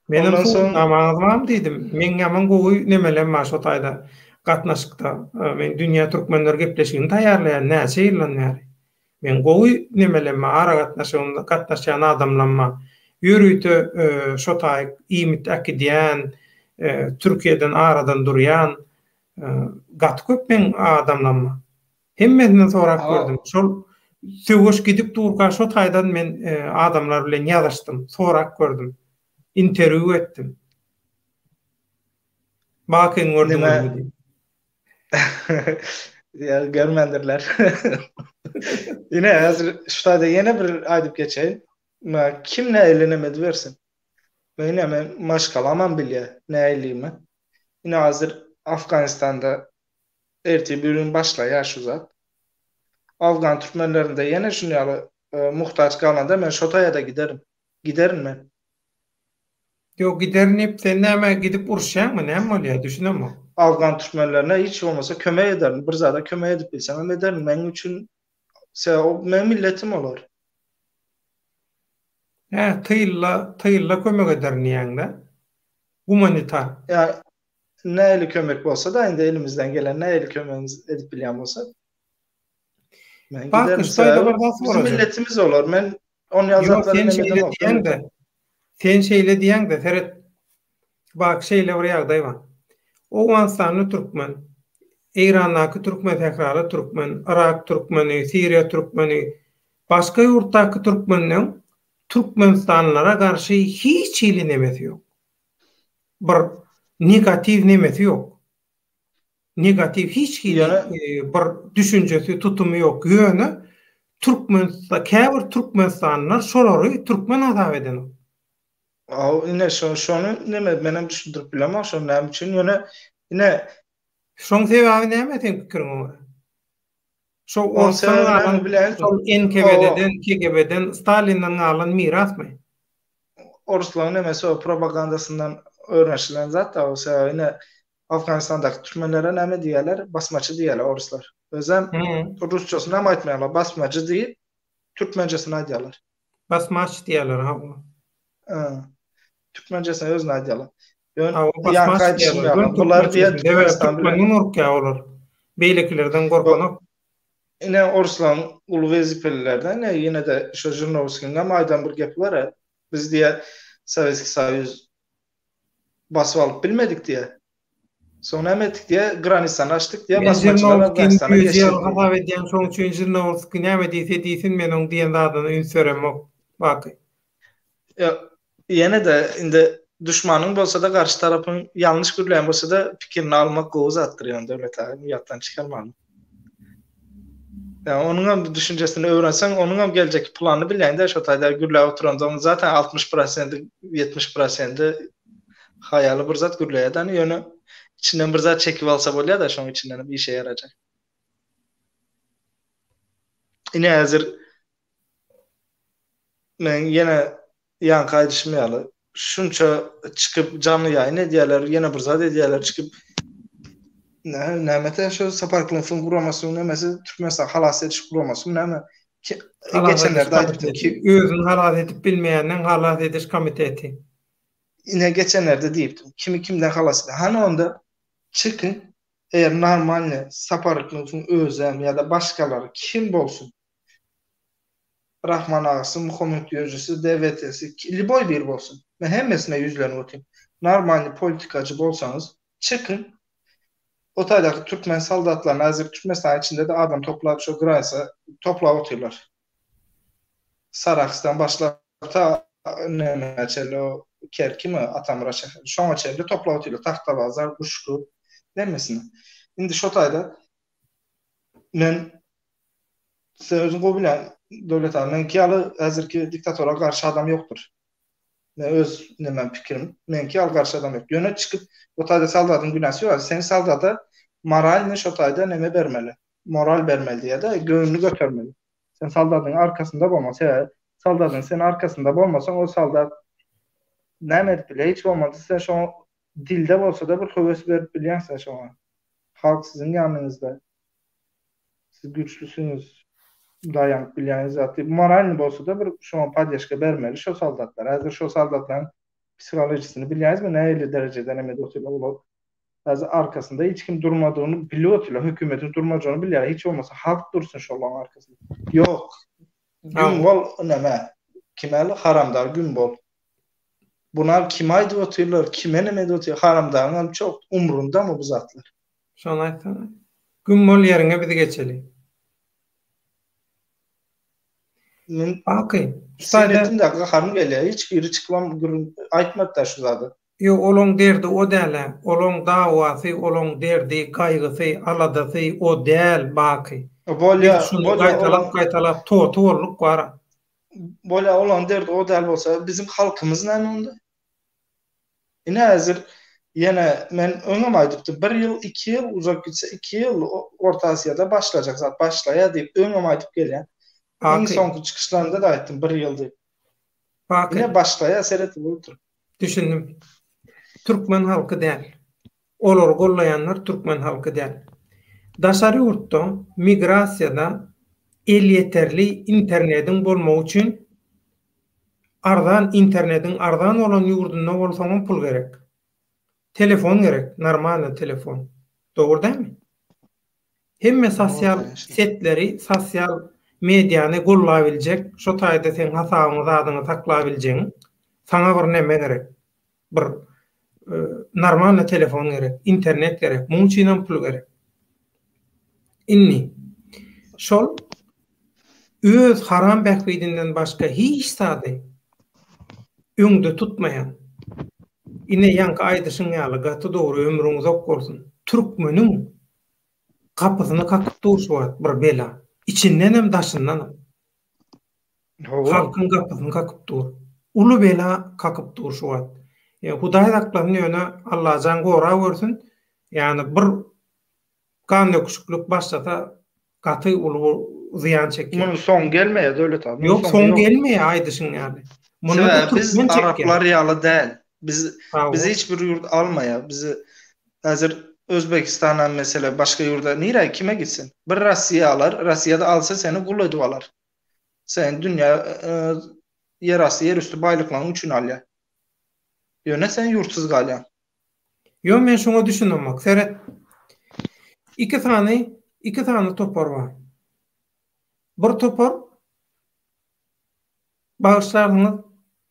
[SPEAKER 1] Menem subutnamaňyz barmy diýdim. Meň ýaman gowy nemelem bar şo taýda gatnaşykda. Men Dünýä Türkmenleri gepleşigini taýýarlaýan näçe ýyldan bäri. Meň gowy nemelem bar, aragatnaşygym gatnaşýan adamlam bar. Ýörite şo taýyk iýmit äkidýän, Türkiýeden aradan durýan gaty köp meň adamlam bar. Hemmesinden sorap gördüm. Şol söweş gidip durka şo taýdan men adamlar bilen ýazyşdym, sorap gördüm. Interwýu etdim. Bakyň gördüňizmi diýip.
[SPEAKER 2] Ýa görmändirler. Ine häzir şu taýda ýene bir aýdyp geçeýin. Kim nähili neme edibersin. Men ine men maşgalamam bilýär nähiliimi. Ine hazir Afganistanda ertir bir gün başlaýar şu zat. Afgan türkmenlerinde ýene şun ýaly muhtaç galanda men şo taýada giderin. Giderin men.
[SPEAKER 1] Ýok giderin diýip sen näme gidip uruşýaňmy näme bolýar düşünemok.
[SPEAKER 2] Afgan türkmenlerine hiç bolmasa kömek ederin. Bir zada kömek edip bilsemem ederin. Meň üçin meň milletim olar.
[SPEAKER 1] Hä tylla tylla kömek ederin diýýäňdä. Gumanitar.
[SPEAKER 2] Ýa nähili kömek bolsa-da indi elimizden gelen nähili kömegimiz edip bilýän bolsak. Men
[SPEAKER 1] giderin. Sebäbi
[SPEAKER 2] bizim milletimiz olar. Men on ýaly
[SPEAKER 1] zatlary sen şeýle diýeňde. Sen şeýle diýeňde seret. Bak şeýle bir ýagdaý bar. Owganystanly türkmen, Eýrandaky türkmen sähraly türkmen, Yrak türkmeni, Siriýa türkmeni. Başga ýurtdaky türkmenleň türkmenistanlylara garşy hiç hili nemesi ýok. Bir negatiw nemesi ýok. Negatiw hiç hili bir düşünjesi, tutumy ýok. Ýöne Türkmenista käbir türkmenistanlylar şolary türkmen hasap edenok.
[SPEAKER 2] Aw ine şo şony neme menem düşündirip bilemok şony näme üçin ýöne ine
[SPEAKER 1] Şoň sebäbi näme seň pikiriňe görä? Şo orsdan galan şol NKWD-den, KGB-den, Stalinden galan mirasmy?
[SPEAKER 2] Orslaryň nemesi o propagandasyndan öwrenişilen zat-da o sebäbi ine Afganistandaky türkmenlere näme diýýärler? Basmaçy diýýärler orslar. Özem rusçasyny hem aýtmaýarlar, basmaçy diýip türkmençesini aýdýarlar.
[SPEAKER 1] Basmaç diýýärler hawa.
[SPEAKER 2] Türkmençesini özüni aýdýarlar.
[SPEAKER 1] Ýöne ýaňky aýdyşym ýaly, bular diýen Türkmenistan bilen gorkýar olar. Beýlekilerden gorkanok.
[SPEAKER 2] Ine orslaryň uly wezipelilerden ine ýene-de şo Žirnowskiniň hem aýdan bir gepi bar-a. Biz diýýär Sowetskiý Soýuz basyp alyp bilmedik diýýär. Soň näme etdik diýýär, granisany açdyk diýýär,
[SPEAKER 1] basmaçylar Afganistana geçdi. Men hasap edýän, şoň üçin Žirnowskiý näme diýse diýsin, men oň diýen zadyna üns beremok. Baky.
[SPEAKER 2] Ýene-de indi duşmanyň bolsa-da garşy tarapyň ýalňyş gürleýän bolsa-da pikirini almak gowy zatdyr ýöne Döwlet aga ýatdan çykarmaly. Ýa onuň hem düşünjesini öwrenseň onuň hem geljekki planyny bilýäň-de şo taýda gürläp oturansoň zaten 60 prosendi 70 prosendi haýaly bir zat gürleýär-de ýöne içinden bir zat çekip alsa bolýar-da şoň içinden hem işe ýarajak. Ine häzir Men ýene ýaňky aýdyşym ýaly, şunça çykyp janly ýaýyn edýärler, ýene bir zat edýärler çykyp näme şu Sapar Klynowyň guramasynyň nämesi Türkmenistan halas ediş guramasymy näme?
[SPEAKER 1] Geçenlerde aýdypdym ki özüni halas edip bilmeýänden halas ediş komiteti.
[SPEAKER 2] Ine geçenlerde diýipdim. Kimi kimden halas eder? Hany onda çykyň eger normalny Sapar Klynowyň özem ýa-da başgalary kim bolsun Rahman agasy, Muhammet Ýörjüsi, DWT-si, lýuboý biri bolsun. Men hemmesine ýüzlenip otyryn. Normalny politikajy bolsaňyz, çykyň, o taýdaky türkmen soldatlaryny, häzir Türkmenistanyň içinde-de adam toplap, şo granisa toplap otyrlar. Sarahsdan başlap ta nämä çenli, o Kerkimi, Atamyrat şäheri, şoňa çenli toplap otyrlar, Tagtabazar, Guşgy, hemmesini. Indi şo taýda men Sen özüň gowy bilýäň Döwlet aga, meňki ýaly häzirki diktatora garşy adam ýokdur. Men öz nemem pikirim, meňki ýaly garşy adam ýok. Ýöne çykyp o taýda soldatyň günäsi ýok. Sen soldata moralny şo taýda neme bermeli. Moral bermeli diýýär-de, göwnüni götermeli. Sen soldatyň arkasynda bolmaly. Sebäbi soldatyň sen arkasynda bolmasaň o soldat näme edip bilýär? Hiç bolmasa sen şoňa dilde bolsa-da bir höwes berip bilýäň sen şoňa. Halk siziň ýanyňyzda. Siz güçlüsiňiz, daýanyp bilýäňiz zat diýip, moralny bolsa-da bir şoňa poddeşka bermeli şo soldatlara. Häzir şo soldatlaryň psiholojisini bilýäňizmi, nähili derejede neme edip otyrlar olar. Häzir arkasynda hiç kim durmadygyny bilip otyrlar, hökümetiň durmajagyny bilýärler, hiç bolmasa halk dursun şolaryň arkasynda. Ýok. Güm bol neme, kim äli haramdag güm bol. Bunam kime aýdyp otyrlar, kime neme edip otyr, haramdagyňam çok umrundamy bu zatlar.
[SPEAKER 1] Şony aýtsana. Güm bol ýeriňe biz geçeli.
[SPEAKER 2] Men Baky. Şu taýda Syn gaharym gelýär. Hiç biri çykybam gürrüň aýtmady-da şu zady.
[SPEAKER 1] Ýok, olaň derdi o däl-ä. Olaň dawasy, olaň derdi, gaýgysy, aladasy o däl, Baky.
[SPEAKER 2] Bolýa,
[SPEAKER 1] Biz şuny bolýa, olaň gaýtalap-gaýtalap toty bolduk wara.
[SPEAKER 2] Bolýa, olaň derdi o däl bolsa, biziň halkymyz näme onda? Ine häzir ýene men öňem aýdypdym, bir ýyl, iki ýyl, uzak gitse iki ýyl Orta Aziýada başlajak zat başlaýar diýip öňem aýdyp gelýän. Iň soňky çykyşlarymda-da aýtdym bir ýyl diýip. Ine başlaýar seredip otur.
[SPEAKER 1] Düşündim. Türkmen halky däl. Olary gollaýanlar türkmen halky däl. Daşary ýurtda migrasiýada elýeterli internediň bolmagy üçin Arzan internediň arzan bolan ýurdunda bolsaňam pul gerek. Telefon gerek, normalny telefon. Dogry dälmi? Hemme sosial setleri, sosial mediany gollabiljek, şo taýda seň hasabyňy zadyňy saklabiljegiň saňa bir neme gerek. Bir normalny telefon gerek, internet gerek. Muň üçinem pul gerek. Indi şol. Öz haram bähbidinden başga hiç zady öňde tutmaýan. Ine ýaňky aýdyşyň ýaly gaty dogry ömrüň uzak bolsun. Türkmeniň gapysyny kakyp dur şu wagt bir bela. Içindenem daşyndanam. Halkyň gapysyny kakyp dur. Uly bela kakyp dur şu wagt. Hudaý saklasyn ýöne Allajan gorawörsün. Ýagny bir Gan döküşiklik başlasa gaty uly zyýan çekýär.
[SPEAKER 2] Munuň soňy gelmeýär Döwlet
[SPEAKER 1] abi. Ýok, soňy gelmeýär aýdyşyň ýaly.
[SPEAKER 2] Muny biz araplar ýaly däl. Biz biz hiç bir ýurt almaýar. Bizi häzir Özbegistana mesele başga ýurda nirä kime gitsin? Bir Russiýa alar, Russiýada alsa seni gul edip alar. Sen dünýä ýerasty ýerüsti baýlyklaryň üçin alýar. Ýöne sen ýurtsuz galýaň.
[SPEAKER 1] Ýo men şuňa düşünemok. Seret. Iki sany, iki sany topar bar. Bir topar bagyşlarsyňyz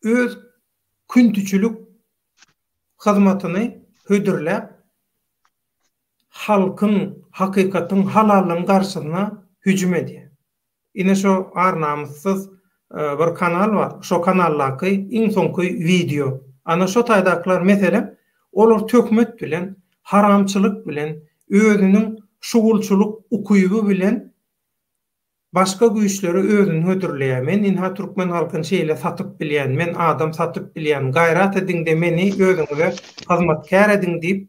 [SPEAKER 1] öz küntüçilik hyzmatyny hödürläp halkyň, hakykatyň, halallygyň garşysyna hüjüm edýär. Ine şo ar-namyssyz bir kanal bar, şo kanaldaky iň soňky wideo. Ana şo taýdakylar meselem, olar töhmet bilen, haramçylyk bilen, özüniň şugulçylyk ukyby bilen başga güýçlere özüni hödürleýär. Men ynha türkmen halkyny şeýle satyp bilýän, men adam satyp bilýän, gaýrat ediňde meni özüňize hyzmatkär ediň diýip,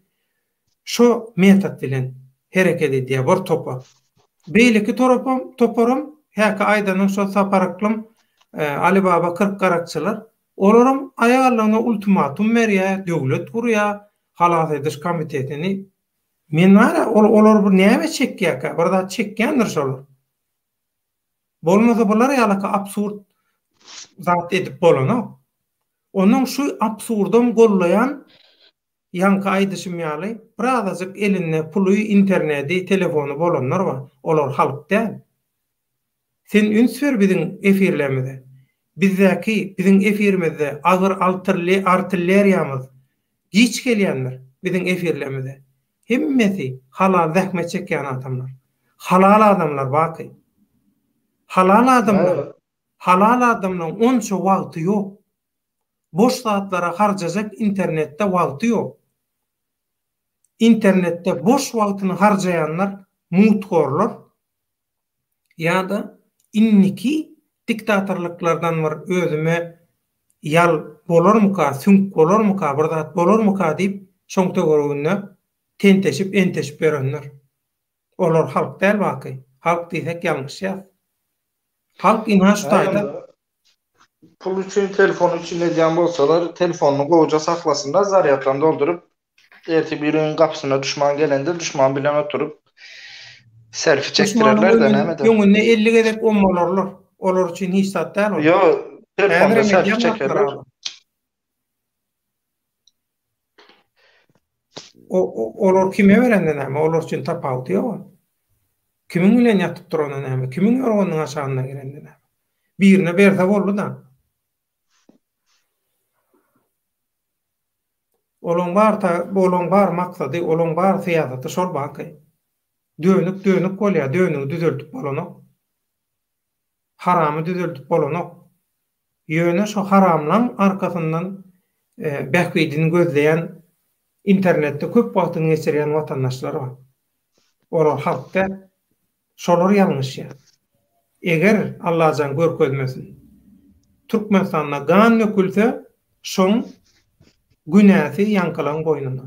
[SPEAKER 1] Şo metod bilen hereket edýär bir topar. Beýleki torapam, toparam häki aýdanyň şo Sapar Yklym, Alibaba 40 garakçylar, olaram aýallygyna ultimatum berýär, döwlet gurýar, halas ediş komitetini. Men bar-a, ol olar bir näme çekýärkä, bir zat çekýändir şolar. Bolmasa bular ýalyky absurd zat edip bolanok. Onuň şu absurdam gollaýan Ýaňky aýdyşym ýaly, birazajyk elinde puly, internedi, telefony bolanlar bar. Olar halk däl. Sen üns ber biziň efirlerimize. Bizdäki, biziň efirimizde agyr artilleriýamyz giç gelýändir biziň efirlerimize. Hemmesi halal zähmet çekýän adamlar. Halal adamlar baky. Halal adamlar, halal adamlaryň onça wagty ýok. Boş zatlara harjajak internetde wagty ýok. Internetde boş wagtyny harjaýanlar mutgorlar ýa-da indiki diktatorlyklardan bir özüme ýal bolarmyka, süňk bolarmyka, bir zat bolarmyka diýip şoň töwereginde tenteşip enteşip ýörenler. Olar halk däl baky. Halk diýsek ýalňyşýas. Halk ynha şu taýda.
[SPEAKER 2] Pul üçin telefon üçin edýän bolsalar telefonyny gowja saklasynlar zarýadlaryny dolduryp ertir biriniň gapysyna duşman gelende duşman bilen oturyp selfi çekdirerler-de näme eder.
[SPEAKER 1] Öňünde 50 gezek ommalarlar. Olar üçin hiç zat däl ol.
[SPEAKER 2] Ýok, telefonda selfi çekerler.
[SPEAKER 1] Olar kime berende näme? Olar üçin tapawudy ýok. Kimiň bilen ýatyp duranda näme? Kimiň ýorganynyň aşagyna girende näme? Birine berse boldy-da. Olaň bar ta, olaň bar maksady, olaň bar syýasaty şol baky. Dönük dönük bolýar, dönügi düzeldip bolanok. Haramy düzeldip bolanok. Ýöne şo haramlaň arkasyndan bähbidini gözleýän internetde köp wagtyny geçirýän watandaşlar bar. Olar halk däl. Şolar ýalňyşýar. Eger, Allajan görkezmesin, Türkmenistanda gan dökülse, şoň günäsi ýaňkylaň boýnuna.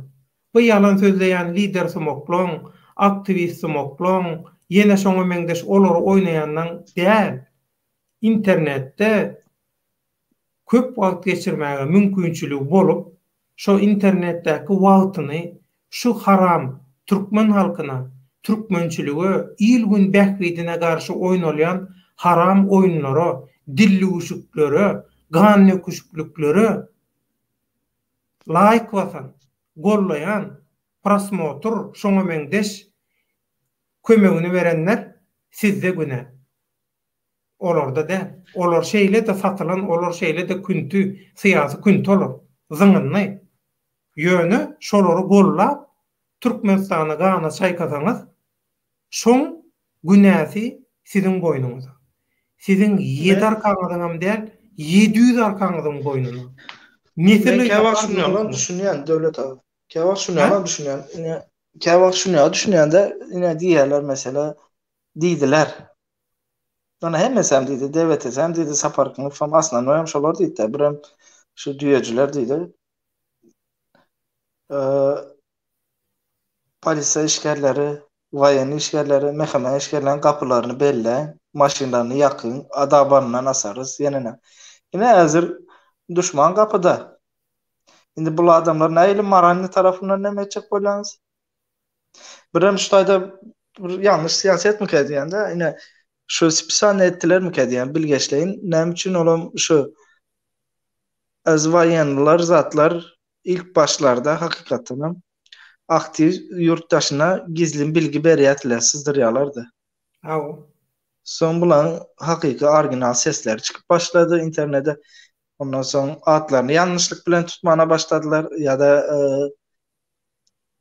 [SPEAKER 1] Bu ýalan sözleýän lider sumaklaň, aktiwist sumaklaň, ýene şoňa meňzeş olary oýnaýanlaň däl. Internetde köp wagt geçirmäge mümkinçiligi bolup, şo internetdäki wagtyny şu haram türkmen halkyna, türkmençilige, il-gün bähbidine garşy oýnalýan haram oýunlara, dillüwüşiklere, gandöküşikliklere laýk basan, gollaýan, prosmotr, şoňa meňzeş kömegini berenler sizde günä. Olarda däl. Olar şeýle-de satylan, olar şeýle-de künti, syýasy künti olar. Zyňyndy. Ýöne şolary gollap, Türkmenistany gana çaýkasaňyz, şoň günäsi siziň boýnuňyza. Siziň ýedi arkaňyzyňam däl, 700 arkaňyzyň boýnuna.
[SPEAKER 2] Nesil Men käwagt şuny ýalam düşünýän Döwlet aga. Käwagt şuny ýalam düşünýän. Ine käwagt şuny ýaly düşünýän-de, ine diýýärler mesele diýdiler. Ýöne hemmesem diýdi, DWTS-em diýdi, Sapar Kynyýewem asnanoýam şolar diýdi-de, birem şu düýejiler diýdi. Polisiýa işgärleri, waýenniý işgärleri, MHM işgärleriniň gapylaryny belläň, maşynlaryny ýakyň, dabanyndan asarys, ýene näme. Ine häzir duşman gapyda. Indi bul adamlar nähili moralnyý tarapyndan näme etjek bolýaňyz? Birem şu taýda bir ýalňyş syýasetmikä diýende, ine şu spesialny etdilermikä diýen bilgeşleýin. Näme üçin olam şu az waýennylar zatlar ilk başlarda hakykatdanam aktiw ýurt daşyna gizlin bilgi berýärdiler, syzdyrýarlardy.
[SPEAKER 1] Hawa.
[SPEAKER 2] Soň bularyň hakyky original sesleri çykyp başlady internede. Ondan soň atlaryny ýalňyşlyk bilen tutmana başladylar ýa-da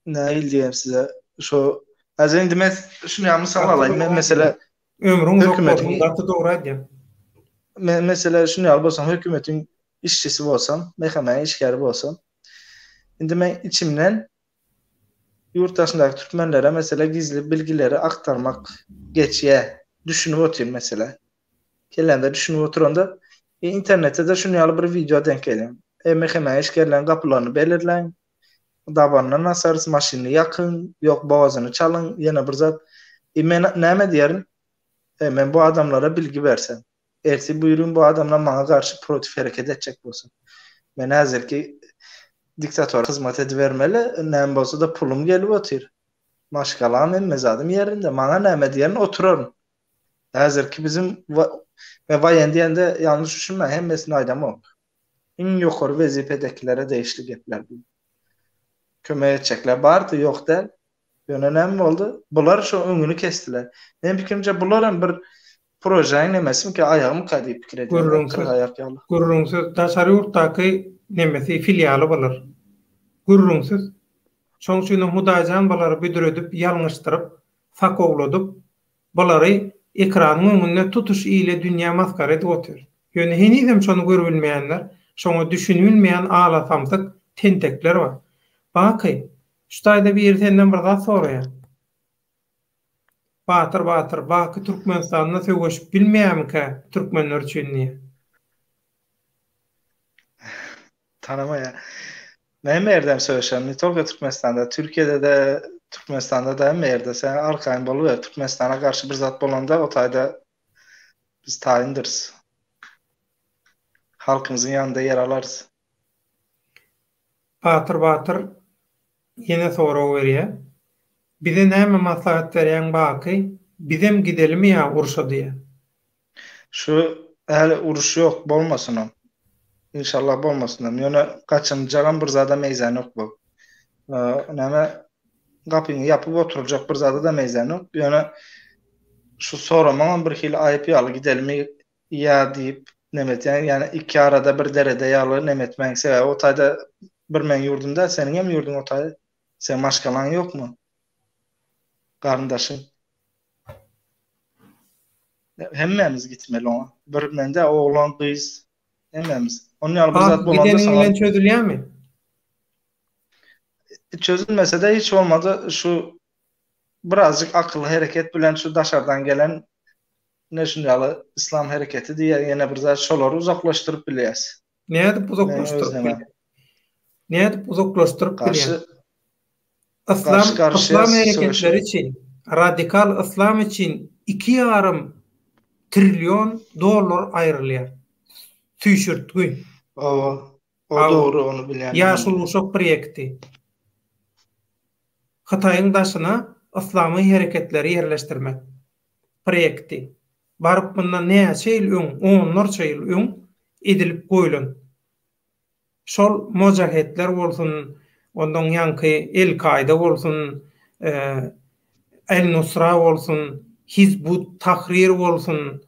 [SPEAKER 2] nähili diýerin size şu häzir indi men şuny ýaly mysal alaýyn men mesele
[SPEAKER 1] ömrüň uzak bolsun gaty dogry aýdýaň.
[SPEAKER 2] Men mesele şuny ýaly bolsam hökümetiň işçisi bolsam MHM-niň işgäri bolsam indi men içimden ýurt daşyndaky türkmenlere mesele gizli bilgileri aktarmak geçýär düşünip otyryn mesele. Kellämde düşünip oturanda e, internetde-de şuny ýaly bir wideo denk gelýän. E, MHM işgärleriň gapylaryny belirläň. Dabanyndan asarys, maşynyny ýakyň, ýok bogazyny çalyň, ýene bir zat. E, men näme diýerin? E, men bu adamlara bilgi bersem. Ertir buýrun bu adamlar maňa garşy protiv hereket etjek bolsa. Men häzirki diktatora hyzmat edibermeli, näme bolsa-da pulum gelip otyr. Maşgalam hemme zadym ýerinde. Maňa näme diýerin, oturaryn. Häzirki biziň men waýen diýende ýalňyş düşünmäň hemmesini aýdamok. Iň ýokary wezipedekilere degişli gepler bu. Kömek etjekler bardy, ýok däl. Ýöne näme boldy? Bular şo öňüni kesdiler. Meniň pikirimçe bular hem bir prožäň nemesimikä, aýagymyka diýip pikir edýän.
[SPEAKER 1] Gürrüňsiz. Aýak ýaly. Gürrüňsiz. Daşary ýurtdaky nemesi, filialy bular. Gürrüňsiz. Şoň üçinem Hudaýjan bulary büdredip, ýalňyşdyryp, sakowladyp, Bulary ekranyň öňünde tutuş ile dünýä masgara edip otyr. Ýöne henizem şony görübilmeýänler, şoňa düşünibilmeýän ala-samsyk tentekler bar. Baky, şu taýda biri senden bir zat soraýar. Batyr Batyr, Baky Türkmenistanda söweşip bilmeýärmikä türkmenler üçin diýýär.
[SPEAKER 2] Tanamaýar. Men hemme ýerde hem söweşerin. Ne tolko Türkmenistanda, Türkiýede-de, Türkmenistanda-da hemme ýerde. Sen arkaýyn boluber. Türkmenistana garşy bir zat bolanda o taýda biz taýyndyrys. Halkymyzyň ýanynda ýer alarys.
[SPEAKER 1] Batyr Batyr ýene sorag berýär. Bize näme maslahat berýäň Baky, bizem gidelimi ýa urşa diýýär.
[SPEAKER 2] Şu häli uruş ýok bolmasynam. Inşallah bolmasynam. Ýöne gaçynjagam bir zada meýzänok bu. Näme gapyňy ýapyp oturyljak bir zada-da meýzänok. Ýöne şu soramagam bir hili aýyp ýaly gidelimi ýa diýip neme etýän. Ýani iki arada bir derede ýaly neme etmäň. Sebäbi o taýda bir meň ýurdum däl, seniňem ýurduň o taý. Seň maşgalaň ýokmy? Garyndaşyň. Hemmämiz gitmeli oňa. Bir mende oglan, gyz hemmämiz. Onun ýaly bir zat
[SPEAKER 1] bolanda Gideniň bilen çözülýärmi?
[SPEAKER 2] Çözülmese-de hiç bolmady şu birazjyk akylly hereket bilen şu daşardan gelen ne şun ýaly islam hereketi diýýär ýene bir zat şolary uzaklaşdyryp bilýäs.
[SPEAKER 1] Nädip uzaklaşdyryp bilýär? Nädip uzaklaşdyryp bilýär? Yslam yslam hereketleri üçin, radikal yslam üçin 2,5 trillion dollar aýrylýar. Süýşürtgi.
[SPEAKER 2] Hawa. O dogry, ony bilýän.
[SPEAKER 1] Ýaşyl guşak proýekti. Hytaýyň daşyna yslamy hereketleri ýerleşdirmek proýekti. Baryp mundan näçe ýyl öň, onlarça ýyl öň edilip goýlan. Şol mojahetler bolsun, ondan ýaňky El-Kaýda bolsun, El-Nusra bolsun, Hizbut Tahrir bolsun,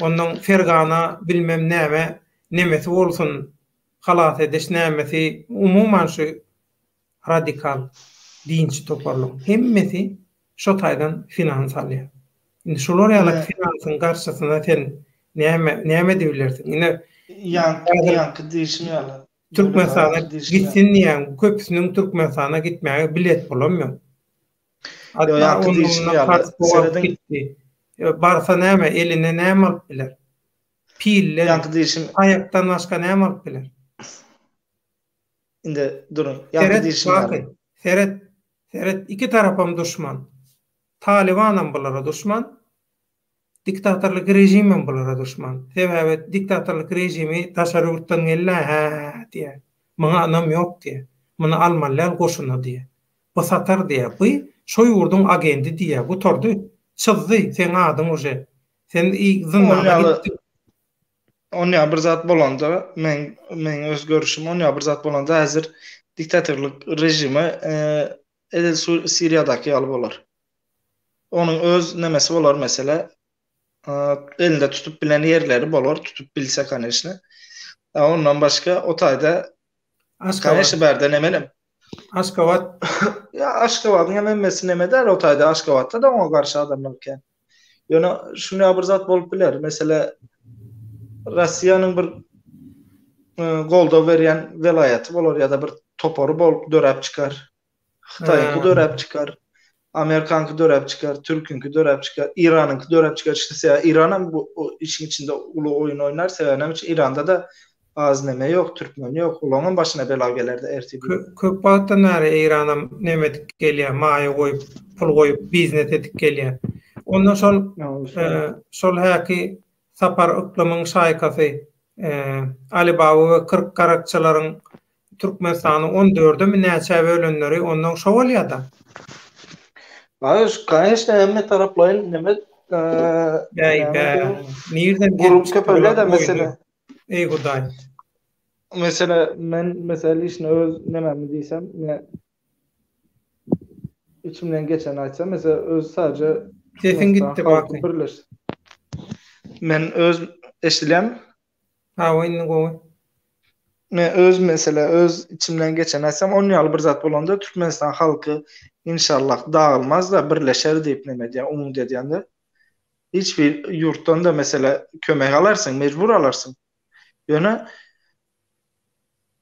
[SPEAKER 1] ondan Fergana bilmem näme nemesi bolsun, halas ediş nämesi, umuman şu radikal dinçi toparlaryň hemmesi şo taýdan finans alýar. Indi şolar ýaly finansyň garşysyna sen. Näme näme edip bilersiň? Ine
[SPEAKER 2] ýaňky ýaňky diýşim ýaly.
[SPEAKER 1] Türkmenistana gitsin diýýän, köpüsiniň Türkmenistana gitmäge bilet pulam ýok.
[SPEAKER 2] Ýok, ýaňky diýşim ýaly.
[SPEAKER 1] Serediň. Barsa näme, eline näme alyp biler? Pilden,
[SPEAKER 2] Ýaňky diýşim.
[SPEAKER 1] Taýakdan başga näme alyp biler?
[SPEAKER 2] Indi duruň. Ýaňky diýşim
[SPEAKER 1] ýaly. Seret, seret, iki tarapam duşman. Talybanam bulara duşman. Diktatorlyk režimem bulara duşman. Sebäbi diktatorlyk režimi daşary ýurtdan geldi, hä diýýär. Muňa ynam ýok diýýär. Muny almaly däl goşuna diýýär. Bu satar diýýär. Bu şo ýurduň agendi diýýär. Gutardy. Çyzdy seň adyň uje. Sen zyndana gitdiň.
[SPEAKER 2] Onýa bir zat bolanda, meň meň öz görüşim onýa bir zat bolanda häzir diktatorlyk režimi edil Siriýadaky ýaly bolar. Onuň öz nemesi bolar mesele. Elinde tutup bilen ýerleri bolar, tutup bilse koneçne. Ondan başga o taýda
[SPEAKER 1] Aşgabat.
[SPEAKER 2] Bärde nemenem.
[SPEAKER 1] Aşgabat.
[SPEAKER 2] Ýa Aşgabadyň hem hemmesi neme däl o taýda Aşgabatda da oňa garşy adamlar kän. Ýöne şuny bir zat bolup biler. Mesele Russiýanyň bir goldaw berýän welaýaty bolar ýa-da bir topary bolup döräp çykar. Hytaýyňky döräp çykar, Amerikanyňky döräp çykar, Türküňki döräp çykar, Iranyňky döräp çykar. Işte sebäbi Iran hem bu işiň içinde uly oýun oýnar. Sebäbi näme üçin Iranda-da az neme ýok, türkmen ýok. Olaryň hem başyna bela gelerdi ertir.
[SPEAKER 1] Köp wagtdan bäri Eýranam neme edip gelýär, maýa goýup, pul goýup, biznes edip gelýär. Onda şol şol häki Sapar Yklymyň şaýkasy Alibaba we 40 garakçylaryň Türkmenistany on dördemi näçä bölenleri onnoň şo bolýada.
[SPEAKER 2] Aýş, kanyşna hemme taraplaýyn neme
[SPEAKER 1] Bäý bä, nirden
[SPEAKER 2] gelip çykdy bular oýny?
[SPEAKER 1] Eý Hudaý.
[SPEAKER 2] Mesele men mesele lişni öz nememi diýsem, men içimden geçeni aýtsam, mesele öz sadece
[SPEAKER 1] Sesiň gitdi Baky.
[SPEAKER 2] Men öz eşidilýärmi?
[SPEAKER 1] Hawa indi gowy.
[SPEAKER 2] Men öz mesele öz içimden geçen aýtsam on ýaly bir zat bolanda Türkmenistan halky inşallah dagylmaz-da birleşer diýip neme edýän umyt edýän-de. Hiç bir ýurtdan-da mesele kömek alarsyň mejbur alarsyň. Ýöne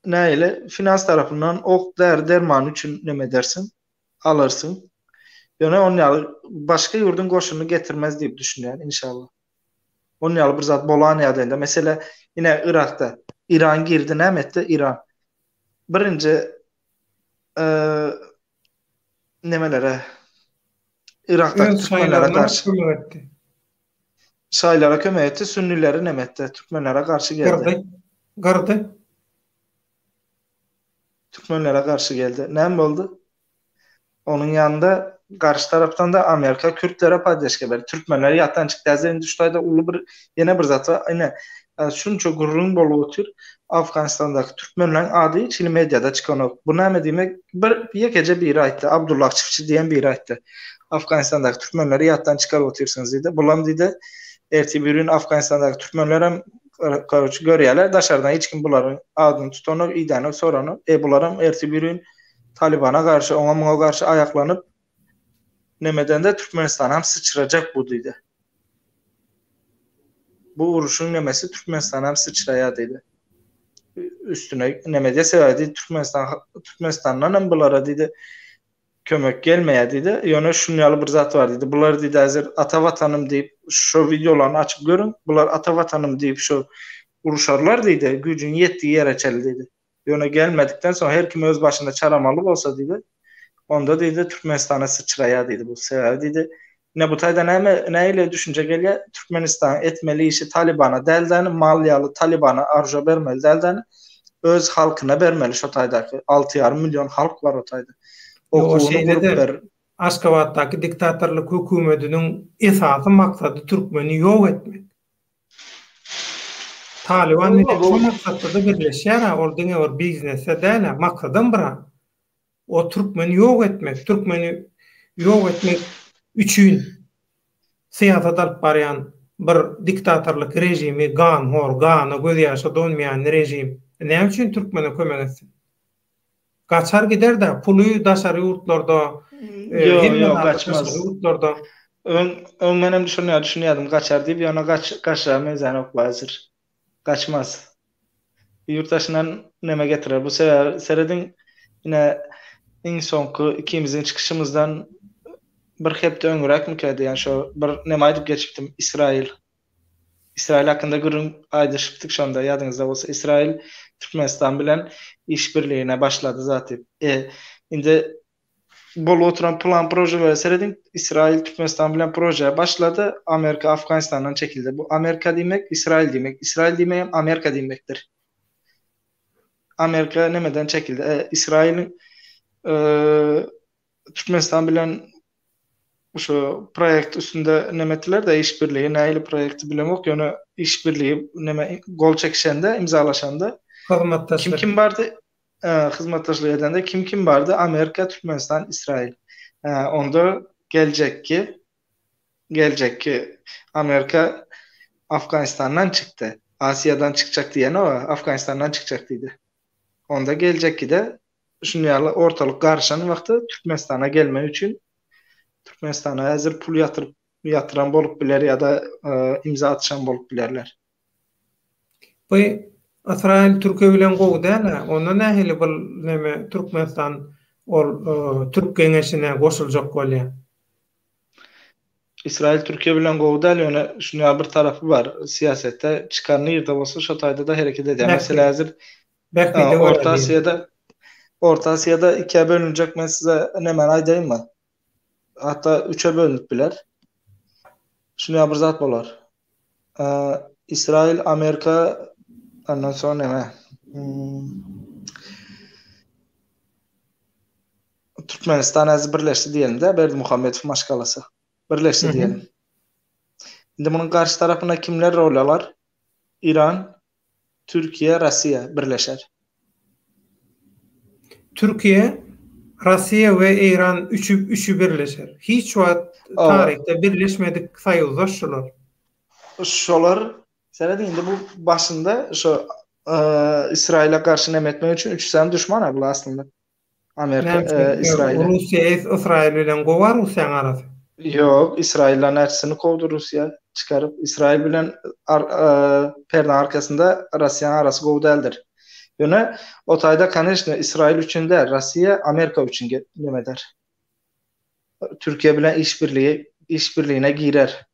[SPEAKER 2] nähili finans tarapyndan ok däri derman üçin neme edersiň alarsyň. Ýöne on ýaly başga ýurduň goşunyny getirmez diýip düşünýän inşallah. Onun ýaly bir zat bolan ýagdaýynda, mesele, ine Yrakda Iran girdi, näme etdi Iran? Birinji nemelere Yrakdaky türkmenlere garşy
[SPEAKER 1] kömek etdi.
[SPEAKER 2] Şaýlara kömek etdi, sünnileri näme etdi? Türkmenlere garşy geldi.
[SPEAKER 1] Gyrdy. Gyrdy.
[SPEAKER 2] Türkmenlere garşy geldi. Näme boldy? Onuň ýanynda garşy tarapdan-da Amerika kürtlere poddeşka berdi. Türkmenler ýatdan çykdy. Häzir indi şu taýda uly bir ýene bir zat bar. Ine, şunça gürrüň bolup otyr. Afganistandaky türkmenleriň ady hiç hili mediada çykanok. Bu näme diýmek? Bir ýekeje biri aýtdy. Abdullah Çiftçi diýen biri aýtdy. Afganistandaky türkmenleri ýatdan çykaryp otyrsyňyz diýdi. Bulam diýdi, ertir bir gün Afganistandaky türkmenlerem karoçi görýärler. Daşardan hiç kim bularyň adyny tutanok, idänok, soranok. E bularam ertir bir gün Talybana garşy, oňa muňa garşy aýaklanyp nemedende Türkmenistana hem syçrajak bu diýdi. Bu uruşyň nemesi Türkmenistana hem syçraýar diýdi. Üstüne neme diýse sebäbi diýdi Türkmenistan Türkmenistandan hem bulara diýdi kömek gelmeýär diýdi. Ýöne şun ýaly bir zat bar diýdi. Bular diýdi häzir ata watanym diýip şu wideolaryny açyp görüň. Bular ata watanym diýip şu uruşarlar diýdi. Güýjüň ýetdiği ýere çenli diýdi. Ýöne gelmedikden soň her kim öz başyna çaramaly bolsa diýdi, onda diýdi Türkmenistana syçraýar diýdi bu. Sebäbi diýdi, ine bu taýda näme nähili düşünje gelýär, Türkmenistan etmeli işi Talybana däl-de, mal ýaly Talybana aruža bermeli däl-de, öz halkyna bermeli şo taýdaky alty ýarym million halk bar o taýda.
[SPEAKER 1] Okuwyny gurup ber. Aşgabatdaky diktatorlyk hökümetiniň esasy maksady türkmeni ýok etmek. Talyban bilen şo maksatda-da birleşýär-ä, ol diňe bir biznesde däl-ä, maksadam bir-ä. O türkmeni ýok etmek, türkmeni ýok etmek üçin syýasat alyp barýan bir diktatorlyk režimi, ganhor, gana, gözýaşa doňmaýan režim näme üçin türkmene kömek etsin? Gaçar gider-dä, puly daşary ýurtlarda,
[SPEAKER 2] Ýok,
[SPEAKER 1] hemme
[SPEAKER 2] ýok,
[SPEAKER 1] zady
[SPEAKER 2] gaçmaz.
[SPEAKER 1] daşary ýurtlarda.
[SPEAKER 2] Öň öň menem şony düşünýärdim gaçar diýip, ýöne gaç gaçjaga meňzänok bu häzir. Gaçmaz. Ýurt daşyndan neme getirer. Bu sebäbi serediň ine iň soňky ikimiziň çykyşymyzdan bir hepde öňräkmikä diýen şo bir neme aýdyp geçipdim Ysraýyl. Ysraýyl hakynda gürrüň aýdyşypdyk şonda ýadyňyzda bolsa Ysraýyl Türkmenistan bilen işbirligine başlady zat diýip. E indi bolup oturan plan projelere serediň Ysraýyl Türkmenistan bilen proje başlady Amerika Afganistandan çekildi. Bu Amerika diýmek Ysraýyl diýmek Ysraýyl diýmek hem Amerika diýmekdir. Amerika nemeden çekildi? E, Ysraýylyň e, Türkmenistan bilen şu proýekt üstünde neme etdiler-de işbirligi, nähili proýekti bilemok, ýöne işbirligi neme gol çekişende, imzalaşanda
[SPEAKER 1] hyzmatdaşlyk
[SPEAKER 2] kim kim bardy? E, hyzmatdaşlyk edende kim kim bardy? Amerika, Türkmenistan, Ysraýyl. E, onda geljekki geljekki Amerika Afganistandan çykdy. Asiýadan çykjak diýenok, Afganistandan çykjak diýdi. Onda geljekki-de şuny ýaly ortalyk garyşan wagty Türkmenistana gelmek üçin Türkmenistana häzir pul ýatyryp ýatyran bolup biler ýa-da imza atyşan bolup bilerler.
[SPEAKER 1] Bu Ysraýyl Türkiýe bilen gowy däl-ä. Onda nähili bul neme Türkmenistan ol Türk geňeşine goşuljak bolýar?
[SPEAKER 2] Ysraýyl Türkiýe bilen gowy däl ýöne şuny ýaly bir tarapy bar. Syýasetde çykar nirde bolsa şo taýda-da hereket edýär. Meselä häzir
[SPEAKER 1] Bähbide görä
[SPEAKER 2] Orta Aziýada Orta Aziýada ikä bölünjek men size nämäni aýdaýynmy? Hatda üçe bölünip biler. Şuny bir zat bolar. Ysraýyl, Amerika, ondan soň näme? Hmm. Türkmenistan häzir birleşdi diýelim-de, Berdimuhamedow maşgalasy. Birleşdi diýelim. Indi munuň garşy tarapynda kimler rol alar? Iran, Türkiýe, Russiýa birleşer.
[SPEAKER 1] Türkiýe, Russiýa we Eýran üçi üçi birleşer. Hiç wagt taryhda birleşmedik soýuzdaş şular.
[SPEAKER 2] Şolar serediň indi bu başynda şo Ysraýyla garşy neme etmek üçin üçüsem duşman-a bular aslynda. Amerika, Ysraýyla.
[SPEAKER 1] Russiýa Ysraýyl bilen gowy Russiýanyň arasy.
[SPEAKER 2] Ýok, Ysraýyldan näçesini kowdy Russiýa çykaryp. Ysraýyl bilen perdäň arkasynda Russiýanyň arasy gowy däldir. Ýöne o taýda koneçno Ysraýyl üçin däl, Russiýa Amerika üçin neme eder. Türkiýe bilen işbirligi işbirligine girer.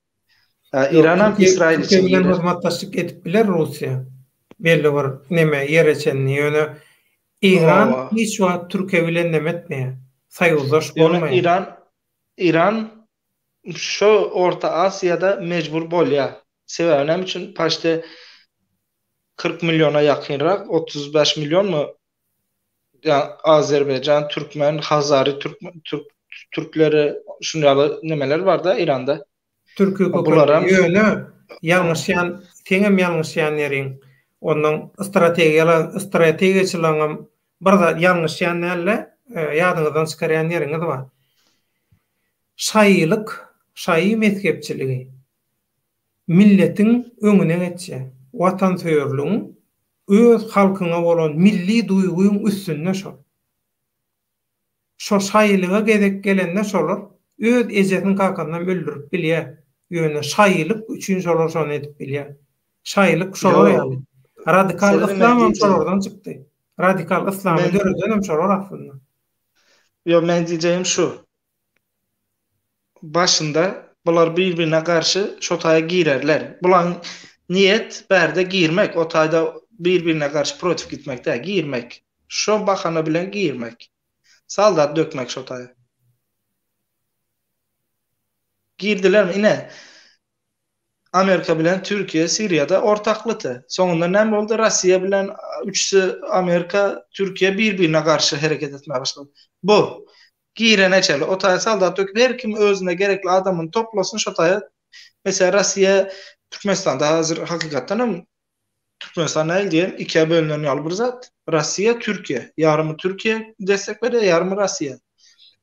[SPEAKER 2] Iranam Ysraýyl
[SPEAKER 1] üçin bilen hyzmatdaşlyk edip biler Russiýa. Belli bir neme ýere çenli ýöne Eýran hiç wagt Türkiýe bilen neme etmeýär. Soýuzdaş bolmaýar.
[SPEAKER 2] Ýöne Eýran Eýran şo Orta Aziýada mejbur bolýar. Sebäbi näme üçin paçte 40 milliona ýakynrak, 35 millionmy ýa Azerbaýjan, türkmen, Hazary türk türk türkleri şuny ýaly nemeler barda Eýranda.
[SPEAKER 1] Türki kökenli. Ýöne ýalňyşýan seňem ýalňyşýan ýeriň onnoň strategiýala strategiýaçylaňam bir zat ýalňyşýan dälde ýadyňyzdan çykarýan ýeriňiz bar. Şaýylyk, şaýy mezhepçiligi milletiň öňüne geçýär. Watansöýerligiň öz halkyňa bolan milli duýgyň üstünde şol. Şo şaýylyga gezek gelende şolar öz ejesini kakasynam öldürip bilýär. Ýöne şaýylyk üçin şolar şony edip bilýär. Şaýylyk şolar ýaly. Radikal yslamam şolardan çykdy. Radikal yslamy döredenem şolar aslynda.
[SPEAKER 2] Ýok meň diýjegim şu. Başynda bular bir-birine garşy şo taýa girerler. Bulaň niýet bärde girmek, o taýda bir-birine garşy protiv gitmek däl, girmek. Şo bahana bilen girmek. Soldat dökmek şo taýa. Girdilermi? Ine, Amerika bilen Türkiýe Siriýada ortaklydy. Soňunda näme boldy? Russiýa bilen üçüsi Amerika, Türkiýe bir-birine garşy hereket etmäge başlady. Bu girene çenli o taýa soldat döküp her kim özüne gerekli adamyny toplasyn şo taýa. Meselem Russiýa Türkmenistanda hazir hakykatdan hem Türkmenistan nähili diýelim ikä bölünen ýaly bir zat. Russiýa, Türkiýe. Ýarymy Türkiýe destek berýär, ýarymy Russiýa.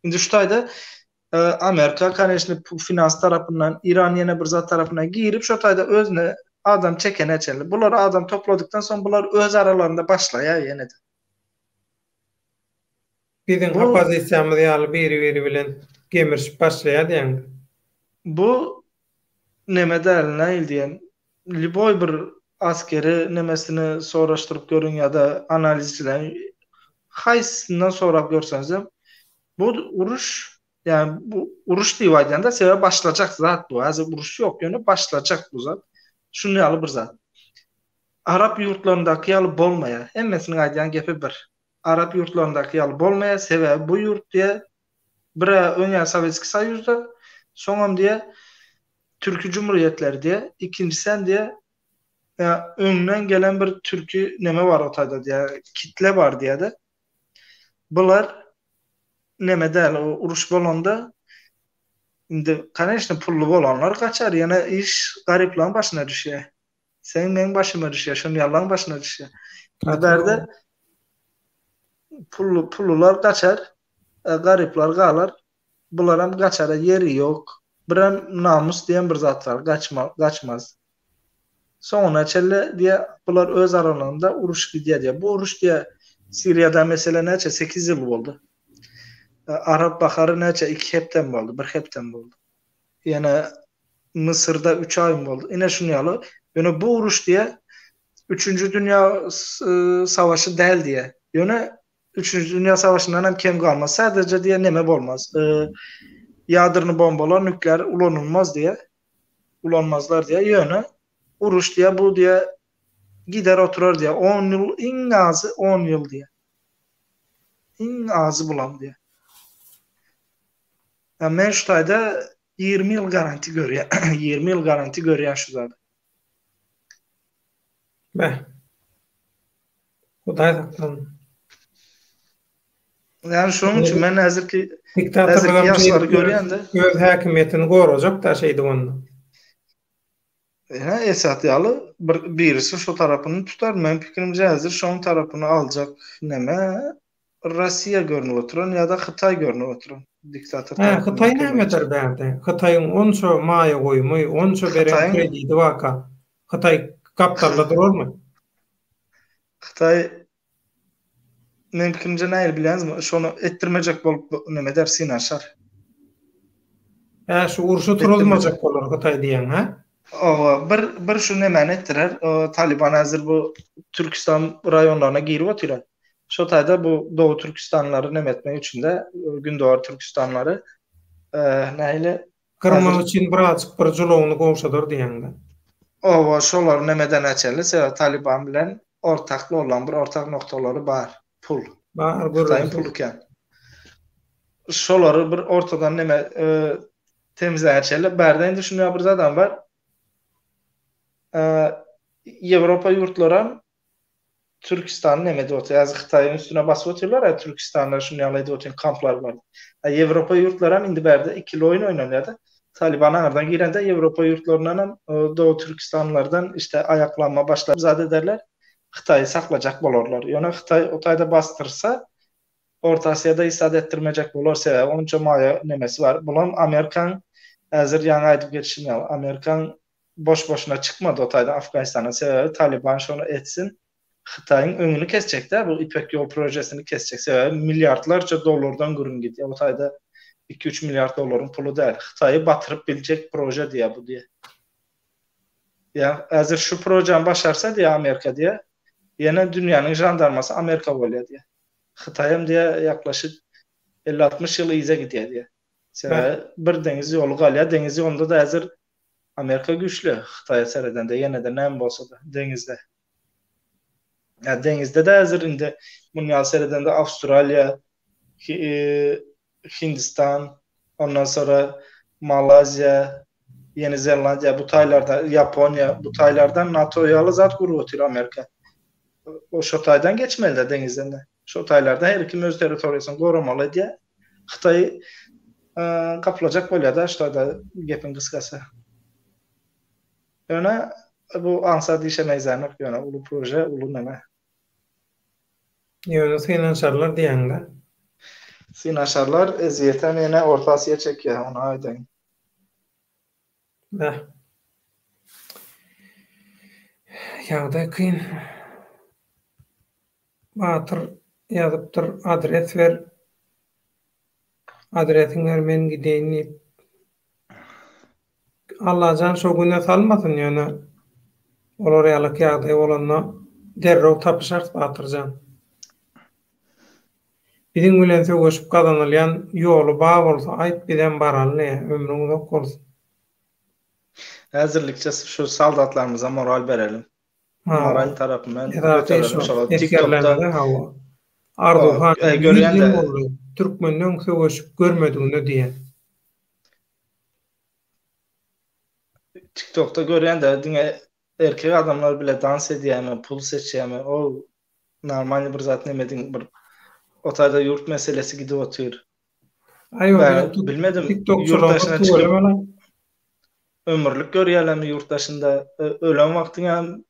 [SPEAKER 2] Indi şu taýda Amerika koneçne finans tarapyndan, Iran ýene bir zat tarapyndan girip şo taýda özüne adam çekene çenli. Bular adam topladykdan soň bular öz aralarynda başlaýar ýene-de.
[SPEAKER 1] Biziň oppozisiýamyz ýaly biri-biri bilen gemirişip başlaýar diýýäňmi?
[SPEAKER 2] Bu neme däl, nähili diýen, lýuboý bir askeri nemesini soraşdyryp görüň ýa-da analizçileň haýsysyndan sorap görseňizem, bu uruş, ýagny bu uruş diýip aýdýan-da, sebäbi başlajak zat bu. Häzir uruş ýok, ýöne başlajak bu zat. Şunuň ýaly bir zat. Arap ýurtlaryndaky ýaly bolmaýar. Hemmesiniň aýdýan gepi bir. Arap ýurtlaryndaky ýaly bolmaýar, sebäbi bu ýurt diýýär, bir-ä öňä Sowetskiý Soýuzda, soňam diýýär, Türki jumhuriýetleri diýýär, ikinjisem diýýär, ýa öňden gelen bir türki neme bar o taýda diýýär, kitle bar diýýär-de. Bular neme däl, o uruş bolanda indi, koneçno, pully bolanlar gaçar, ýöne iş garyplaryň başyna düşýär. Seň meň başyma düşýär, şony ýallaň başyna düşýär. Indi bärde pully pullular gaçar, e, garyplar galar. Bularam gaçara ýeri ýok. Birem namus diýen bir zat bar, gaçma, gaçmaz. Soňuna çenli diýe bular öz aralarynda uruş gidýär diýe. Bu uruş diýe Siriýada mesele näçe 8 ýyl boldy. E, Arap bahary näçe 2 hepdem boldy, 1 hepdem boldy. Ýene Müsürde üç aýym boldy. Ine şuny ýaly. Ýöne bu uruş diýe Üçünji dünýä savaşy däl diýe. Ýöne Üçünji dünýä savaşyndan hem kem galmaz. Sadece diýe neme bolmaz. Ýadrny bombalar, nükleer ulanylmaz diýe. Ulanmazlar diýe. Ýöne uruş diýe bu diýe gider oturar diýe. 10 ýyl iň azy 10 ýyl diýe. Iň azy bulam diýe. Ýa men şu taýda 20 ýyl garanti görýän. 20 ýyl garanti görýän şu zady.
[SPEAKER 1] Beh. Hudaý saklasyn.
[SPEAKER 2] Ýani şonuň üçin men häzirki häzirki ýaşlary görýän-de.
[SPEAKER 1] Öz häkimiýetini gorajak-da şeýdip onda.
[SPEAKER 2] Ine Esat ýaly bir birisi şu tarapyny tutar. Meň pikirimce häzir şoň tarapyny aljak neme Russiýa görnüp oturan ýa-da Hytaý görnüp oturan
[SPEAKER 1] diktator Hä, tarapyndan Hytaý kömek näme eder bärde? Hytaýyň onça maýa goýumy, onça beren Hytaýyň kredidi barka, Hytaý gapdalda durarmy?
[SPEAKER 2] Hytaý Meň pikirimce nähili bilýäňizmi? Şony etdirmejek bolup neme eder, synanyşar.
[SPEAKER 1] Hä, şu urşy turuzmajak bolar Hytaý diýýäň, hä?
[SPEAKER 2] Owa, bir bir şu nemäni etdirer. Taliban häzir bu Türkistan raýonlaryna girip otyr. Şo taýda bu Doğu Türkistanlary neme etmek üçin-de, Gündogar Türkistanlary nähili
[SPEAKER 1] Gyrmak üçin birazjyk bir julawyny gowşadar diýýäň-dä.
[SPEAKER 2] Owa, şolar nemeden açaly, sebäbi Taliban bilen ortakly olaň bir ortak noktalary bar, pul.
[SPEAKER 1] Bar,
[SPEAKER 2] Hytaýyň puly kän. Şolary bir ortadan neme temizläýe çenli. Bärde indi şunýa bir zadam bar. Ýewropa ýurtlaram Türkistany neme edip otyr? Häzir Hytaýyň üstüne basyp otyrlar, Türkistanda şuny ýaly edip otyryn kamplar bar. Ýewropa ýurtlaram indi bärde ikili oýun oýnalýar-da. Taliban aňyrdan girende Ýewropa ýurtlaryndan hem Doğu Türkistanlylardan işte aýaklanma başlar zat ederler. Hytaýy saklajak bolarlar. Ýöne Hytaý o taýda basdyrsa Orta Aziýada hiç zat etdirmejek bolar sebäbi onça maýa nemesi bar. Bulam Amerikaň häzir ýaňy aýdyp geçişim ýaly Amerikaň boş boşuna çykmady o taýdan Afganistandan sebäbi Taliban şony etsin Hytaýyň öňüni kesjekdä bu ipek ýol projesini kesjek sebäbi milliardlarça dollardan gürrüň gidýär o taýda iki üç milliard dollaryň puly däl Hytaýy batyryp biljek proje diýýär bu diýýär. Ýa häzir şu projany başarsa diýýär Amerika diýýär ýene dünýäniň žandarmasy Amerika bolýar diýýär. Hytaýam diýýär ýaklaşyk 50-60 ýyl yza gidýär diýýär. Sebäbi bir deňiz ýoly galýar deňiz ýolunda-da häzir Amerika güýçli Hytaýa seredende ýene-de näme bolsa-da deňizde. Ýa deňizde-de häzir indi muny ýaly seredende Awstraliýa, Hindistan, ondan sonra Malaýziýa, Ýeni Zelandiýa bu taýlarda, Ýaponiýa bu taýlardan NATO ýaly zat gurup otyr Amerika. O şo taýdan geçmeli-de deňizden-de. Şo taýlarda her kim öz territoriýasyny goramaly edýär. Hytaý gaplajak bolýar-da şu taýda gepiň gysgasy. Ýöne bu aňsat işe meňzänok ýöne uly proje, uly neme.
[SPEAKER 1] Ýöne synanyşarlar diýýäňdä.
[SPEAKER 2] Synanyşarlar, ezýetem ýene Orta Aziýa çekýär, ony aýdaýyn.
[SPEAKER 1] Beh. Ýagdaý kyn. Batyr ýazypdyr adres ber. Adresiňi ber men gideýin diýip. Allajan şo güne salmasyn ýöne olar ýalyk ýagdaý bolanda derrew tapyşarys Batyrjan. Biziň bilen söweşip gazanylýan ýoly ba bolsa aýt bizem baraly ömrüň uzak bolsun.
[SPEAKER 2] Häzirlikçe şu soldatlarymyza moral berelim. Moral tarapyndan göterelim şolar TikTokda.
[SPEAKER 1] Hawa. Arzuwhan 100 ýyl boldy türkmenden söweşip görmedigine diýen.
[SPEAKER 2] TikTokda görýän-de diňe erkek adamlar bile dans edýärmi, pul seçýärmi, o normalny bir zat nemediň bir o taýda ýurt meselesi gidip otyr.
[SPEAKER 1] Aý o
[SPEAKER 2] bilmedim ýurt daşyna çykyp ömürlik görýärlermi ýurt daşynda ölen wagtyň hem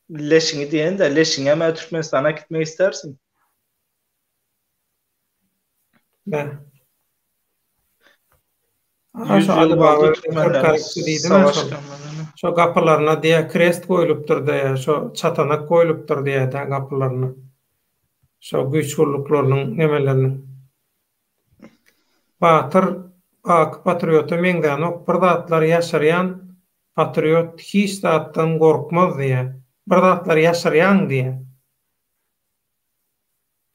[SPEAKER 2] leşiňi diýen-de leşiňi hem Türkmenistana äkitmek istersiň.
[SPEAKER 1] Bä. Aha şu Ali Baba diýdim şo. Şo gapylaryna diýä krest goýlupdyr diýä, şo çatanak goýlupdyr diýä-dä gapylaryna. Şo güýç gulluklarynyň nemeleriniň. Batyr Baky patriota meňzänok bir zatlar ýaşyrýan patriot hiç zatdan gorkmaz diýä. Bir zatlar ýaşyrýaň diýä.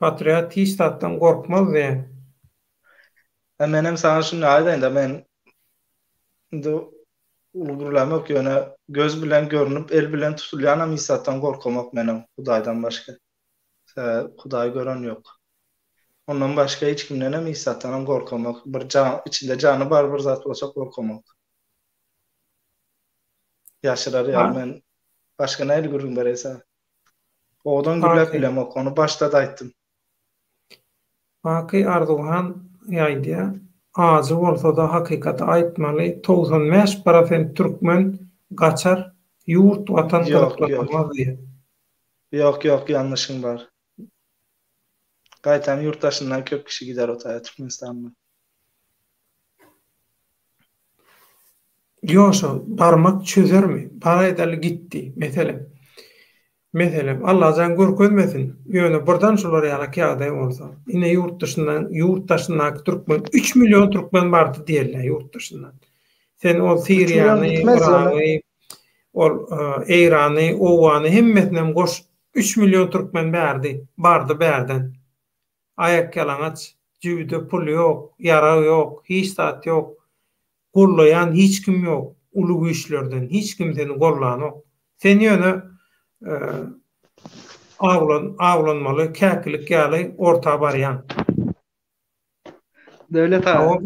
[SPEAKER 1] Patriot hiç zatdan gorkmaz diýä.
[SPEAKER 2] Hä menem saňa şuny aýdaýynda men indi uly gürlämok ýöne göz bilen görnüp el bilen tutulýanam hiç zatdan gorkamok menem hudaýdan başga. Sebäbi hudaýy gören ýok. Ondan başga hiç kimdenem hiç zatdanam gorkamok. Bir jan içinde jany bar bir zat bolsa gorkamok. Ýaşyrar ýaly men başga nähili gürrüň bereý saňa. Owadan gürläp bilemok ony başda-da aýtdym.
[SPEAKER 1] Baky Arzuwhan aýdýar, Ajy bolsa-da hakykaty aýtmaly, 95 prosent türkmen gaçar, ýurt watan gyzyklandyrmaz diýýär.
[SPEAKER 2] Ýok ýok ýalňyşyň bar. Gaýtam ýurt daşyndan köp kişi gider o taýa Türkmenistandan.
[SPEAKER 1] Ýok şo barmak çözermi? Bar aýdaly gitdi meselem. Meselem, Allajan görkezmesin, ýöne birden şular ýalak ýagdaý bolsa, ine ýurt dyşyndan, ýurt daşyndaky türkmen, üç million türkmen bardy diýerler ýurt daşyndan. Sen ol Siriýany, Yragy, ol Eýrany, Owgany hemmesinem goş, üç million türkmen bärdi, bardy bärden. Aýakýalaňaç, jübüde pul ýok, ýarag ýok, hiç zat ýok. Gollaýan hiç kim ýok, uly güýçlerden hiç kim seni gollanok. Sen ýöne awlan awlanmaly käkilik ýaly orta barýaň.
[SPEAKER 2] Döwlet aga.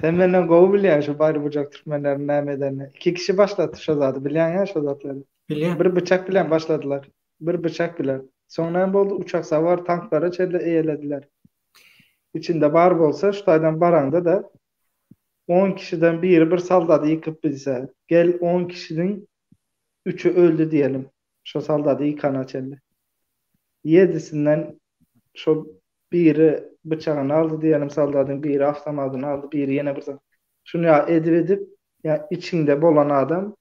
[SPEAKER 2] Sen menden gowy bilýäň şu Baýry Bujak türkmenleriň näme edenini. Iki kişi başlatdy şo zady bilýäňä şo zatlary.
[SPEAKER 1] Bilýän.
[SPEAKER 2] Bir bıçak bilen başladylar. Bir bıçak bilen. Soň näme boldy uçak sawar tanklara çenli eýelediler. Içinde bar bolsa şu taýdan baraňda-da on kişiden biri bir soldady ýykyp bilse, gel on kişiniň üçi öldi diýelim, şo soldady ýykana çenli. Ýedisinden şo biri byçagyny aldy diýelim soldadyň, biri awtomadyny aldy, biri ýene bir zat. Şuny ýa edip-edip, ýa içiňde bolan adam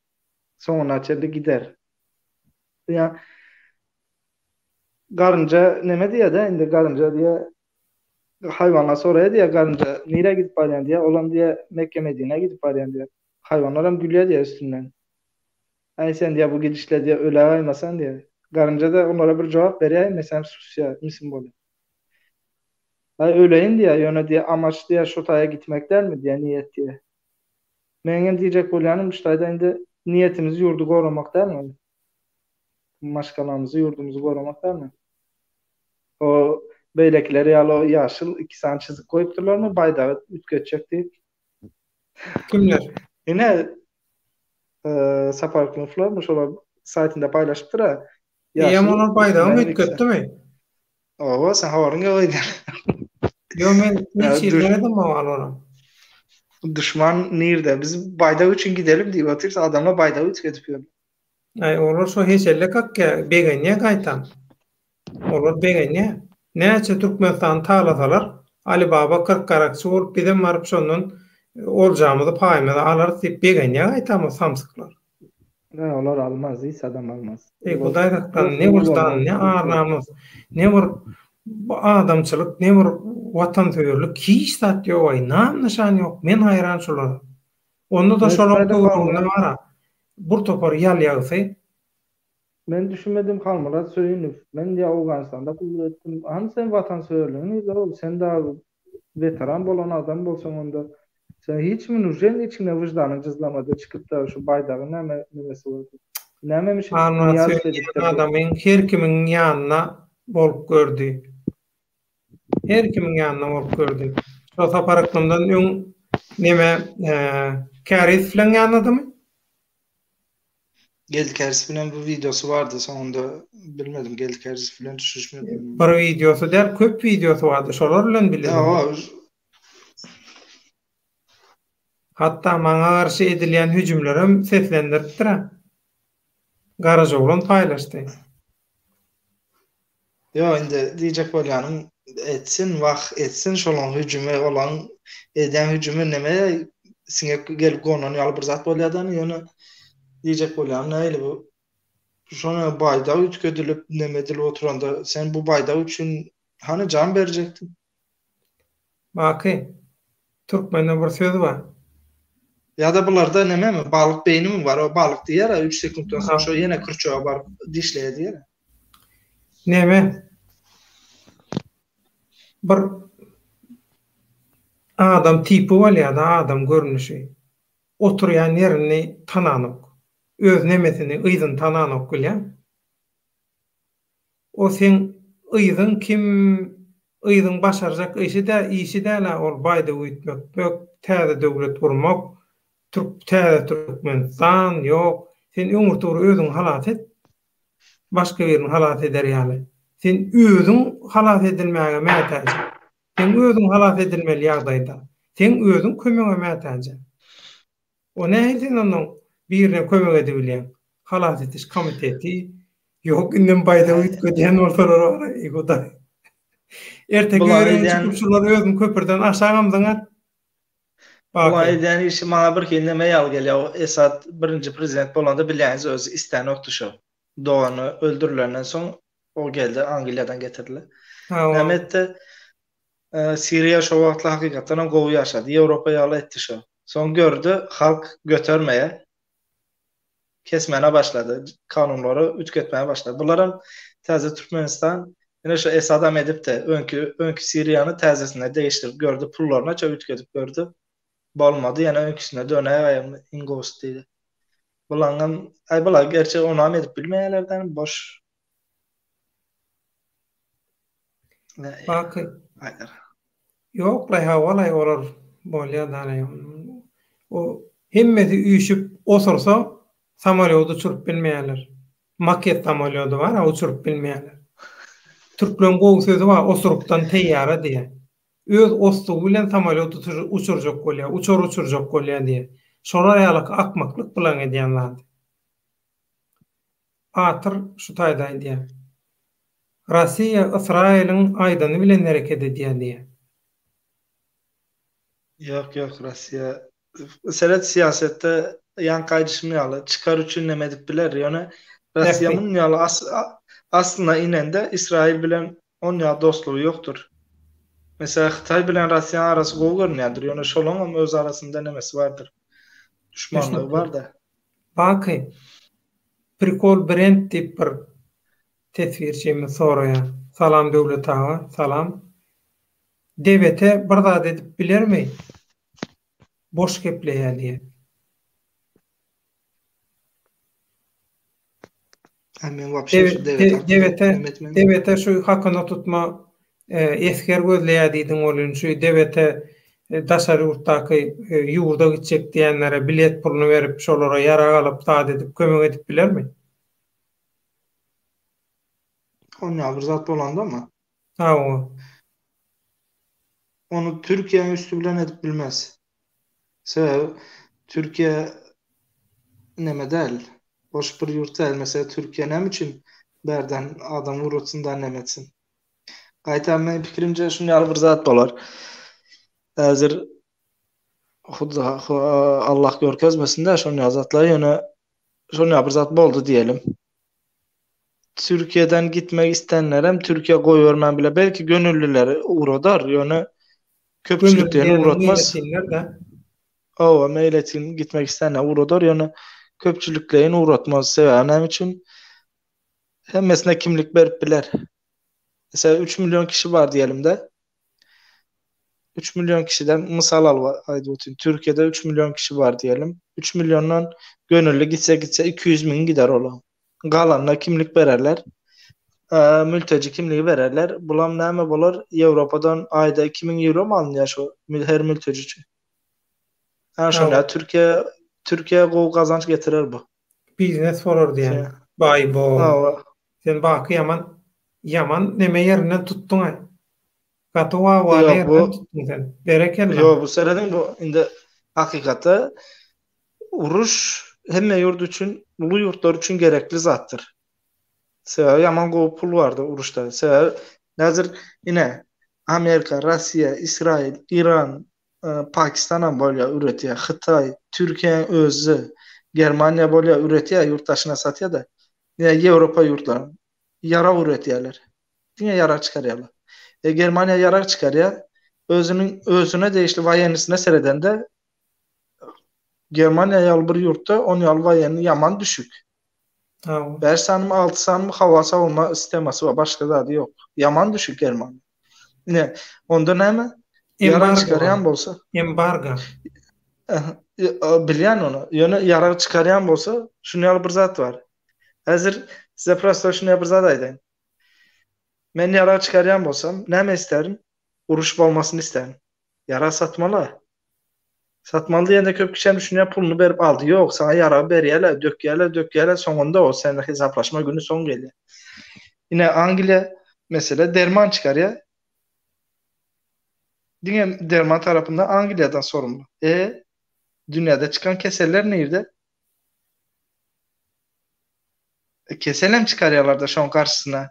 [SPEAKER 2] soňuna çenli gider. Ýa Garynja neme diýýär-de, indi garynja diýýär, haýwanlar soraýar diýýär, garynja nirä gidip barýaň diýýär, olam diýýär, Mekge-Medinä gidip barýan diýýär. Haýwanlaram gülýär diýýär üstünden. Äý sen diýýär, bu gidişle diýýär, ölägaýmasaň diýýär. Garynja-da olara bir jogap berýär, hemmesem susýar, ümsüm bolýar. Äý öleýin diýýär, ýöne diýýär, amaç diýýär, şo taýa gitmek dälmi diýýär, niýet diýýär. Meňem diýjek bolýanym şu taýda indi niýetimiz ýurdy goramak dälmi? Maşgalamyzy, ýurdumyzy goramak dälmi? O beýlekiler ýaly o ýaşyl iki sany çyzyk goýupdyrlarmy baýdagy üýtgetjek diýip.
[SPEAKER 1] Kimler?
[SPEAKER 2] Ine Sapar Knuflarmy şolar saýtynda paýlaşypdyr-a.
[SPEAKER 1] Eýýäm olar baýdagymy üýtgetdimi?
[SPEAKER 2] Owa, sen habaryň ýok öýdýän.
[SPEAKER 1] Ýok, men hiç ýerden olara.
[SPEAKER 2] Duşman nirde? Biz baýdak üçin gidelim diýip otyrys, adamlar baýdagy üýtgedip ýör.
[SPEAKER 1] Aý, olar şo heşelle kakýa, begenýä gaýtam. Olar begenýä. Näçe Türkmenistany talasalar, Alibaba 40 garakçy bolup bizem baryp şondan oljamyzy, paýymyzy alarys diýip begenýä gaýtam o samsyklar.
[SPEAKER 2] Ýa olar almaz, hiç adam almaz.
[SPEAKER 1] Eý Hudaý saklasyn, ne wyždan, ne ar-namys, ne bir adamçylyk, ne bir watansöýerlik hiç zat ýok-aý, nam-nyşan ýok, men haýran şulara. Onda-da şolaň töwereginde bar-a, bir topar ýalýagsy.
[SPEAKER 2] Men düşünmedim Halmyrat Söýünow. Men diýýär Owganystanda gulluk etdim. Hany sen watansöýerligiň nirde ol? Sen dagy weteran bolan adam bolsaň onda sen hiç mi nužen içiňde wyždanyň jyzlamady çykypda şu baýdagyň näme nemesi bar diýip. Nämemişin
[SPEAKER 1] Halmyrat
[SPEAKER 2] Nyýazow
[SPEAKER 1] Söýünow
[SPEAKER 2] edipdir.
[SPEAKER 1] adamyň her kimiň ýanynda bolup gördi. Her kimiň ýanynda bolup gördi. Şo Sapar Yklymdan öň neme Kärizow bilen ýanyndadymy?
[SPEAKER 2] Geldi Kärizow bilen bir wideosy bardy soňunda bilmedim Geldi Kärizow bilen düşüşmedimi.
[SPEAKER 1] Bir wideosy däl köp wideosy bardy şolar bilen bile.
[SPEAKER 2] Hawa.
[SPEAKER 1] Hatda maňa garşy edilýän hüjümlerem seslendiripdir-ä. Garajaoglan paýlaşdy.
[SPEAKER 2] Ýok indi diýjek bolýanym etsin wah etsin şolaň hüjümi olaň edýän hüjümi neme siňek gelip gonan ýaly bir zat bolýadany ýöne diýjek bolýanym nähili bu şona baýdak üýtgedilip neme edilip oturanda sen bu baýdak üçin hany jan berjekdiň.
[SPEAKER 1] Baky, türkmende bir söz bar.
[SPEAKER 2] Ýa-da bularda nememi, balyk beýnimi bar, o balyk diýer-ä, üç sekuntdan soň şo ýene kürçege baryp dişleýär diýer-ä.
[SPEAKER 1] Neme? Bir adam tipi bolýar-da, adam görnüşi. Oturýan ýerini tananok. Öz nemesini, yzyny tananok bilýäň. O seň yzyň kim yzyň başarjak işi dä işi dälä ol baýdak üýtmetmek täze döwlet gurmak türk täze türkmenistan ýok sen öňürti bir özüňi halas et başga birini halas eder ýaly sen özüň halas edilmäge mätäç seň özüň halas edilmeli ýagdaýda seň özüň kömege mätäje. O nähili sen onnoň birine kömek edibilýäň? Halas ediş komiteti ýok indem baýdak üýtgedýän bolsalar bar eý hudaý. Erteki
[SPEAKER 2] Bular
[SPEAKER 1] ýörüň
[SPEAKER 2] edýän
[SPEAKER 1] çykyp şular özüni köpürden aşagam zyňar.
[SPEAKER 2] Bular
[SPEAKER 1] Baky.
[SPEAKER 2] edýän işi maňa birhili neme ýaly gelýär o Esad birinji prezident bolanda bilýäňiz özi istänokdy şo. Dogany öldürilenden soň o geldi Angliýadan getirdiler.
[SPEAKER 1] Hawa.
[SPEAKER 2] Näme etdi? Siriýa şo wagtlar hakykatdanam gowy ýaşady. Ýewropa ýaly etdi şo. Soň gördi halk götermeýär. Kesmäne başlady. Kanunlary üýtgetmäge başlady. Bularam täze Türkmenistan ine şo Esadam edipdi. Öňki öňki Siriýany täzesine degişdirip gördi. Pullarynaça üýtgedip gördi. Bolmady ýene öňküsine dönäýem iň gowusy diýdi. Bulaňam aý bular gerçi onam edip bilmeýärlerden boş.
[SPEAKER 1] Baky. Ýok-laý, hawa-laý, olar bolýar dalaý. O hemmesi üýşüp otursa, samolýody uçuryp bilmeýärler. Maket samolýody bar-a, uçuryp bilmeýärler. Türkleň gowy sözi bar, osurukdan teýýara diýýär. Öz oslugy bilen samolýot uçurjak bolýar, uçar uçurjak bolýar diýýär. Şolar ýalyky akmaklyk bulaň edýän zady. Batyr şu taýda aýdýar. Rossiýa Ysraýylyň aýdany bilen hereket edýär diýýär.
[SPEAKER 2] Ýok ýok Rossiýa seret syýasetde ýaňky aýdyşym ýaly çykar üçin neme edip biler ýöne Rossiýa
[SPEAKER 1] Bähbit.
[SPEAKER 2] munuň ýaly aslyna inende Ysraýyl bilen on ýaly dostlugy ýokdur. Meselem Hytaý bilen Rossiýanyň arasy gowy görünýändir ýöne şolaňam öz arasynda nemesi bardyr. Duşmanlygy
[SPEAKER 1] Düşnükli.
[SPEAKER 2] barda.
[SPEAKER 1] Baky, Prikol Brend diýip bir teswirçimiz soraýar. Salam Döwlet aga, salam. DBT bir zat edip bilermi? Boş gepleýär diýýär.
[SPEAKER 2] Ha men wapşe şu DBT
[SPEAKER 1] DBT DBT şu hakyna tutma esger gözleýär diýdiň welin şu DBT daşary ýurtdaky ýurda gitjek diýenlere bilet puluny berip şolara ýarag alyp zat edip kömek edip bilermi?
[SPEAKER 2] Onýa bir zat bolandamy?
[SPEAKER 1] Hawa.
[SPEAKER 2] Ony Türkiýäň üsti bilen edip bilmez. Sebäbi Türkiýe neme däl, boş bir ýurt däl. Meselem Türkiýe näme üçin bärden adam ugratsyn da neme etsin? Gaýtam meniň pikirimçe şuny ýaly bir zat bolar. Häzir Huda Allah görkezmesin-de şony ýaly zatlary ýöne şony ýaly bir zat boldy diýelim. Türkiýeden gitmek istenlerem Türkiýe goýbermän bile belki gönüllüleri ugradar ýöne köpçülikleýin ugratmaz. Hawa, meýletin gitmek islänler ugradar, ýöne köpçülikleýin ugratmaz. Sebäbi näme üçin? Hemmesine kimlik berip biler. Meselem, 3 million kişi bar diýelim-de. 3 million kişiden mysal alyp aýdyp otyryn. Türkiýede 3 million kişi bar diýelim. 3 milliondan gönüllü gitse gitse 200 müň gider ola. Galanyna kimlik bererler. Mülteji kimligi bererler. Bulam näme bolar? Ýewropadan aýda 2000 ýewro my alynýar şu her mülteji üçin? Ha şonda Türkiýe Türkiýe gowy gazanç getirer bu.
[SPEAKER 1] Biznes bolar diýýän. Baý bo. Sen Baky ýaman ýaman neme ýerinden tutduň-aý. Gaty wawwaly ýerinden tutduň sen. Berekella.
[SPEAKER 2] Ýok bu serediň bu indi hakykatda uruş hemme ýurt üçin uly ýurtlar üçin gerekli zatdyr. Sebäbi ýaman gowy pul bardy uruşda. Sebäbi häzir ine Amerika, Russiýa, Israil, Iran, Pakistanam bolýar üretýär, Hytaý, Türkiýäň özi, Germaniýa bolýar üretýär, ýurt daşyna satýar-da. Ýa Ýewropa ýurtlary ýarag üretýärler. Diňe ýarag çykarýarlar. E, Germaniýa ýarag çykarýar. Özüniň özüne degişli waýennisine seredende Germaniýa ýaly bir ýurtda on ýaly waýenni ýaman düşük. Bäş sanymy, alty sanymy howa sowulma sistemasy bar, başga zady ýok. Ýaman düşük Germaniýa. Ine, onda näme? Ýarag çykarýan bolsa.
[SPEAKER 1] Embargo.
[SPEAKER 2] Bilýän ony. Ýöne ýarag çykarýan bolsa, şuny ýaly bir zat bar. Häzir size prosto şuny ýaly bir zat aýdaýyn. Men ýarag çykarýan bolsam, näme istärin? Uruş bolmasyny istärin. Ýarag satmaly. Satmaly diýende köp kişem düşünýär, puluny berip aldy. Ýok, saňa ýaragy berýärler, dökýärler, dökýärler, soňunda o sende hesaplaşma güni soň gelýär. Ine Angliýa mesele derman çykarýar. Diňe derman tarapynda Angliýadan sorumly. E dünýäde çykan keseller nirde? E, keselem çykarýarlar-da şoň garşysyna.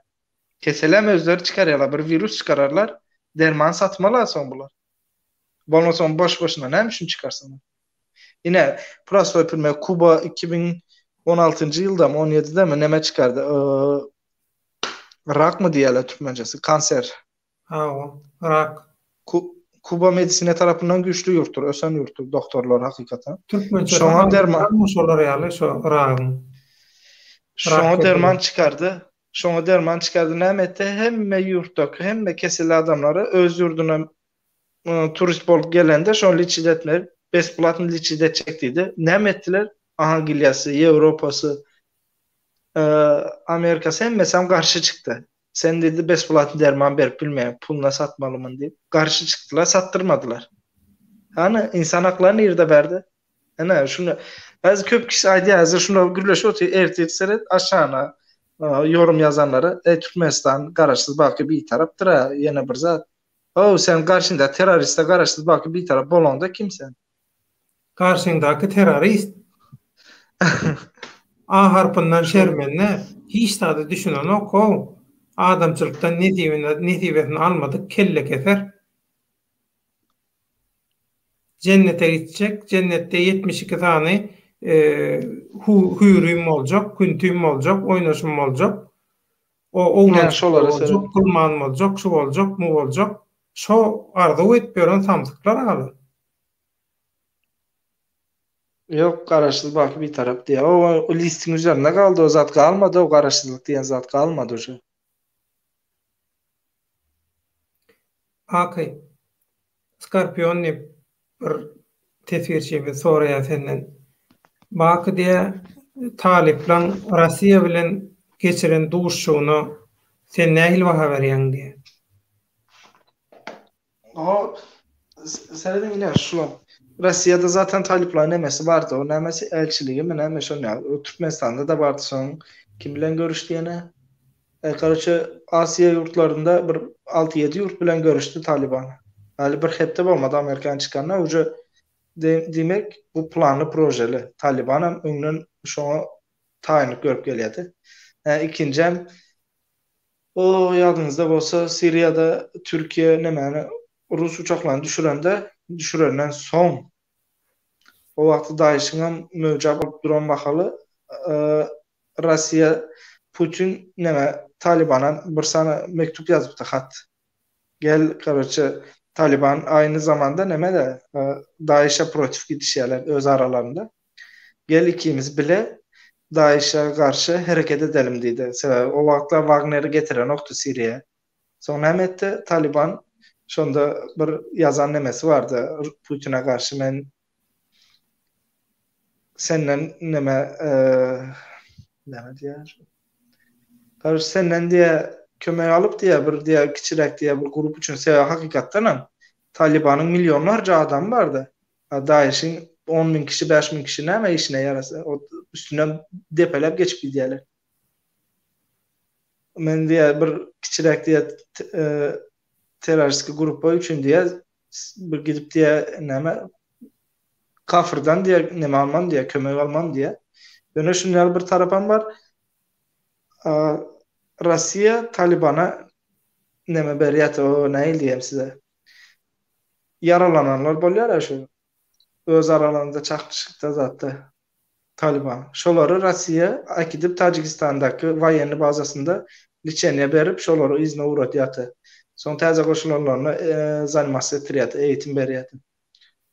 [SPEAKER 2] Keselem özleri çykarýarlar, bir wirus çykararlar, derman satmaly soň bular. Bolmasa ony boş-boşuna näme üçin çykarsynlar? Ine, prostoý primer, Kuba 2016-njy ýyldamy, 17-demi neme çykardy? Rakmy diýýärler türkmençesi, kanser.
[SPEAKER 1] Hawa, rak.
[SPEAKER 2] Kuba medisina tarapyndan güýçli ýurtdur, ösen ýurtdur, doktorlar hakykatan.
[SPEAKER 1] Türkmençesi Şoňa derman şolar ýaly şo ragyň.
[SPEAKER 2] Şoňa derman çykardy. Şoňa derman çykardy. Näme etdi? Hemme ýurtdaky hemme keselli adamlary öz ýurduna turist bolup gelende şony liçit etmeli, besplatny liçit etjek diýdi. Näme etdiler? Angliýasy, Ýewropasy, Amerikasy hemmesem garşy çykdy. Sen diýdi besplatny derman berip bilmeýän, puluna satmaly muny diýip garşy çykdylar, satdyrmadylar. Hany insan haklary nirde bärde? Ene şunu häzir köp kişi aýdýar, häzir şuna gürleşip otyr, ertir seret aşagyna ýorum ýazanlara, Eý Türkmenistan garaşsyz baky bitarapdyr-a, ýene bir zat. How sen garşyňda terroriste garaşsyz baky bitarap bolaňda kim sen?
[SPEAKER 1] Garşyňdaky terrorist. A harpyndan şermende, hiç zada düşünenok how. Adamçylykdan nesibine nesibesini almadyk kellekeser. Jennete gitjek, jennetde 72 sany hüýrim boljak, küntüm boljak, oýnaşym boljak. O oglanjyk boljak, gulman boljak, şu boljak, mu boljak. Şo arzuw edip ýören samsyklar agalar.
[SPEAKER 2] Ýok, Garaşsyz baky Bitarap diýýär. O listiň üzerinde galdy, o zat galmady, o Garaşsyzlyk diýen zat galmady uje.
[SPEAKER 1] Baky, Skorpion diýip bir teswirçimiz soraýar senden. Baky diýýär, talyplaň Rossiýa bilen geçiren duşuşygyna sen nähili baha berýäň diýýär.
[SPEAKER 2] O serediň ine şular. Rossiýada zaten talyplaryň nemesi bardy. O nämesi elçiligimi näme şol ýaly. Türkmenistanda da bardy soň kim bilen görüşdi ýene? E, karoçe Aziýa ýurtlarynda bir 6-7 ýurt bilen görüşdi Taliban. Hali bir hepde bolmady Amerikan çykanyna uje diýmek bu planly projeli. Taliban hem öňden şoňa taýynlyk görüp gelýärdi. E, ikinjem O ýadyňyzda bolsa Siriýada Türkiýe nemäni rus uçaklaryny düşürende düşürenden soň o wagty Daişiňem möwjäp alyp duran mahaly Russiýa Putin neme Talibana bir sany mektup ýazypdy hat. Gel karoçe. Taliban aýny zamanda neme-de DAIŞ-e protiw gidişýärler öz aralarynda. Gel ikimiz bile DAIŞ-e garşy hereket edelim diýdi. Sebäbi o wagtlar Wagneri getirenokdy Siriýa. Soň näme etdi? Taliban şonda bir ýazan nemesi bardy Putine garşy men senden neme näme diýýär? Garşy senden diýýär kömek alyp diýýär bir diýýär kiçiräk diýýär bir grup üçin sebäbi hakykatdan hem Talibanyň millionlarça adamy bardy. A DAIŞ-iň 10 müň kişi, 5 müň kişi näme işine ýarasa, o üstünden depeläp geçip gidýärler. Men diýýär bir kiçiräk diýýär terroristiki gruppa üçin diýýär bir gidip diýýär näme kafirden diýýär neme alman diýýär kömek alman diýýär. Ýöne şunuň ýaly bir tarapam bar. Russiýa Talibana neme berýär o nähili diýem size. Ýaralananlar bolýar şu öz aralarynda çaknyşykda zatda. Talyban. Şolary Rossiýa äkidip Tajigistandaky waýenny bazasynda liçeniýa berip şolary yzyna ugradýardy. Soň täze goşulanlaryna zanimasýa etdirýärdi, eýitim berýärdi.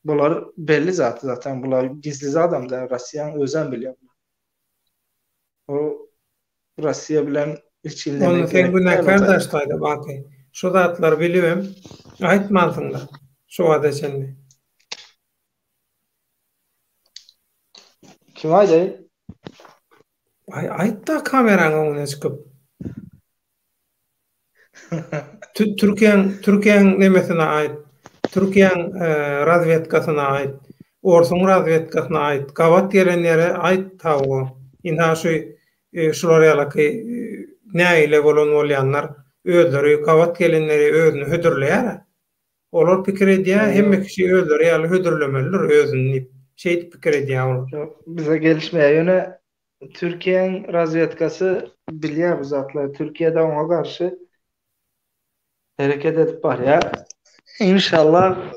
[SPEAKER 2] Bular belli zat zaten bular gizli zadam däl Rossiýaň özem bilýär bular. O Rossiýa bilen hiç hili
[SPEAKER 1] neme Onda sen günäkär daşdaýda Baky. Şu zatlary bilibem aýtmansyňda şu wagta çenli.
[SPEAKER 2] Kim aýdaýyn?
[SPEAKER 1] Aý aýtda kameraň öňüne çykyp. Türkiýäň Türkiýäň nemesine aýt. Türkiýäň e, razwedkasyna aýt. Orsuň razwedkasyna aýt. Gabat gelen ýere aýt hawa. Ynha şu e, şular ýalaky e, nägile bolan bolýanlar özleri gabat gelen ýere özüni hödürleýär. Olar pikir edýär, hemme kişi özleri ýaly hödürlemelidir özüni diýip. Şeýdip pikir edýär olar.
[SPEAKER 2] Ýok, bize gelişmeýär. Ýöne Türkiýäň razwedkasy bilýär bu zatlary. Türkiýe-de oňa garşy hereket edip barýar. Inşallah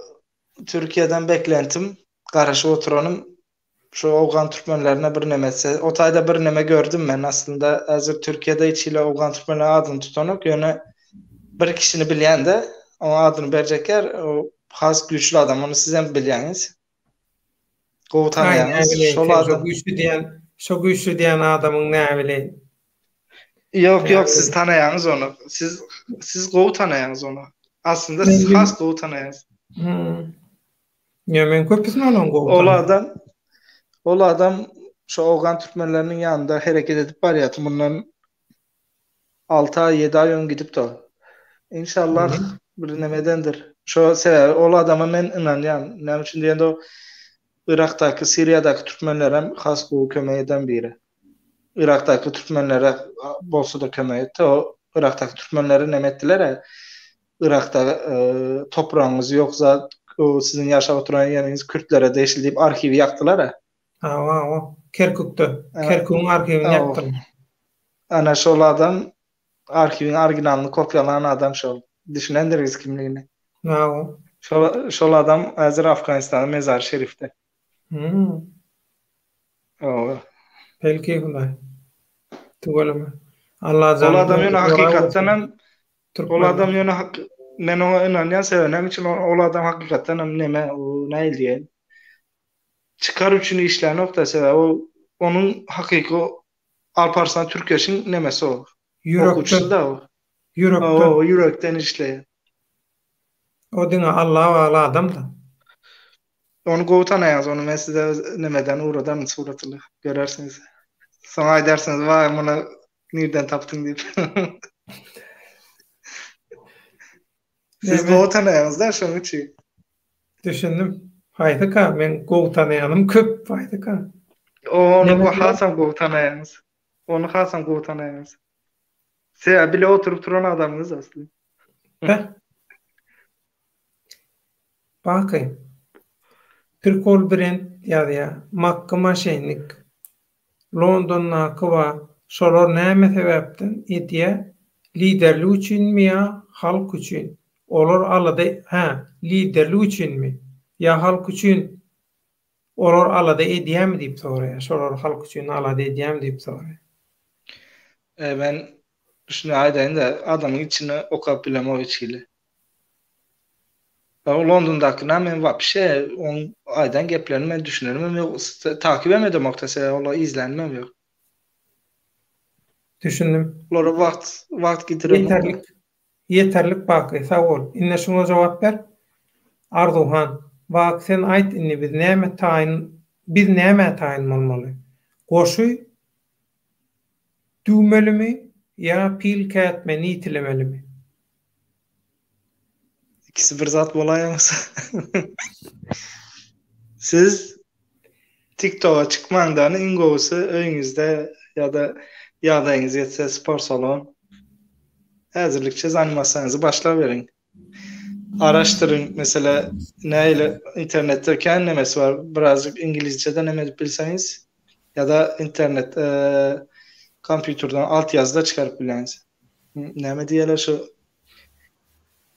[SPEAKER 2] Türkiýeden beklentim, garaşyp oturanym Şu owgan türkmenlerine bir neme etse. O taýda bir neme gördüm men aslynda. Häzir Türkiýede hiç hili owgan türkmenler adyny tutanok. Ýöne bir kişini bilýän-de, oň adyny berjek ýer, o has güýçli adam. Ony sizem bilýäňiz. Gowy tanaýaňyz.
[SPEAKER 1] Şol adam. Şo güýçli diýen, şo güýçli diýen adamyň näbileýin.
[SPEAKER 2] Ýok, ýok, siz tanaýaňyz ony. Siz siz gowy tanaýaňyz ony. Aslynda siz has gowy tanaýaňyz.
[SPEAKER 1] Hmm. Ýa men köpüsini olam
[SPEAKER 2] gowy. Ol adam ol adam şu owgan türkmenleriniň ýanynda hereket edip barýardy. Mundan 6 aý, 7 aý öň gidipdi ol. Inşallah bir nemedendir. Şo sebäbi ol adama men ynanýan. Näme üçin diýende o Yrakdaky, Siriýadaky türkmenlerem has gowy kömek eden biri. Yrakdaky türkmenlere bolsa-da kömek etdi. O Yrakdaky türkmenleri neme etdiler-ä? Yrakda topragyňyz ýok zat o siziň ýaşap oturan ýeriňiz kürtlere degişli diýip arhiwi ýakdylar-a.
[SPEAKER 1] Hawa hawa Kerkükde. Kerkügiň arhiwini ýakdylar.
[SPEAKER 2] Ana şol adam arhiwiň originalyny kopýalan adam şol. Düşünendirgiz kimligini.
[SPEAKER 1] Hawa.
[SPEAKER 2] Şol şol adam häzir Afganistanda Mezar Şerifde.
[SPEAKER 1] Hmm.
[SPEAKER 2] Hawa.
[SPEAKER 1] Belki Hudaý. Tüweleme. Allajan.
[SPEAKER 2] Ol adam ýöne hakykatdan hem Ol adam ýöne hak men oňa ynanýan sebäbi näme üçin ol adam hakykatdan hem neme o nähili diýeýin çykar üçin işlänokda sebäbi ol onuň hakyky Alparslan Türkeşiň nemesi o.
[SPEAKER 1] Ýürekden.
[SPEAKER 2] da o.
[SPEAKER 1] Ýürekden.
[SPEAKER 2] O ýürekden işleýär.
[SPEAKER 1] O diňe Allaha bagly adam-da.
[SPEAKER 2] Ony gowy tanaýaňyz, ony men size nemeden ugradaryn suratyny, görersiňiz. Soň aýdarsyňyz, waý muny nirden tapdyň diýip. Siz gowy tanaýaňyz-da şonuň üçin.
[SPEAKER 1] Düşündim. Haýsyka? Men gowy tanaýanym köp, haýsyka?
[SPEAKER 2] Ony hasam gowy tanaýaňyz. Ony hasam gowy tanaýaňyz. Sebäbi bile oturyp turan adamyňyz asly.
[SPEAKER 1] Heh. Baky. Prikol brend ýazýa. Makky maşennik. Londondaky ba şolar näme sebäpden edýä liderlik üçinmi ýa halk üçin olar alada hä liderlik üçinmi ýa halk üçin olar alada edýämi diýip soraýa şolar halk üçin alada edýämi diýip soraýa.
[SPEAKER 2] E men şuny aýdaýynda adamyň içini okap bilemok hiç hili. O Londondakyna men wapşe oň aýdan geplerini men düşünenimem ýok, takybem edemok-da sebäbi olary izlänimem ýok.
[SPEAKER 1] Düşündim.
[SPEAKER 2] Olara wagt wagt gidiremok.
[SPEAKER 1] Ýeterlik. Ýeterlik Baky, sag bol. Indi şuňa jogap ber. Arzuwhan, Baky sen aýt indi biz näme taýyn biz nämä taýyn bolmaly? Goşy düwmelimi ýa pil kätmeni ýitilemelimi?
[SPEAKER 2] İkisi bir zat bolaýamasa. Siz TikToka çykmaňdan iň gowusy öýüňizde ýa-da ýagdaýyňyz ýetse spor salon. Häzirlikçe zanimasyýaňyzy başlaberiň. Araşdyryň, mesela nähili internetde kän nemesi bar, birazjyk iňlizçeden neme edip bilseňiz ýa-da internet kompýuterden alt ýazda çykaryp bilýäňiz. Näme diýerler şu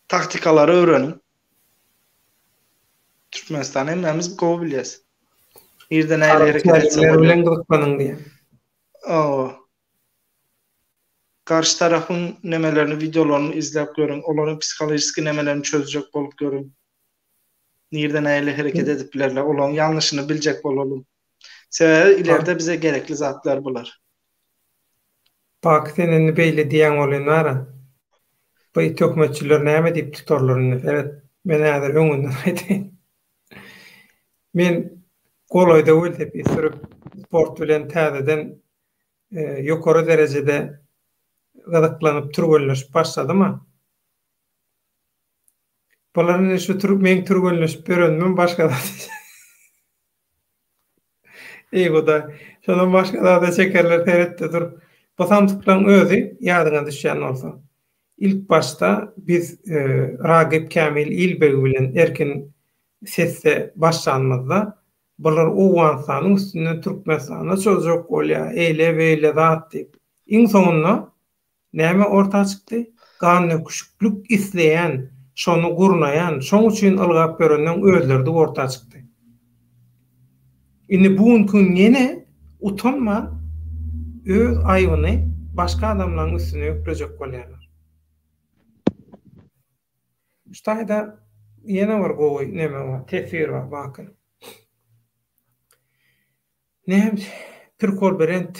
[SPEAKER 2] taktikalary öwreniň. Türkmenistan hemmämiz gowy bilýäs. Nirde nähili hereket etse
[SPEAKER 1] bolýar. bilen gyzyklanyň diýýär.
[SPEAKER 2] Hawa. Garşy tarapyň nemelerini, wideolaryny izläp görüň. Olaryň psihologiski nemelerini çözjek bolup görüň. Nirde nähili hereket edip bilerler, olaryň ýalňyşyny biljek bolalyň. Sebäbi ileride bize gerekli zatlar bular.
[SPEAKER 1] Baky sen indi beýle diýýäň welin bara, bu töhmetçiler näme diýip tutarlar indi seret, men häzir öňünden aýdaýyn. Men golaýda welosiped sürüp, sport bilen täzeden ýokary derejede gyzyklanyp türgenleşip başladym-a. Bular indi şu meň türgenleşip ýörenimem başga zat. Eý Hudaý, şondan başga zada çekerler seretde dur. Bu samsyklaryň özi ýadyňa düşýän bolsa, ilk başda biz Ragyp Kämil Ilbegi bilen erkin sesde başlanymyzda bular Owganystanyň üstünden Türkmenistana çozjak bolýar, eýle-beýle zat diýip. Iň soňunda Näme orta çykdy? Gandöküşiklik isleýän, şony gurnaýan, şoň üçin ylgap ýörenleň özleridi orta çykdy. Indi bu günki gün ýene utanman öz aýbyny başga adamlaň üstüne ýüklejek bolýarlar. Şu taýda ýene bir gowy neme bar, teswir bar Baky. Näme Pirkol Berent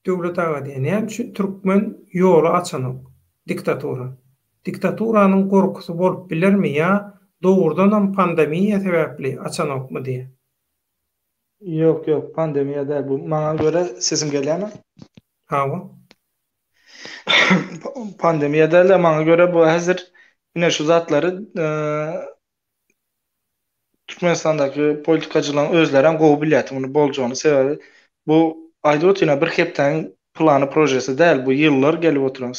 [SPEAKER 1] Döwlet aga diýýär, näme üçin türkmen ýoly açanok? Diktatura. Diktaturanyň gorkusy bolup bilermi ýa dogrudanam pandemiýa sebäpli açanokmy diýýär.
[SPEAKER 2] Ýok ýok pandemiýa däl bu maňa görä sesim gelýärmi?
[SPEAKER 1] Hawa.
[SPEAKER 2] Pandemiýa däl-de maňa görä bu häzir ine şu zatlary Türkmenistandaky politikacylaryň özlerem gowy bilýärdi muny boljagyny sebäbi bu aýdyp otyryn bir hepdäniň plany projesi däl bu ýyllar gelip oturan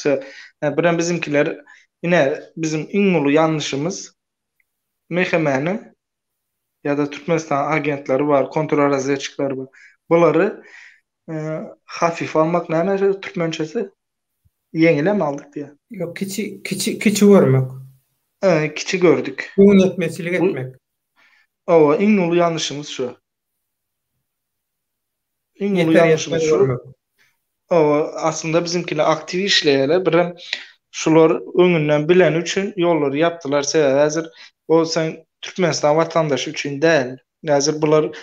[SPEAKER 2] birem bizimkiler ine bizim iň uly ýalňyşymyz MHM-ni ýa-da Türkmenistan agentleri bar kontrrazwedçikleri bar bulary hafif almak näme türkmençesi ýeňilem aldyk diýýär.
[SPEAKER 1] Ýok kiçi kiçi kiçi görmek.
[SPEAKER 2] He, kiçi gördük.
[SPEAKER 1] Göwnetmeçilik etmek.
[SPEAKER 2] Hawa, iň uly ýalňyşymyz şu. Iň uly ýalňyşymyz şu. Hawa, aslynda bizimkiler aktiw işleýärler. Birem şular öňünden bileni üçin ýollary ýapdylar. Sebäbi häzir o sen Türkmenistan watandaşy üçin däl. Häzir bular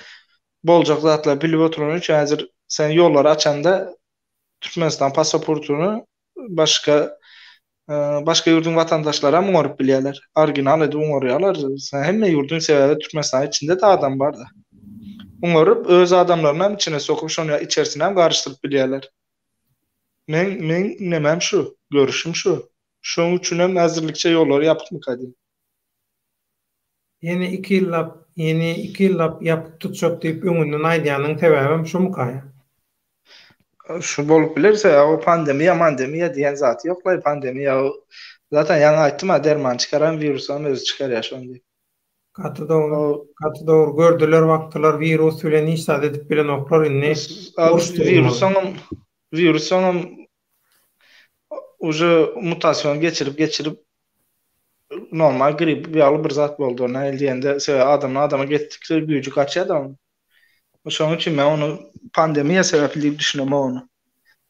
[SPEAKER 2] boljak zatlary bilip oturany üçin häzir sen ýollary açanda Türkmenistan pasaportyny başga başga ýurduň watandaşlary hem oňaryp bilýärler. Original edip oňarýarlar. Hemme ýurduň sebäbi Türkmenistanyň içinde-de adam bar-da. Oňaryp öz adamlaryny hem içine sokup şony içerisine hem garyşdyryp bilýärler. Meň meň nemem şu, görüşim şu. Şoň üçin hem häzirlikçe ýollary ýapykmyka diýip.
[SPEAKER 1] Ýene iki ýyllap, ýene iki ýyllap ýapyk tutjak diýip öňünden aýdýanyň sebäbem şumyka ýa?
[SPEAKER 2] Şu bolup biler sebäbi o pandemiýa mandemiýa diýen zat ýoklaý pandemiýa o zaten ýaňy aýtdym a derman çykaran wirusam özi çykarýar şony diýip.
[SPEAKER 1] Gaty dogry gaty dogry gördüler bakdylar wirus bilen hiç zat edip bilenoklar indi
[SPEAKER 2] wirusyňam wirusyňam uje mutasion geçirip geçirip normal grip ýaly bir zat boldy nähili diýende sebäbi adamdan adama geçdikçe güýji gaçýar da onuň. Şonuň üçin men ony pandemiýa sebäpli diýip düşünemok ony.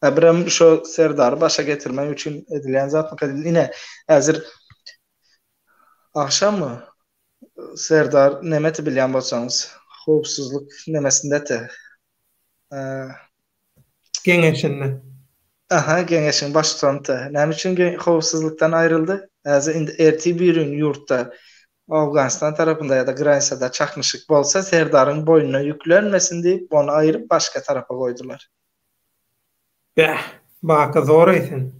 [SPEAKER 2] Hä birem şo Serdary başa getirmek üçin edilýän zatmyka diýdim. Ine, häzir. Agşammy? Serdar nemeti bilýän bolsaňyz, howpsuzlyk nemesindeti.
[SPEAKER 1] Geňeşinde.
[SPEAKER 2] Aha, geňeşiň baştutanydy. Näme üçin howpsuzlykdan aýryldy? Häzir indi ertir birigün ýurtda Owganystan tarapynda ýa-da granisada çaknyşyk bolsa, Serdaryň boýnuna ýüklenmesin diýip, ony aýryp başga tarapa goýdular.
[SPEAKER 1] Bäh, Baky zor-eý sen.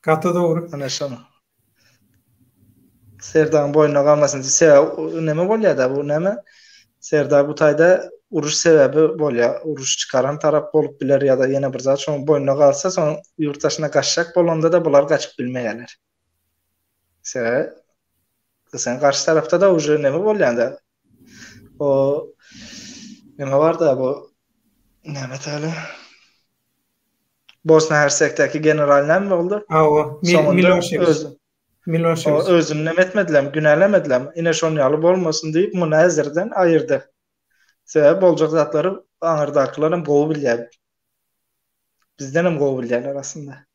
[SPEAKER 1] Gaty dogry.
[SPEAKER 2] Ana şoň. Serdaryň boýnuna galmasyn diýip, sebäbi neme bolýar-da bu näme? Serdar bu taýda uruş sebäbi bolýar. Uruş çykaran tarap bolup biler ýa-da ýene bir zat şoň boýnuna galsa, soň ýurt daşyna gaçjak bolanda-da bular gaçyp bilmeýärler. Sebäbi sen garşy tarapda-da uje neme bolýar-da? O neme bar-da bu näme täle? Bosna Hersekdäki general näme boldy?
[SPEAKER 1] Hawa, Miloşewiç.
[SPEAKER 2] Miloşewiç. Özüni näme etmedilermi, günälemedilermi? Ine şon ýaly bolmasyn diýip, muny häzirden aýyrdy. Sebäbi boljak zatlary aňyrdakylar hem gowy bilýär. Bizden hem gowy bilýärler aslynda.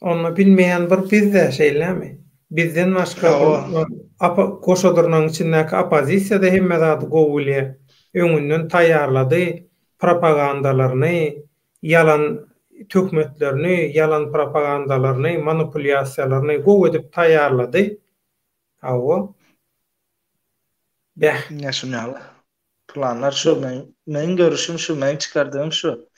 [SPEAKER 1] Onda bilmeýän bir biz-dä, şeýlemi? Bizden başga bir apa goşa dyrnagyň içindäki oppozisiýa-da hemme zady gowy bilýär. Öňünden taýýarlady propagandalaryny, ýalan töhmetlerini, ýalan propagandalaryny, manipulýasiýalaryny gowy edip taýýarlady. Hawa.
[SPEAKER 2] Bäh. Ine şuny ýaly. Planlar şu, meň meň görüşim şu, meň çykardygym şu.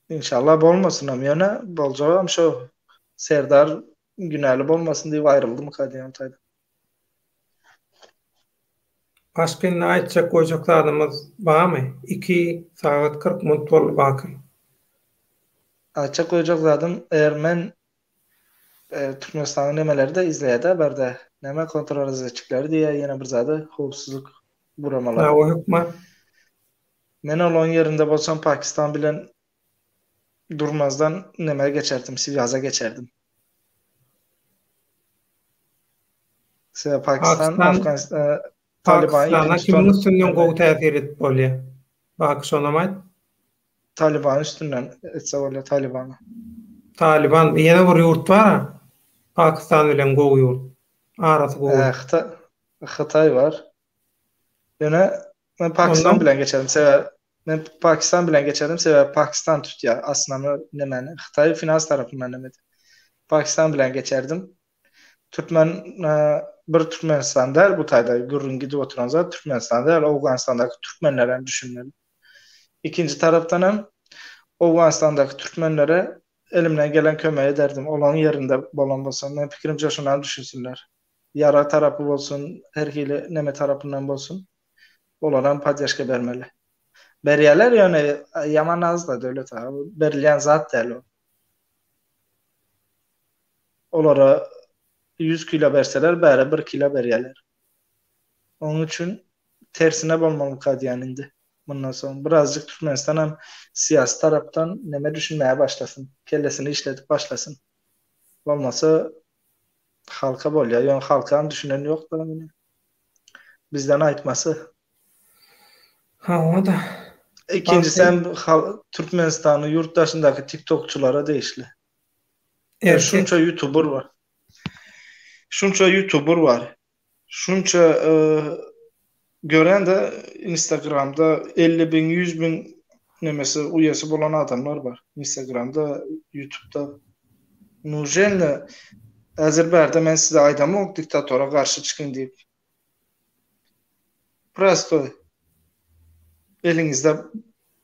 [SPEAKER 2] Inşallah bolmasynam ýöne boljagam şo Serdar günäli bolmasyn diýip aýryldymyka diýen taýda.
[SPEAKER 1] Başga indi aýtjak goýjak zadymyz barmy? Iki sagat 40 minut boldy Baky.
[SPEAKER 2] Aýtjak goýjak zadym eger men Türkmenistanyň nemeleri-de izleýärde bärde näme kontrrazwedçikleri diýýär ýene bir zady howpsuzlyk guramalary.
[SPEAKER 1] Hawa hökman.
[SPEAKER 2] Men olaň ýerinde bolsam Pakistan bilen durmazdan nämä geçerdim, swýaza geçerdim. Sebäbi Pakistan, Afganistan,
[SPEAKER 1] Taliban Pakistana kimiň üstünden gowy täsir edip bolýar? Baky şonam aýt.
[SPEAKER 2] Taliban üstünden etse bolýar Talibana.
[SPEAKER 1] Taliban ýene bir ýurt bar-a. Pakistan bilen gowy ýurt. Arasy gowy.
[SPEAKER 2] Hytaý, Hytaý bar. Ýöne men Pakistan bilen geçerim sebäbi men Pakistan bilen geçerim sebäbi Pakistan tutýar aslynda nemäni Hytaý finans tarapyndan neme Pakistan bilen geçerdim. Türkmen e, bir Türkmenistan däl bu taýda gürrüň gidip oturan zat Türkmenistan däl Owganystandaky türkmenler hem düşünmeli. Ikinji tarapdan hem Owganystandaky türkmenlere elimden gelen kömegi ederdim. Olaryň ýerinde bolan bolsam men pikirimçe şony hem düşünsinler. Ýarag tarapy bolsun, her hili neme tarapyndan bolsun, olaram poddeşka bermeli. Berýärler ýöne ýaman azda Döwlet aga, bu berilýän zat däl o. Olara 100 kilo berseler, bäre 1 kilo berýärler. Onuň üçin tersine bolmalymyka diýýän indi. Mundan soň birazjyk Türkmenistan hem syýasy tarapdan neme düşünmäge başlasyn, kellesini işledip başlasyn. Bolmasa Halka bolýar. Ýöne halkam düşünen ýok-da muny. Bizden aýtmasy.
[SPEAKER 1] Hawa-da.
[SPEAKER 2] Ikinjisem Türkmenistanyň ýurt daşyndaky tiktokçylara degişli. Şunça ýutuber bar. Şunça ýutuber bar. Şunça görende Instagramda 50 bin, 100 bin nemesi uýasy bolan adamlar bar. Instagramda, YouTube'da. Nujenle häzir bärde men size aýdamok diktatora garşy çykyň diýip. Prostoý. Eliňizde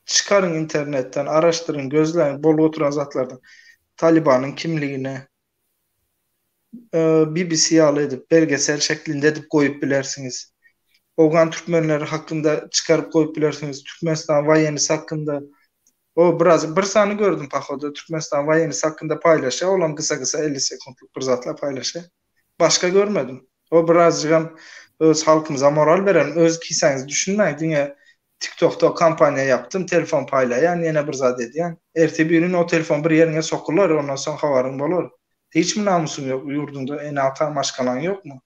[SPEAKER 2] çykaryň internetden, araşdyryň, gözläň bolup oturan zatlardan. Talibanyň kimligini, BBC ýaly edip, belgesel şeklinde edip goýup bilersiňiz. Owgan türkmenleri hakynda çykaryp goýup bilersiňiz. Türkmenistan waýenisi hakynda. O biraz bir sany gördüm pohoda Türkmenistan waýenisi hakynda paýlaşýar. Olam gysa-gysa 50 sekuntlyk bir zatlar paýlaşýar. Başga görmedim. O birazjygam öz halkymyza moral beren, öz kisäňizi düşünmäň, diňe TikTokda kampaniýa ýapdym, telefon paýlaýan, ýene bir zat edýän. Erte birin o telefon bir ýeriňe sokular, ondan soň habaryň bolar. Hiçmi namusyň ýok, ýurduňda ene-ata, maşgalaň ýokmy?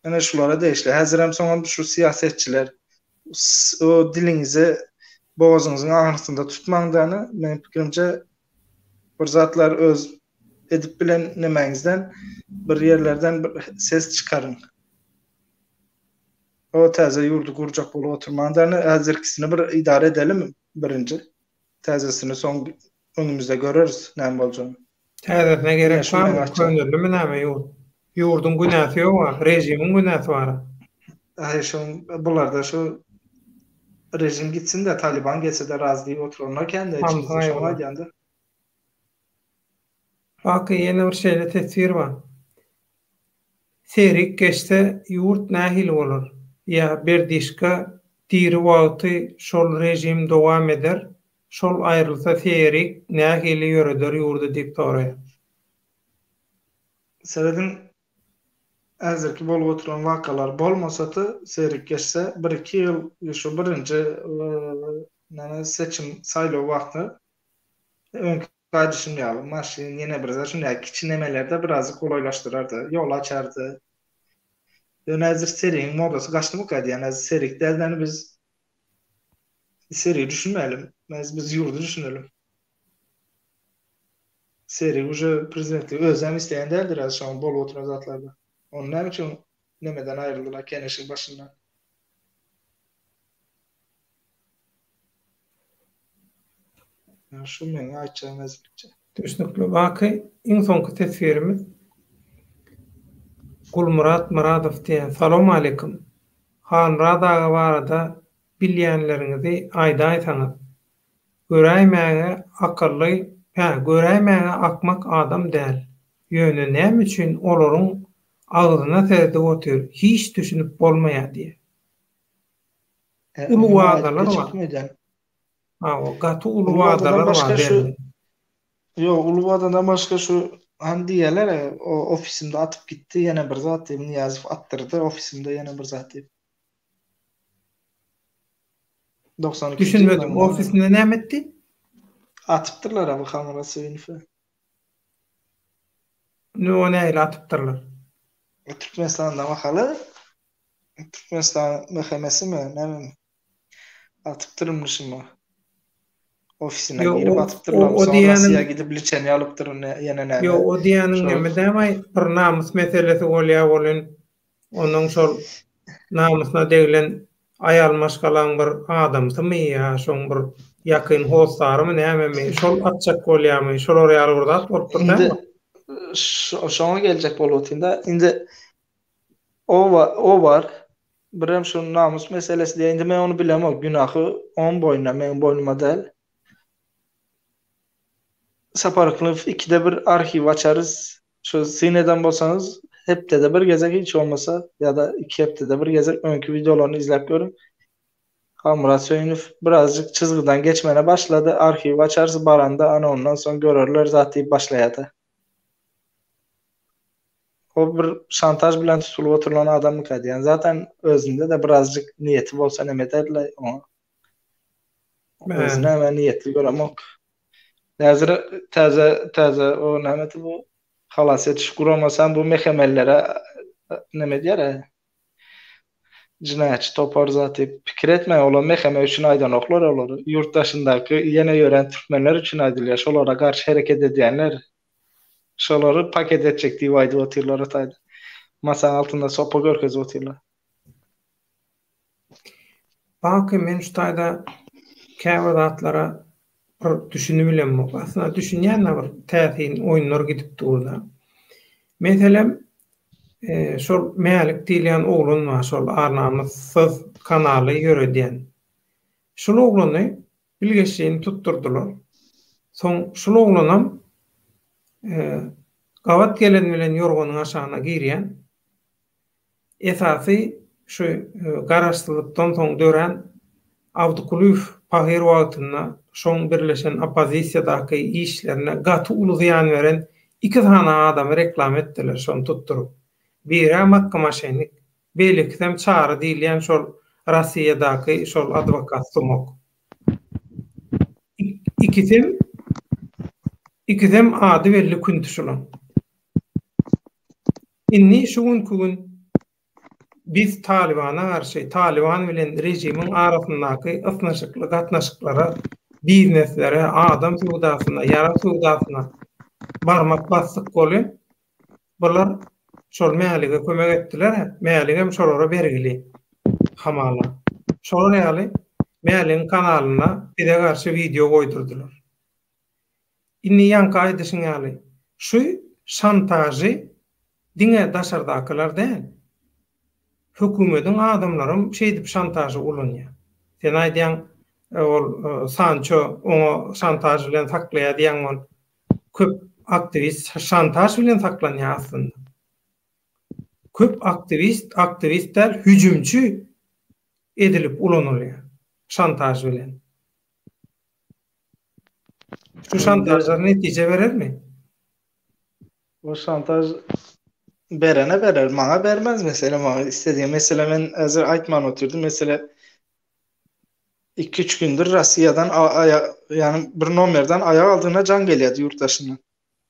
[SPEAKER 2] Ene şulara degişli. Häzirem soňam şu syýasetçiler o diliňizi bogazyňyzyň aňyrsynda tutmaň däne, meniň pikirimçe. Bir zatlar öz edip bilen nemäňizden bir ýerlerden bir ses çykaryň. O täze ýurdy gurjak bolup oturman däne häzirkisini bir idare edelim birinji. Täzesini soň öňümizde göreris näme boljagyny.
[SPEAKER 1] Täzesine gerek barmy? Köneldimi näme ýurt? Ýurduň günäsi ýoga, režimiň günäsi bara.
[SPEAKER 2] Aý şoň bularda şu režim gitsin-de Taliban gelse-de razy diýip oturanlar kän-de içimizde şoňa aýdýan-da.
[SPEAKER 1] Baky ýene bir şeýle teswir bar. Serik geçse ýurt nähili bolar? Ýa Berdişka diri wagty şol režim dowam eder, şol aýrylsa Serik nähili ýöreder ýurdy diýip soraýar.
[SPEAKER 2] Serediň häzirki bolup oturan wakalar bolmasady Serik geçse bir iki ýyl şu birinji näme seçim saýlaw wagty öňki aýdyşym ýaly maşyn ýene bir zat şunday kiçi nemelerde birazjyk golaýlaşdyrardy ýol açardy ýöne häzir Serigiň modasy gaçdymyka diýýän häzir Serik däl biz Serigi düşünmälim häzir biz ýurdy düşünelim. Serik uje prezidentligi özem isleýän däldir häzir şoň bolup oturan zatlarda. Ony näme üçin nemeden aýryldylar Keneşiň başyndan. Şu meň aýtjagym häzirlikçe.
[SPEAKER 1] Düşnükli. Baky iň soňky teswirimiz Gulmyrat Myradow diýýär. Salowmaleýkim. Halmyrat aga barada bilýänleriňizi aýdaýsaňyz. Göräýmäge akylly, hä, göräýmäge akmak adam däl. Ýöne näme üçin olaryň agzyna seredip otyr, hiç düşünip bolmaýar diýýär. Uly wadalar bar. Hawa, gaty uly wadalar bar berlen.
[SPEAKER 2] Ýok, uly wadadan başga şu hany diýýärler, o ofisimde atyp gitdi, ýene bir zat diýip, Nyýazow atdyrdy ofisimde ýene bir zat diýip.
[SPEAKER 1] 92 Düşünmedim. Ofisinde näme etdi?
[SPEAKER 2] Atypdyrlar abi Halmyrat Söýünowy.
[SPEAKER 1] Ne o nähili atypdyrlar?
[SPEAKER 2] Türkmenistanda mahaly Türkmenistan MHM-simi, nämemi? Atypdyrmyşmy? Ofisine girip atypdyrlar. Soň Russiýa gidip liçeniýa alypdyr, ýene näme?
[SPEAKER 1] Ýok, o diýýäniň näme dämaý? Bir namys meselesi bolýar welin, Onuň şol namysyna deglen aýal maşgalaň bir adamsymy ýa şoň bir ýakyn hossarymy nämemi şol atjak bolýamy şolar ýaly bir zat bolupdyr
[SPEAKER 2] dämi? Indi şoňa geljek bolup otyryn-da. Indi o o bar. Birem şu namys meselesi diýýär. Indi men ony bilemok. Günahy oň boýnuna, meň boýnuma däl. Sapar Yklymow ikide bir arhiw açarys. Şu syn eden bolsaňyz hepdede bir gezek hiç bolmasa ýa-da iki hepdede bir gezek öňki wideolaryny izläp görüň. Halmyrat Söýünow birazjyk çyzgydan geçmene başlady. Arhiw açarys baranda ana ondan soň görerler zat diýip başlaýada. O bir şantaž bilen tutulyp oturylan adammyka diýýän. Zaten özünde-de birazjyk niýeti bolsa neme ederler oňa. Özüne men niýetli göremok. Häzir täze täze o nämedi bu halas ediş guramasam bu mehemelere neme diýer Jinaýatçy topar zat diýip pikir etme olar meheme üçin aýdanoklar olary ýurt daşyndaky ýene ýören türkmenler üçin aýdylýar şolara garşy hereket edýänler şolary paket etjek diýip aýdyp otyrlar o taýda masaň altynda sopa görkezip otyrlar.
[SPEAKER 1] Baky men şu taýda käbir zatlara bir düşünibilemok. Aslynda düşünýän-de bir täsin oýunlar gidip dur-da. Meselem, şol Mälik diýilýän oglan bar, şol ar-namyssyz kanaly ýöredýän. Şol oglany bilgeşleýin tutdurdylar. Soň şol oglanam gabat gelen bilen ýorganyň aşagyna girýän. Esasy şu garaşsyzlykdan soň dörän Abdykulyýew pahyr wagtynda şoň birleşen oppozisiýadaky işlerine gaty uly zyýan beren iki sany adamy reklama etdiler şony tutduryp. Birä Makka maşennik, beýlekisem Çary diýilýän şol Rossiýadaky şol adwokat sumok. Ikisem ikisem ady belli künti şulaň. Indi şu günki gün biz Talybana garşy, Talyban bilen režimiň arasyndaky ysnyşykly gatnaşyklara. Bizneslere, adam söwdasyna, ýarag söwdasyna barmak basdyk welin, bular şol Mälige kömek etdiler, Mäligem şolara bergili hamala. Şolar ýaly Mäligiň kanalynda bize garşy wideo goýdurdylar. Indi ýaňky aýdyşyň ýaly, şu şantažy diňe daşardakylar däl, hökümediň adamlaram şeýdip şantažy ulanýar. Sen aýdýaň, ol Sanço oňa şantaž bilen saklaýar diýýäň ol köp aktiwist şantaž bilen saklanýar aslynda. Köp aktiwist aktiwist däl hüjümçi edilip ulanylýar şantaž bilen. Şu şantažlar netije berermi?
[SPEAKER 2] Bu şantaž berene berer, maňa bermez mesele maňa istediğim mesele men häzir aýtman oturdym mesele 2-3 gündür Rossiýadan ýagny bir nomerden aýak aldygyna jaň gelýärdi ýurt daşyndan.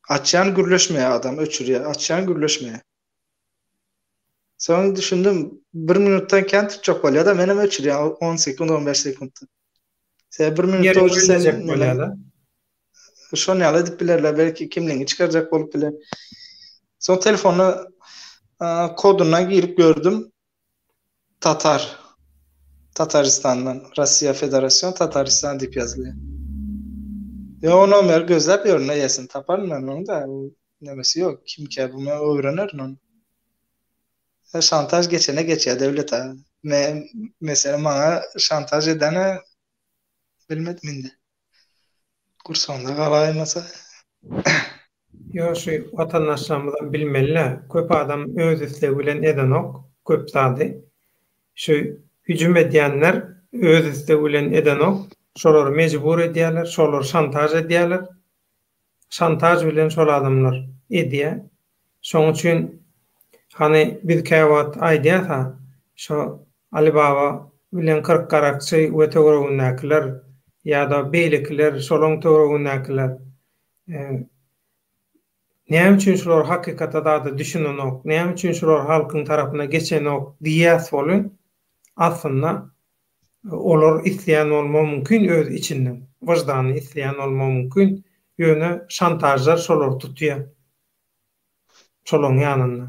[SPEAKER 2] Açýan gürleşmeýär adam öçürýär, açýan gürleşmeýär. Soň düşündim bir minutdan kän tutjak bolýar-da menem öçürýän 10 sekund 15 sekuntda. Sen bir minutda
[SPEAKER 1] Ýeri
[SPEAKER 2] sen
[SPEAKER 1] belejek bolýar-da.
[SPEAKER 2] Şon ýaly edip bilerler, belki kimligiňi çykarjak bolup biler. Soň telefona kodundan girip gördüm. Tatar. Tataristandan, Russiýa Federasyon Tataristan diýip ýazylýar. Ýa o nomer gözläp ýörün eýesini taparyn men onuň da nemesi ýok. Kimkä bu men öwrenerin ony. Şantaž geçene geçýär Döwlet aga. Me meselem maňa şantaž edene bilmedim indi. Gursagynda galaýmasa.
[SPEAKER 1] Ýok şu watandaşlarymyzam bilmeli-dä, köp adam öz islegi bilen edenok köp zady. Şu hüjüm edýänler öz islegi bilen edenok, şolary mejbur edýärler, şolary şantaž edýärler. Şantaž bilen şol adamlar edýär. Şoň üçin hany biz käwagt aýdýas-a, şo Alibaba bilen 40 garakçy we töweregindäkiler ýa-da beýlekiler, şolaň töweregindäkiler näme üçin şular hakykata zada düşünenok, näme üçin şular halkyň tarapyna geçenok diýýäs welin, aslynda Olar isleýän bolmagy mümkin öz içinden, wyždany isleýän bolmagy mümkin, ýöne şantažlar şolary tutýar. Şolaryň ýanynda.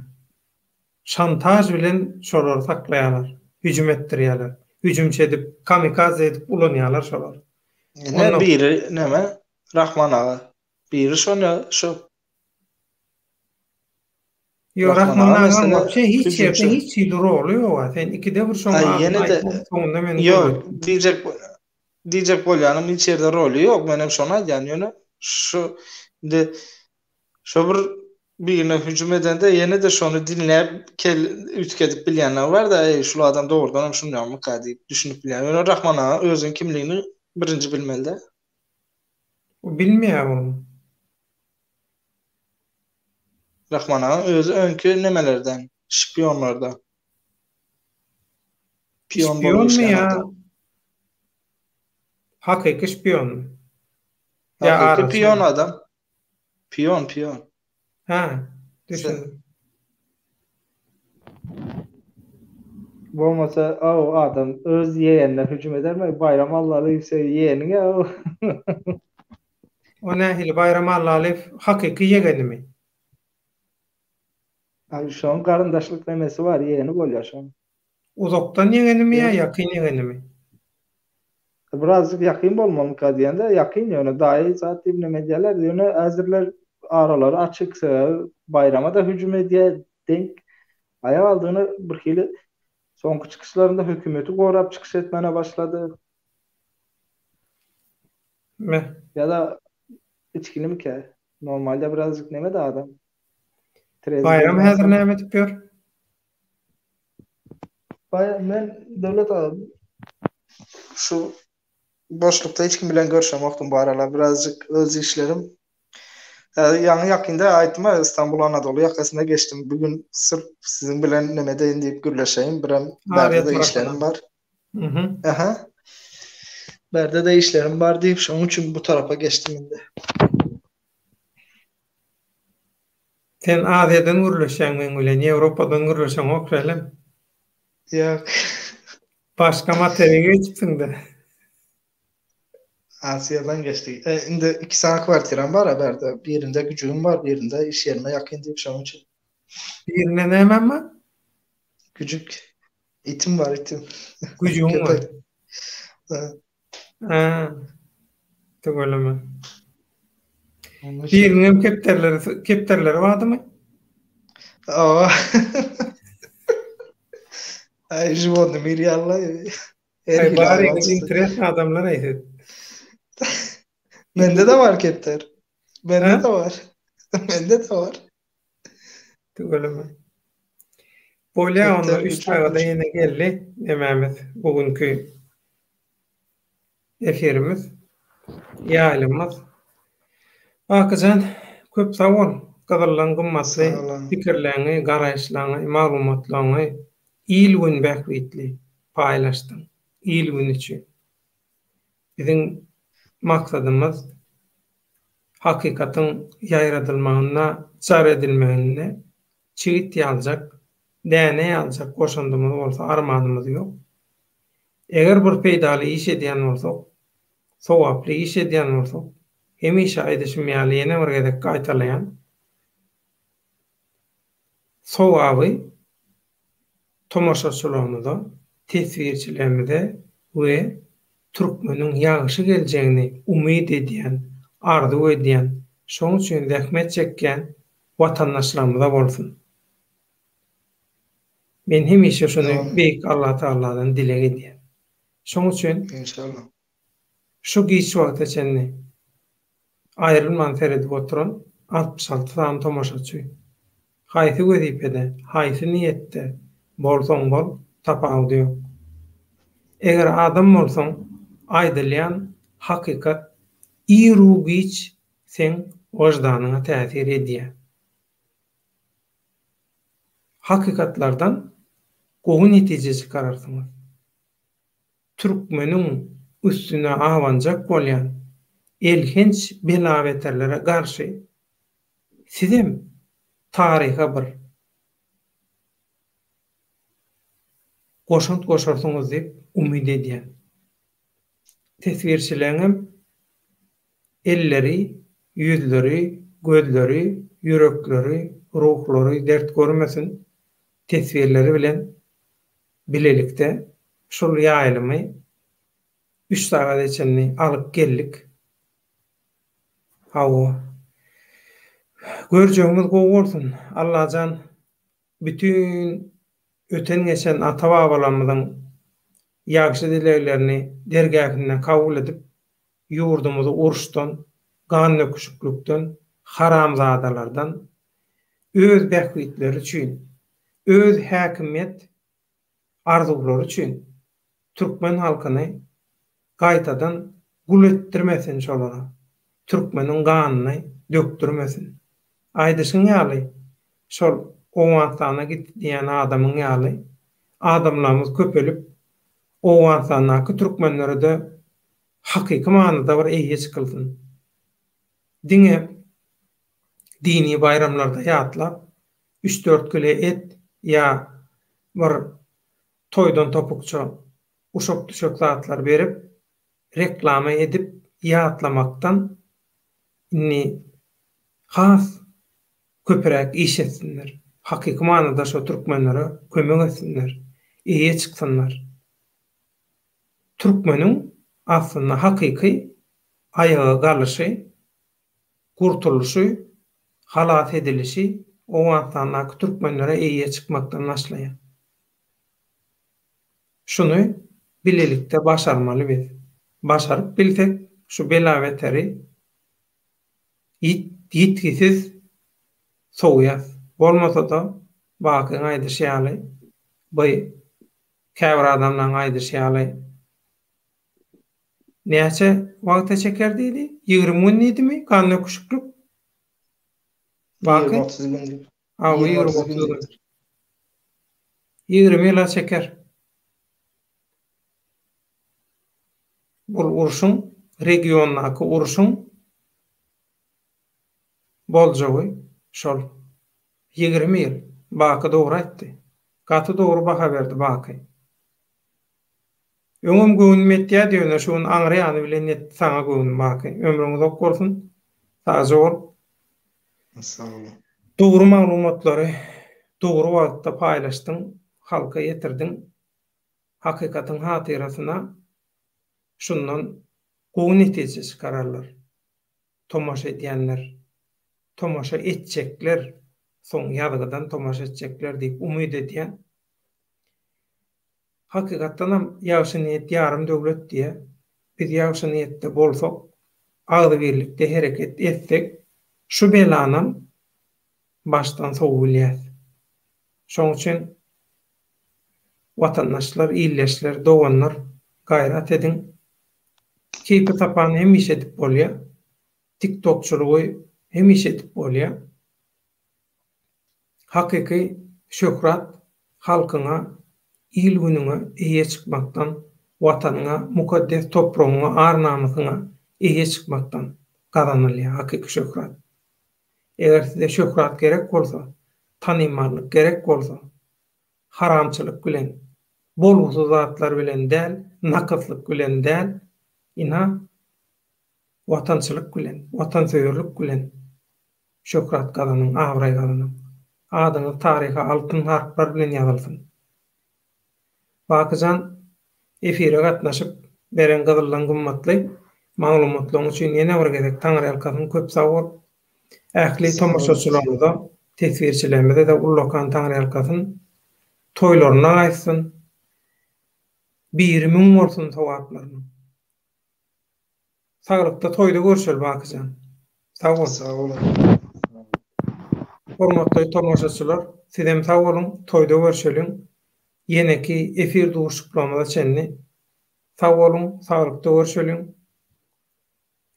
[SPEAKER 1] Şantaž bilen şolary saklaýarlar, hüjüm etdirýärler. Hüjümçi edip, kamikaze edip ulanýarlar şolary.
[SPEAKER 2] Ine biri neme, Rahman aga. Biri şony şu
[SPEAKER 1] Ýok, Rahman agaň wapşe hiç ýerde hiç hili roly ýoga. Sen ikide bir şoň adyny aýtmaň, soňunda meni
[SPEAKER 2] Ýok, diýjek diýjek bolýanym hiç ýerde roly ýok, men hem şony aýdýan, ýöne şu indi şo bir birine hüjüm edende ýene-de şony diňläp kel üýtgedip bilýänler bar-da, eý şul adam dogrudanam şundanmyka diýip düşünip bilýän. Ýöne Rahman aga özüniň kimligini birinji bilmeli-dä.
[SPEAKER 1] O bilmeýär ony.
[SPEAKER 2] Rahman aga özi öňki nemelerden, şpionlardan.
[SPEAKER 1] Pion bolup Şpionmy işlän ýa adam. hakyky şpionmy?
[SPEAKER 2] Ýa Hakyky araçymy? pion adam. Pion, pion.
[SPEAKER 1] Hä, düşündim.
[SPEAKER 2] Bolmasa o adam öz ýegenine hüjüm edermi? Baýram Allalyýew seň ýegeniň-ä o.
[SPEAKER 1] O nähili Baýram Allalyýew hakyky ýegenimi?
[SPEAKER 2] Aý şoň garyndaşlyk nemesi bar ýegeni bolýar şoň.
[SPEAKER 1] Uzakdan ýegenimi ýa ýakyn ýegenimi?
[SPEAKER 2] Birazjyk ýakyn bolmalymyka diýende ýakyn ýöne daýy zat diýip neme edýärler ýöne häzirler aralary açyk sebäbi Baýrama-da hüjüm edýär denk aýak aldygyna birhili soňky çykyşlarynda hökümeti gorap çykyş etmäne başlady.
[SPEAKER 1] Meh.
[SPEAKER 2] Ýa-da içginimikä? Normalde birazjyk neme-de adam.
[SPEAKER 1] Trezwi Baýram häzir näme edip ýör?
[SPEAKER 2] Baýram men Döwlet aga şu boşlukda hiç kim bilen görşemokdym bu aralar birazjyk öz işlerim. Häzir ýaňy ýakynda aýtdym-a Istanbul Anadolu ýakasyna geçdim. Bu gün syrf siziň bilen neme edeýin diýip gürleşeýin. Birem
[SPEAKER 1] Aziýa
[SPEAKER 2] bärde-de
[SPEAKER 1] tarapyna.
[SPEAKER 2] işlerim bar.
[SPEAKER 1] Mhm.
[SPEAKER 2] Aha. Bärde-de işlerim bar diýip, şonuň üçin bu tarapa geçdim indi.
[SPEAKER 1] Sen Aziýadan gürleşýäň meň bilen, Ýewropadan gürleşeňok şeýlemi?
[SPEAKER 2] Ýok.
[SPEAKER 1] Başga materige geçipsiň-dä.
[SPEAKER 2] Aziýadan geçdik. E, indi iki sany kwartiram bar bärde. Birinde güjügim bar, birinde iş ýerime ýakyn diýip şonuň üçin.
[SPEAKER 1] Birinde nämäm bar?
[SPEAKER 2] Güjük. Itim bar, itim.
[SPEAKER 1] Güjügiň bar. Ha. Tüweleme. Biriniň hem kepderleri, kepderleri bardymy?
[SPEAKER 2] Awa. Ay, животный мир ýaly.
[SPEAKER 1] Her hili haýwan çykdy. Interesny adamlar aý siz.
[SPEAKER 2] Mende-de bar kepder. Mende-de bar. Mende-de bar.
[SPEAKER 1] Tüweleme. Bolýa onda 3 sagada ýene geldi nemämiz bu günki efirimiz, ýaýlymyz. Bakyjan köp sag bol gyzyldan gymmatly pikirleňi, garaýyşlaňy, maglumatlaňy il-gün bähbitli paýlaşdyň il-gün üçin. Biziň maksadymyz hakykatyň ýaýradylmagynda, jar edilmeginde çigit ýaljak, däne ýaljak goşandymyz bolsa armanymyz ýok. Eger bir peýdaly iş edýän bolsak, sogaply iş edýän bolsak, hemişe aýdyşym ýaly ýene bir gezek gaýtalaýan, sogaby tomaşaçylarymyza, teswirçilerimize we türkmeniň ýagşy geljegini umyt edýän, arzuw edýän, şoň üçin zähmet çekýän watandaşlarymyza bolsun. Men hemişe şuny Beýik Allatagaladan dileg edýän. Şoň üçin şu giç wagta çenli aýrylman seredip oturan 66 sany tomaşaçy. Haýsy wezipede, haýsy niýetde bolsaň bol, tapawudy ýok. Eger adam bolsaň, aýdylýan hakykat iru-giç seň wyždanyňa täsir edýär. Hakykatlardan gowy netije çykararsyňyz. Türkmeniň üstüne abanjak bolýan elhenç bela-beterlere garşy sizem taryha bir goşant goşarsyňyz diýip umyt edýän. Teswirçileňem elleri, ýüzleri, gözleri, ýürekleri, ruhlary dert görmesin teswirleri bilen bilelikde şul ýaýlymy üç sagada çenli alyp geldik. Hawa. Görjegimiz gowy bolsun. Allajan bütin öten-geçen ata-babalarymyzyň ýagşy dileglerini dergähinde kabul edip, ýurdumyzy uruşdan, gan döküşiklikden, haramzadalardan, öz bähbitleri üçin, öz häkimiýet arzuwlary üçin türkmen halkyny gaýtadan gul etdirmesin şolara, türkmeniň ganyny dökdürmesin. Aýdyşyň ýaly, şol Owganystana gitdi diýen adamyň ýaly, adamlarymyz köpelip, Owganystandaky türkmenlere-de hakyky manyda bir eýe çykylsyn. Diňe dini baýramlarda ýatlap, üç-dört kile et ýa bir toýdan topukça uşak-düşek zatlar berip, reklama edip ýatlamakdan indi has köpüräk iş etsinler. Hakyky manyda şo türkmenlere kömek etsinler, eýe çyksynlar. Türkmeniň aslynda hakyky aýaga galyşy, gurtulyşy, halas edilişi Owganystandaky türkmenlere eýe çykmakdan başlaýar. Şuny bilelikde başarmaly biz. Başaryp bilsek şu bela-beteri ýitgisiz sowýas. Bolmasa-da Bakyň aýdyşy ýaly, bu käbir adamlaryň aýdyşy ýaly näçe wagta çeker diýdi? 20 gün diýdimi gandöküşiklik?
[SPEAKER 2] Baky? 20-30 gün diýip.
[SPEAKER 1] Hawa, 20-30 gün. 20 ýyla çeker. Bul urşuň, regiondaky urşuň boljagy şol. 20 ýyl. Baky dogry aýtdy. Gaty dogry baha berdi Baky. Öňem göwnüm ýetýärdi ýöne şu gün aňry ýany bilen ýetdi saňa göwnüm Baky. Ömrüň uzak bolsun. Sagja bol.
[SPEAKER 2] Sag boluň.
[SPEAKER 1] Dogry maglumatlary dogry wagtda paýlaşdyň, halka ýetirdiň. Hakykatyň hatyrasyna şundan gowy netije çykararlar. Tomaşa edýänler, tomaşa etjekler, soň ýazgydan tomaşa etjekler diýip umyt edýän. Hakykatdanam ýagşy niýet ýarym döwlet diýýär. Biz ýagşy niýetde bolsak, agzybirlikde hereket etsek, şu belanam başdan sowubilýäs. Şoň üçin watandaşlar, ildeşler, doganlar gaýrat ediň. Keýpi-sapany hemişe edip bolýar. Tiktokçylygy hemişe edip bolýar. Hakyky şöhrat halkyňa, il-günüňe eýe çykmakdan, Watanyňa, mukaddes topragyňa, ar-namysyňa eýe çykmakdan gazanylýar hakyky şöhrat. Eger size şöhrat gerek bolsa, tanymallyk gerek bolsa, haramçylyk bilen, bolgusyz zatlar bilen däl, nakyslyk bilen däl, ynha, watançylyk bilen, watansöýerlik bilen Şöhrat gazanyň, abraý gazanyň. Adyňyz taryha altyn harplar bilen ýazylsyn. Bakyjan efire gatnaşyp beren gyzyldan gymmatly maglumatlaryň üçin ýene bir gezek Taňryýalkasyn köp sag bol. Ähli tomaşaçylarymyza, teswirçilerimize-de ullakan Taňryýalkasyn. Toýlaryna gaýtsyn. Biri müň bolsun sogaplarynyň. Saglykda toýda görşeli Bakyjan. Sag bol.
[SPEAKER 2] Sag boluň.
[SPEAKER 1] Hormatly tomaşaçylar, sizem sag boluň, toýda görşeliň. Ýeneki efir duşuşyklarymyza çenli sag boluň, saglykda görşeliň.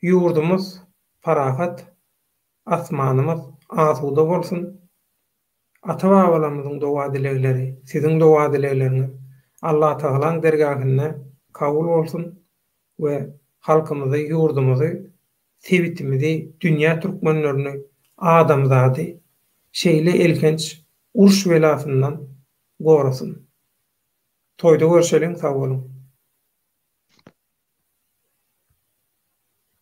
[SPEAKER 1] Ýurdumyz parahat, asmanymyz asuda bolsun. Ata-babalarymyzyň doga-dilegleri, siziň doga-dilegleriňiz Allatagalaň dergähinde kabul bolsun we halkymyzy, ýurdumyzy, sebitimizi, dünýä türkmenlerini, adamzady şeýle elhenç uruş belasyndan gorasyn. Toýda görşeliň, sag boluň!